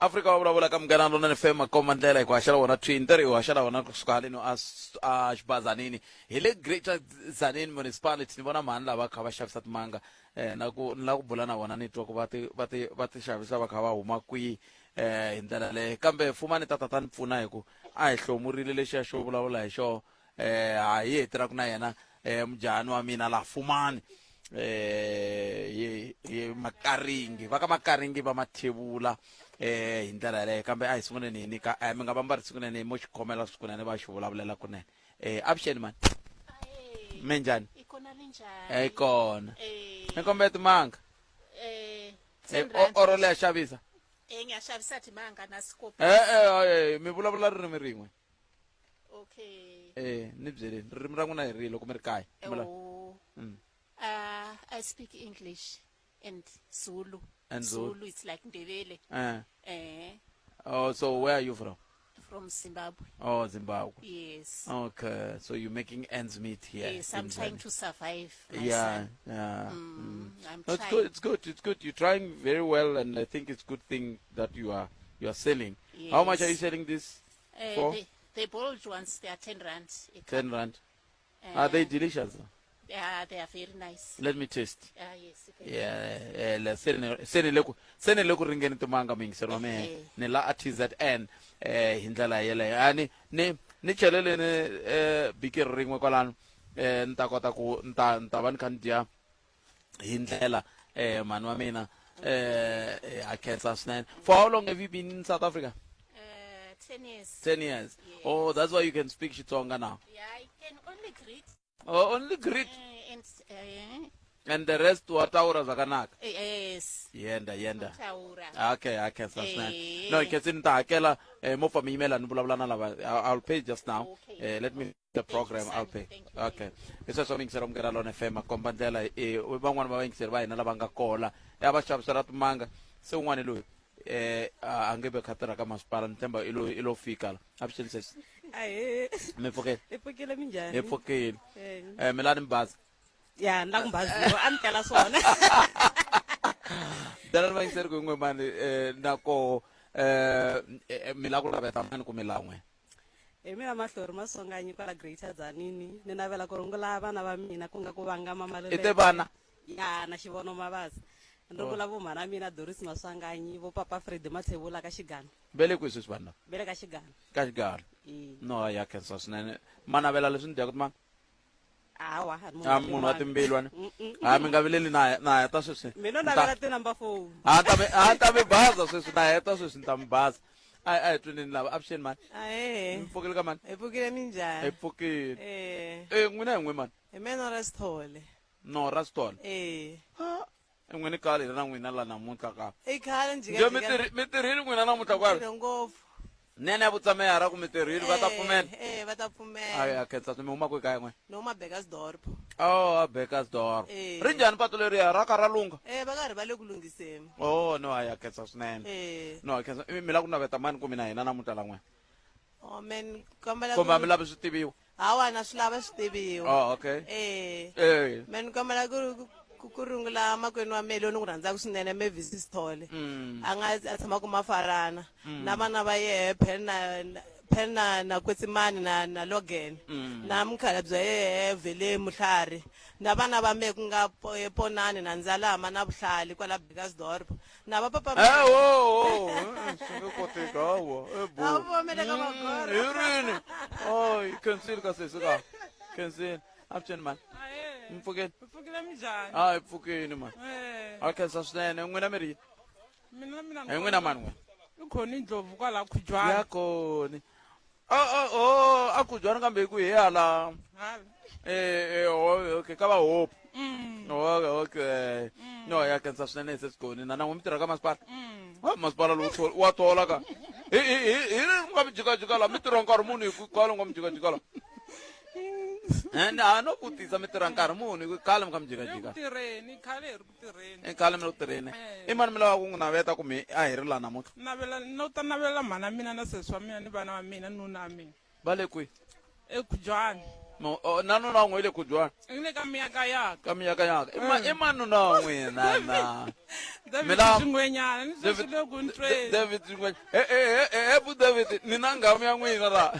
Afrika wa vulavula ka Munghana Lonene FM makomba ndlela hi ku haxela wona twin tirhi hi haxela wona kusuka haleni a a xibazanini hi le Greater Tzaneen Municipality ni vona mhani lava kha va xavisa timanga eh na ku ni la ku bula na vona ni twa ku va ti va ti va ti xavisa va kha va huma kwihi eh hi ndlela leyo kambe fumani ta ta ta ni pfuna hi ku a hi hlomurile lexiya xo vulavula hi xo eh ha hi hetelaka na yena eh mujahani wa mina la fumani eh hi hi makaringi va ka makaringi va mathevula eh hi ndlela yaleyo kambe a hi sunguleni hi nyika eh, mi nga vambari sikunene mo xikhomela sikunene va xi vulavulela kunene eh avuxeni mani minjhani
Ikona linjani?
eh kona
Eh.
ni kombela timanga
Eh,
Eh,
10 rand.
oro leya xavisa
Eh, ngiyashavisa timanga nasikopi.
eh eh eh, mi vulavula ririmi rin'we
Okay.
eh ni byeleni ririmi ra n'wina hi rihi loko mi ri kaya Mi vula-
Oh. I speak English and Zulu.
And Zulu.
Zulu it's like Ndebele.
Eh.
Eh,
Oh, so where are you from?
from Zimbabwe.
Oh, Zimbabwe.
Yes.
Okay, so you're making ends meet here.
Yes, I'm
in
trying
Zambia.
to survive. My
Yeah,
son.
yeah.
I'm
No, it's
trying.
good. It's good. It's good. You're trying very well, and I think it's good thing that you are selling. How much are you
Yes.
selling this for?
The bold ones, they are 10 rand. a cup.
10 rand. Are they delicious?
Yeah, they are very nice.
Let me taste.
Yes. You can.
Yeah, la se ni le ku ringeni timanga muyingiseri wa mehe
Eh.
ni la a TZN hi ndlela yeleyo a ni cheleleni bikiri rin'we kwalano ni ta kota ku ni ta va ni kha ni dya hi ndlela mhani wa mina a khensa swinene. For how long have you been in South Africa?
10 years.
10 years. Oh, that's why you can speak Xitsonga now.
Yeah, I can only greet.
Oh, only greet.
And
And the rest wa taura zvakanaka.
Yes.
Yenda, yenda.
Taura.
Okay, I can swinene.
Eh.
No, khensa ni ta hakela mo pfa mi yimela ni vulavula na lava. I'll pay just now. Let me the program, I'll pay. Okay, hi sweswo muyingiseri wa Munghana Lona FM a komba ndlela van'wani va vayingiseri va hina lava nga kola ya va xavisela timanga se un'wana loyi a nge ve kha tirha ka masipala ni tshemba i lo fika la avuxeni sesi.
Ahee.
Mi pfukile?
Hi pfukile, minjhani?
Hi pfukile.
Eh.
Mi la ni bazi.
Ya, ni la ku mbaziwa, a ni tela swona.
Dala ni vayingiseri ku yin'we mani na koho mi la ku laveta mani ku mi lan'we?
Hi mina Mahlori Masonganyi kwala Greater Tzaneen. Ni navela ku rungula vana va mina ku nga ku vangama
I te vana?
Ya, na xivono mavasi. Ni rungula vo mhana mina Doris Maswanganyi, vo papa Fred Mathebula ka Xigana.
Ve le kwihi sweswi vanhu lava?
Ve le ka Xigana.
Ka Xigana.
E.
No, ya khensa swinene. Ma navela leswi ni dyaka timanga?
Hawa, a ni munhu
A
wa
munhu wa
timanga.
timbilu wena.
Mm-mm.
A mi nga vileli na heta sweswi.
Mina navela ti-number phone.
A ta mi baza sweswi, na heta sweswi ni ta mi baza. A hi twineni lava avuxeni mani.
Ahee.
Mi pfukile ka mani?
Hi pfukile, minjhani?
Hi pfukile.
Eh.
N'wina hi n'we mani?
Hi mina Nora Sithole.
Nora Sithole.
Eh.
N'wini kale hi ri na n'wina la namuntlha ka.
I khale
Njhe mi tirhi mi tirhile n'wina namuntlha kwala?
Tirhe ngopfu.
Nene ya vutsameyara ku mi tirhile va ta pfumela.
Eh, va ta pfumela.
Ayi a khensa mi huma kwihi kaya n'we?
Ni huma Bekkersdorp.
Oh, a Bekkersdorp.
Eh.
Ri njhani patu leriya ra ka ra lungha?
Eh, va karhi va le ku lunghiseni.
Oh, no a ya khensa swinene.
Eh.
No a khensa mi la ku naveta mani ku mina hina namuntlha la n'we?
Oh, man, kombela
Kumbe a mi lavi swi tiviwa?
Hawa na swi lava swi tiviwa.
Oh, okay.
Eh.
Eh.
Man, kombela ku rungula makwenu wa mehe loyi ni n'wi rhandzaka swinene Mavis Sithole. A nga a tshamaka Mafarana. Na vana va yehe Pen na Pen na Kwetsimani na Logan. Na mukhalabye wa yehe Vele Muhlari. Na vana va mehe ku nga Ponani na Ndzalama na Vuhlali kwala Bekkersdorp. Na va papa
Eh, oh, oh, swi nge koteki, hawa, bo.
A va mele ka magora.
Hi rini? Oh, yi khensile ka sesi ka. Khensile. Avuxeni mani. Mi pfukile?
Mi pfukile, minjhani?
A hi pfukile mani.
Eh.
A khensa swinene. N'wina mi ri yini?
Mina
Hi n'wina mani n'wina?
I Khoni Ndlovu kwala Khujwana.
Ya Khoni. Oh, oh, oh, a Khujwana kambe hi ku hi hala.
Hala.
Oh, okay, ka va Hope. Oh, okay. No, ya khensa swinene se Khoni. Na n'wi mi tirha ka masipala? Ah, masipala lowu wa thola ka. Hi ri nga mi jikajika la, mi tirha nkarhi muni hi ku khale nga mi jikajika la? A no vutisa mi tirha nkarhi muni hi ku khale mi kha mi jikajika.
Tirheni, khale hi ri ku tirheni.
I khale mi ri ku tirheni. I mani mi lava ku n'wi naveta ku mi a hi ri la namuntlha?
Navela no ta navela mhana mina na sesi wa mina ni vana va mina nuna wa mina.
Va le kwihi?
EKhujwana.
No, oh, na nuna wa n'wina i le Khujwana?
I le ka Miyakayaka.
Ka Miyakayaka. I mani nuna wa n'wina na?
David
Mina-
Xingwenyana, ni sweswi
David-
le ku ni tweni.
David Xingwenyana. He, bu David, ni na nghamu ya n'wina la.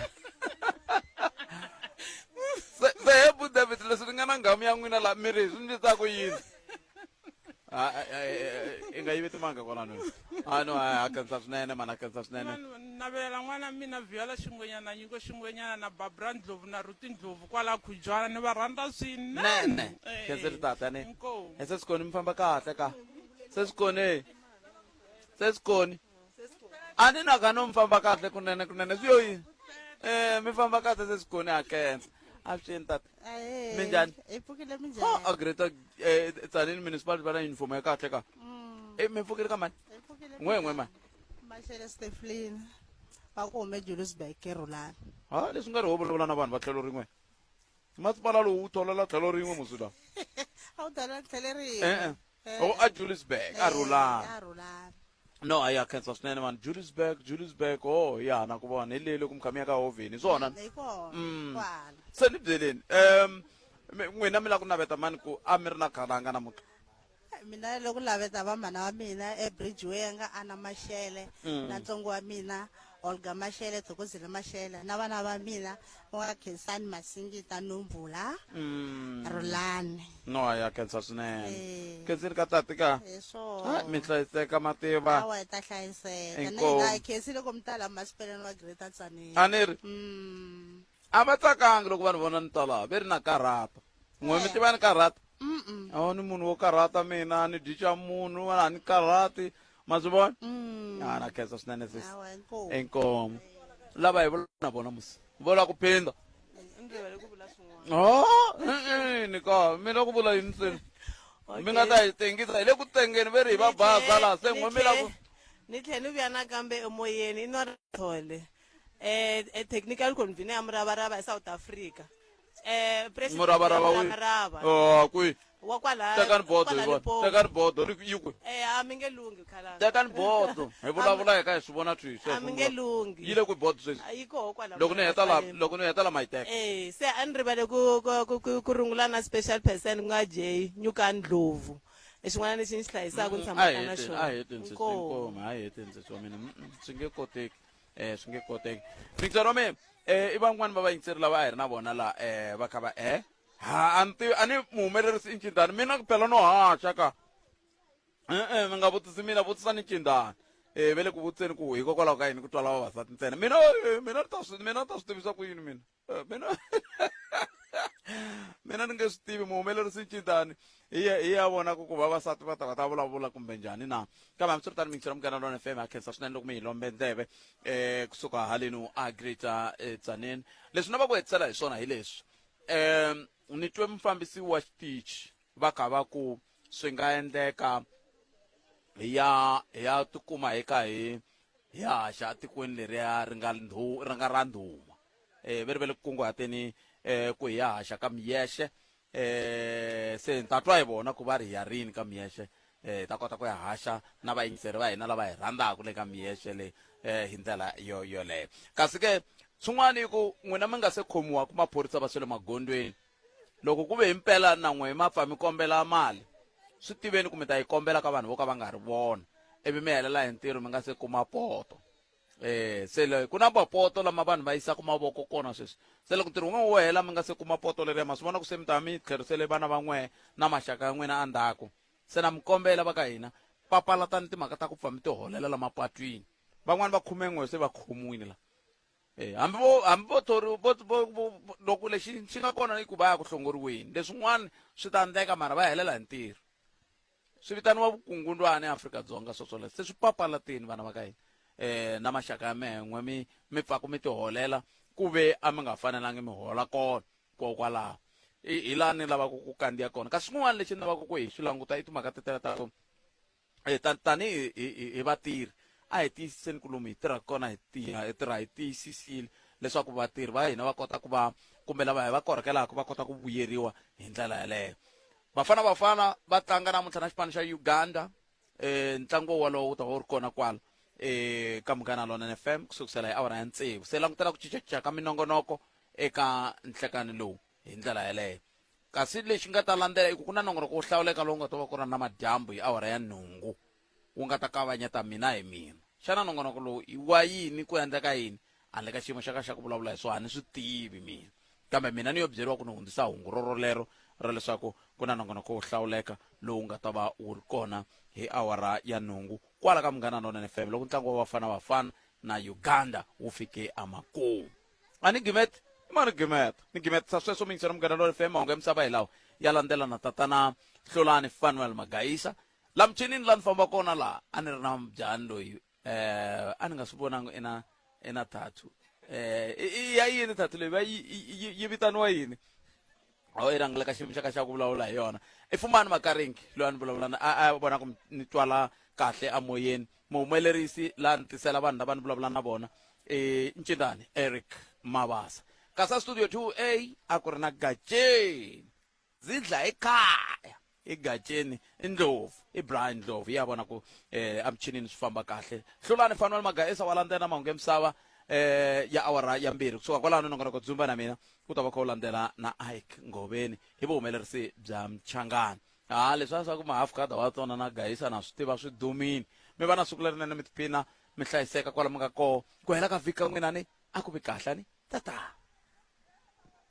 Se he bu David, leswi ni nga na nghamu ya n'wina la, mi ri swi ndlisa ku yini? Ah, ah, ah, i nga yivi timanga kwalano. Ah, no, ah, a khensa swinene, mani, a khensa swinene.
Navelela n'wana mina Viola Xingwenyana, Nyiko Xingwenyana na Barbara Ndlovu na Ruti Ndlovu kwala Khujwana, ni va rhandza swinene.
Nene.
Eh,
Khensa ri tata ne.
Inkomu.
Se Sikoni mi famba kahle ka. Se Sikoni. Se Sikoni. A ni naka no mi famba kahle kunene kunene swi yo yini? Mi famba kahle se Sikoni a khensa. Avuxeni tata.
Ahee.
Minjhani?
Hi pfukile, minjhani?
Oh, a Greater Tzaneen Municipality va na uniform ya kahle ka. Mi pfukile ka mani?
Hi pfukile.
N'we mani?
Mashele Steflin. Va ku hume Juliusburg Rhulani.
Ha, leswi nga ri ho vulavula na vanhu va tlhelo rin'we. Masipala lowu wu tholela tlhelo rin'we musi lawa.
A wu tholela tlhelo rin'we.
E-e. Oh, a Juliusburg, a Rhulani.
A Rhulani.
No, a ya khensa swinene mani. Juliusburg, Juliusburg, oh ya na ku vona hi leyi loko mi kha mi ya ka hovheni, hi swona?
Hi kona. Kwala.
Se ni byeleni, um n'wina mi lava ku naveta mani ku a mi ri na khalanga namuntlha?
Mina loko laveta va mhana wa mina eBridgeway a nga Ana Mashele na ntsongo wa mina Olga Mashele, Thokozile Mashele na vana va mina va nga Khensani Masingita Nombula Rhulani.
No, ya khensa swinene.
Eh.
Khensini ka tati ka.
Hi swona.
Ah, mi hlayiseka mativa.
Awa hi ta hlayiseka. Na
Inkomu.
hina hi khensile ku mi ta laha masipaleni wa Greater Tzaneen.
A ni ri. A va tsakangi loko vanhu vona ni ta laha, ve ri na karhata. N'we mi tiva ni karhata?
Mm-mm.
A ni munhu wo karhata mina, ni dyi xa munhu, a ni karhati. Ma swi vona? A na khensa swinene sis.
Awa, inkomu.
Inkomu. Lava hi vula na vona musi. Vo la ku phinda.
Ni rivele ku vula swin'wana.
Oh, e-e, ni ka mi la ku vula yini se? Mi nga ta hi tengisa hi le ku tengeni ve ri hi va baza laha se n'we mi la ku
Ni tlhela ni vuya nakambe emoyeni i nwa Thole. Eh, eh technical convener ya Muravarava eSouth Africa. Eh president
Muravarava
ya
wihi?
Muravarava.
Oh, kwihi?
Wa kwala.
Tekani bodo
kwala
hi vona.
Limpopo.
Tekani bodo ri yi kwihi?
Eh a mi nge lunghi khalanga.
Tekani bodo. Hi vulavula hi kha hi swi vona swi sweswo.
A mi nge lunghi.
Yi le kwihi bodo sweswi?
A yi koho kwala.
Loko ni heta la loko ni heta la ma yi teka.
Eh se a ni rivale ku ku ku ku rungula na special person ku nga Jay Nyuka Ndlovu. I xin'wana lexi ni xi hlayisaka ni
A
tshamaka
hi
na
heteni,
xona.
a hi heteni sesi
Inkomu.
inkomu, a hi heteni sesi wa mina. Swi nge koteki. Eh swi nge koteki. Mixer wa mina eh i van'wani va vayingiseri lava a hi ri na vona la eh va kha va eh ha a ni tivi a ni muhumelerisi i ncindani mina phela no haxa ka e-e mi nga vutisi mina vutisani ncindani eh ve le ku vutiseni ku hikokwalaho ka yini ku twala vavasati ntsena mina eh, mina ni ta swi mina ni ta swi tivisa ku yini mina Eh, mina mina ni nge swi tivi muhumelerisi ncindani hi ya hi ya vona ku ku vavasati va ta va ta vulavula kumbe njhani na kambe hambiswiritano mingisela munghana lona fm ha khensa swinene loko mi hi lombe ndleve um kusuka halenu a greater eh, Tzaneen leswi na va ku hetisela hi swona hi leswi um ni twe mufambisi wa xitichi va kha va ku swi nga endleka hi ya hi ya tikuma hi kha hi hi haxa etikweni leriya ri nga ndhu ri nga ra ndhuma eh ve ri ve le ku kunguhateni eh ku hi ya haxa ka miyexe eh se ni ta twa hi vona ku va ri hi ya rini ka miyexe eh hi ta kota ku ya haxa na vayingiseri va hina lava hi rhandzaka le ka miyexe le eh hi ndlela yo yoleyo kasi ke swin'wana i ku n'wina mi nga se khomiwa ku maphorisa va swa le magondzweni loko ku ve himpela na n'we ma pfa mi kombela mali swi tiveni ku mi ta yi kombela ka vanhu vo ka va nga ri vona ivi mi helela hi ntirho mi nga se kuma poto eh se le ku na mapoto lama vanhu va yisaka mavoko kona sweswi se loko ntirho wun'we wo hela mi nga se kuma poto leriya ma swi vona ku se mi ta mi tlherisele vana va n'we na maxaka ya n'wina endzhaku se na mi kombela va ka hina papalatani timhaka ta ku pfa mi tiholela la mapatwini van'wani va khumen'we se va khomiwile la Eh, hambi vo hambi vo thori vo vo vo loko lexi xi nga kona i ku va ya ku hlongoriweni leswin'wana swi ta endleka mara va helela hi ntirho swi vitaniwa vukungundwani eAfrika-Dzonga swoswoleswo se swi papalateni vana va ka hina eh na maxaka ya mehe mi mi pfaku mi tiholela ku ve a mi nga fanelangi mi hola kona kokwalaho hi laha ni lavaka ku kandziya kona kasi swin'wana lexi ni lavaka ku hi swi languta i timhaka tetela ta ku eh, tanihi hi vatirhi a hi tiyisiseni ku lomu hi tirhaka kona hi tiya hi tirha hi tiyisisile leswaku vatirhi va hina va kota ku va kumbe lava hi va korhokelaka va kota ku vuyeriwa hi ndlela yaleyo bafana bafana va tlanga namuntlha na xipano xa uganda eh ntlangu wolowo wu ta va wu ri kona kwala eh ka munghana lona fm ku sukusela hi awara ya tsevu se langutela ku cincacinca ka minongonoko eka nhlekani lowu hi ndlela yaleyo kasi lexi nga ta landzela i ku ku na nongonoko wo hlawuleka lowu nga ta va ku ri na madyambu hi awara ya nhungu wu nga ta kavanyeta mina hi mina xana nongonoko lowu i wa yini ku endleka yini handle ka xiyimo xa ka xa ku vulavula hi swona a ni swi tivi mina kambe mina ni yo byeriwa ku ni hundzisa hungu rorolero ra leswaku ku na nongonoko wo hlawuleka lowu nga ta va wu ri kona hi awara ya nhungu kwala ka munghana lonene fm loko ntlangu wa bafana bafana na uganda wu fike emakumu a ni gimeti i mani gimeta ni gimetisa sweswo mingisela munghana lonene fm mahungu ya misava hi lawa ya landzela na tatana hlulani fanuel magayisa la muchinini la ni famba kona laha a ni ri na mbyani loyi eh a ni nga swi vonanga ina ina tattoo eh i ya yini tattoo leyi va yi vitaniwa yini o i rhangela ka xiyimo xa ka xa ku vulavula hi yona i fumani makaringi loyi a ni vulavula na a a vona ku ni twala kahle amoyeni muhumelerisi la ni tisela vanhu lava ni vulavula na vona i ncindani eric mabasa kasi a studio 2a a ku ri na gajeni zidla ekhaya. I Gatsheni i Ndlovu i Brian Ndlovu ya vona ku eh emichinini swi famba kahle. Hlulani Fanuel Magaisa wa landzela mahungu ya misava eh ya awara ya mbirhi kusuka kwalano nongonoko dzumba na mina ku ta va kha u landzela na Ike Ngoveni hi vuhumelerisi bya Mchangani. Ha leswiya swa ku ma-half kada wa tsona na Gayisa na swi tiva swi dumile. Mi va na siku lerinene mi tiphina mi hlayiseka kwala mi nga koho. Ku hela ka vhiki ka n'wina ni a ku vi kahle ni. Tata.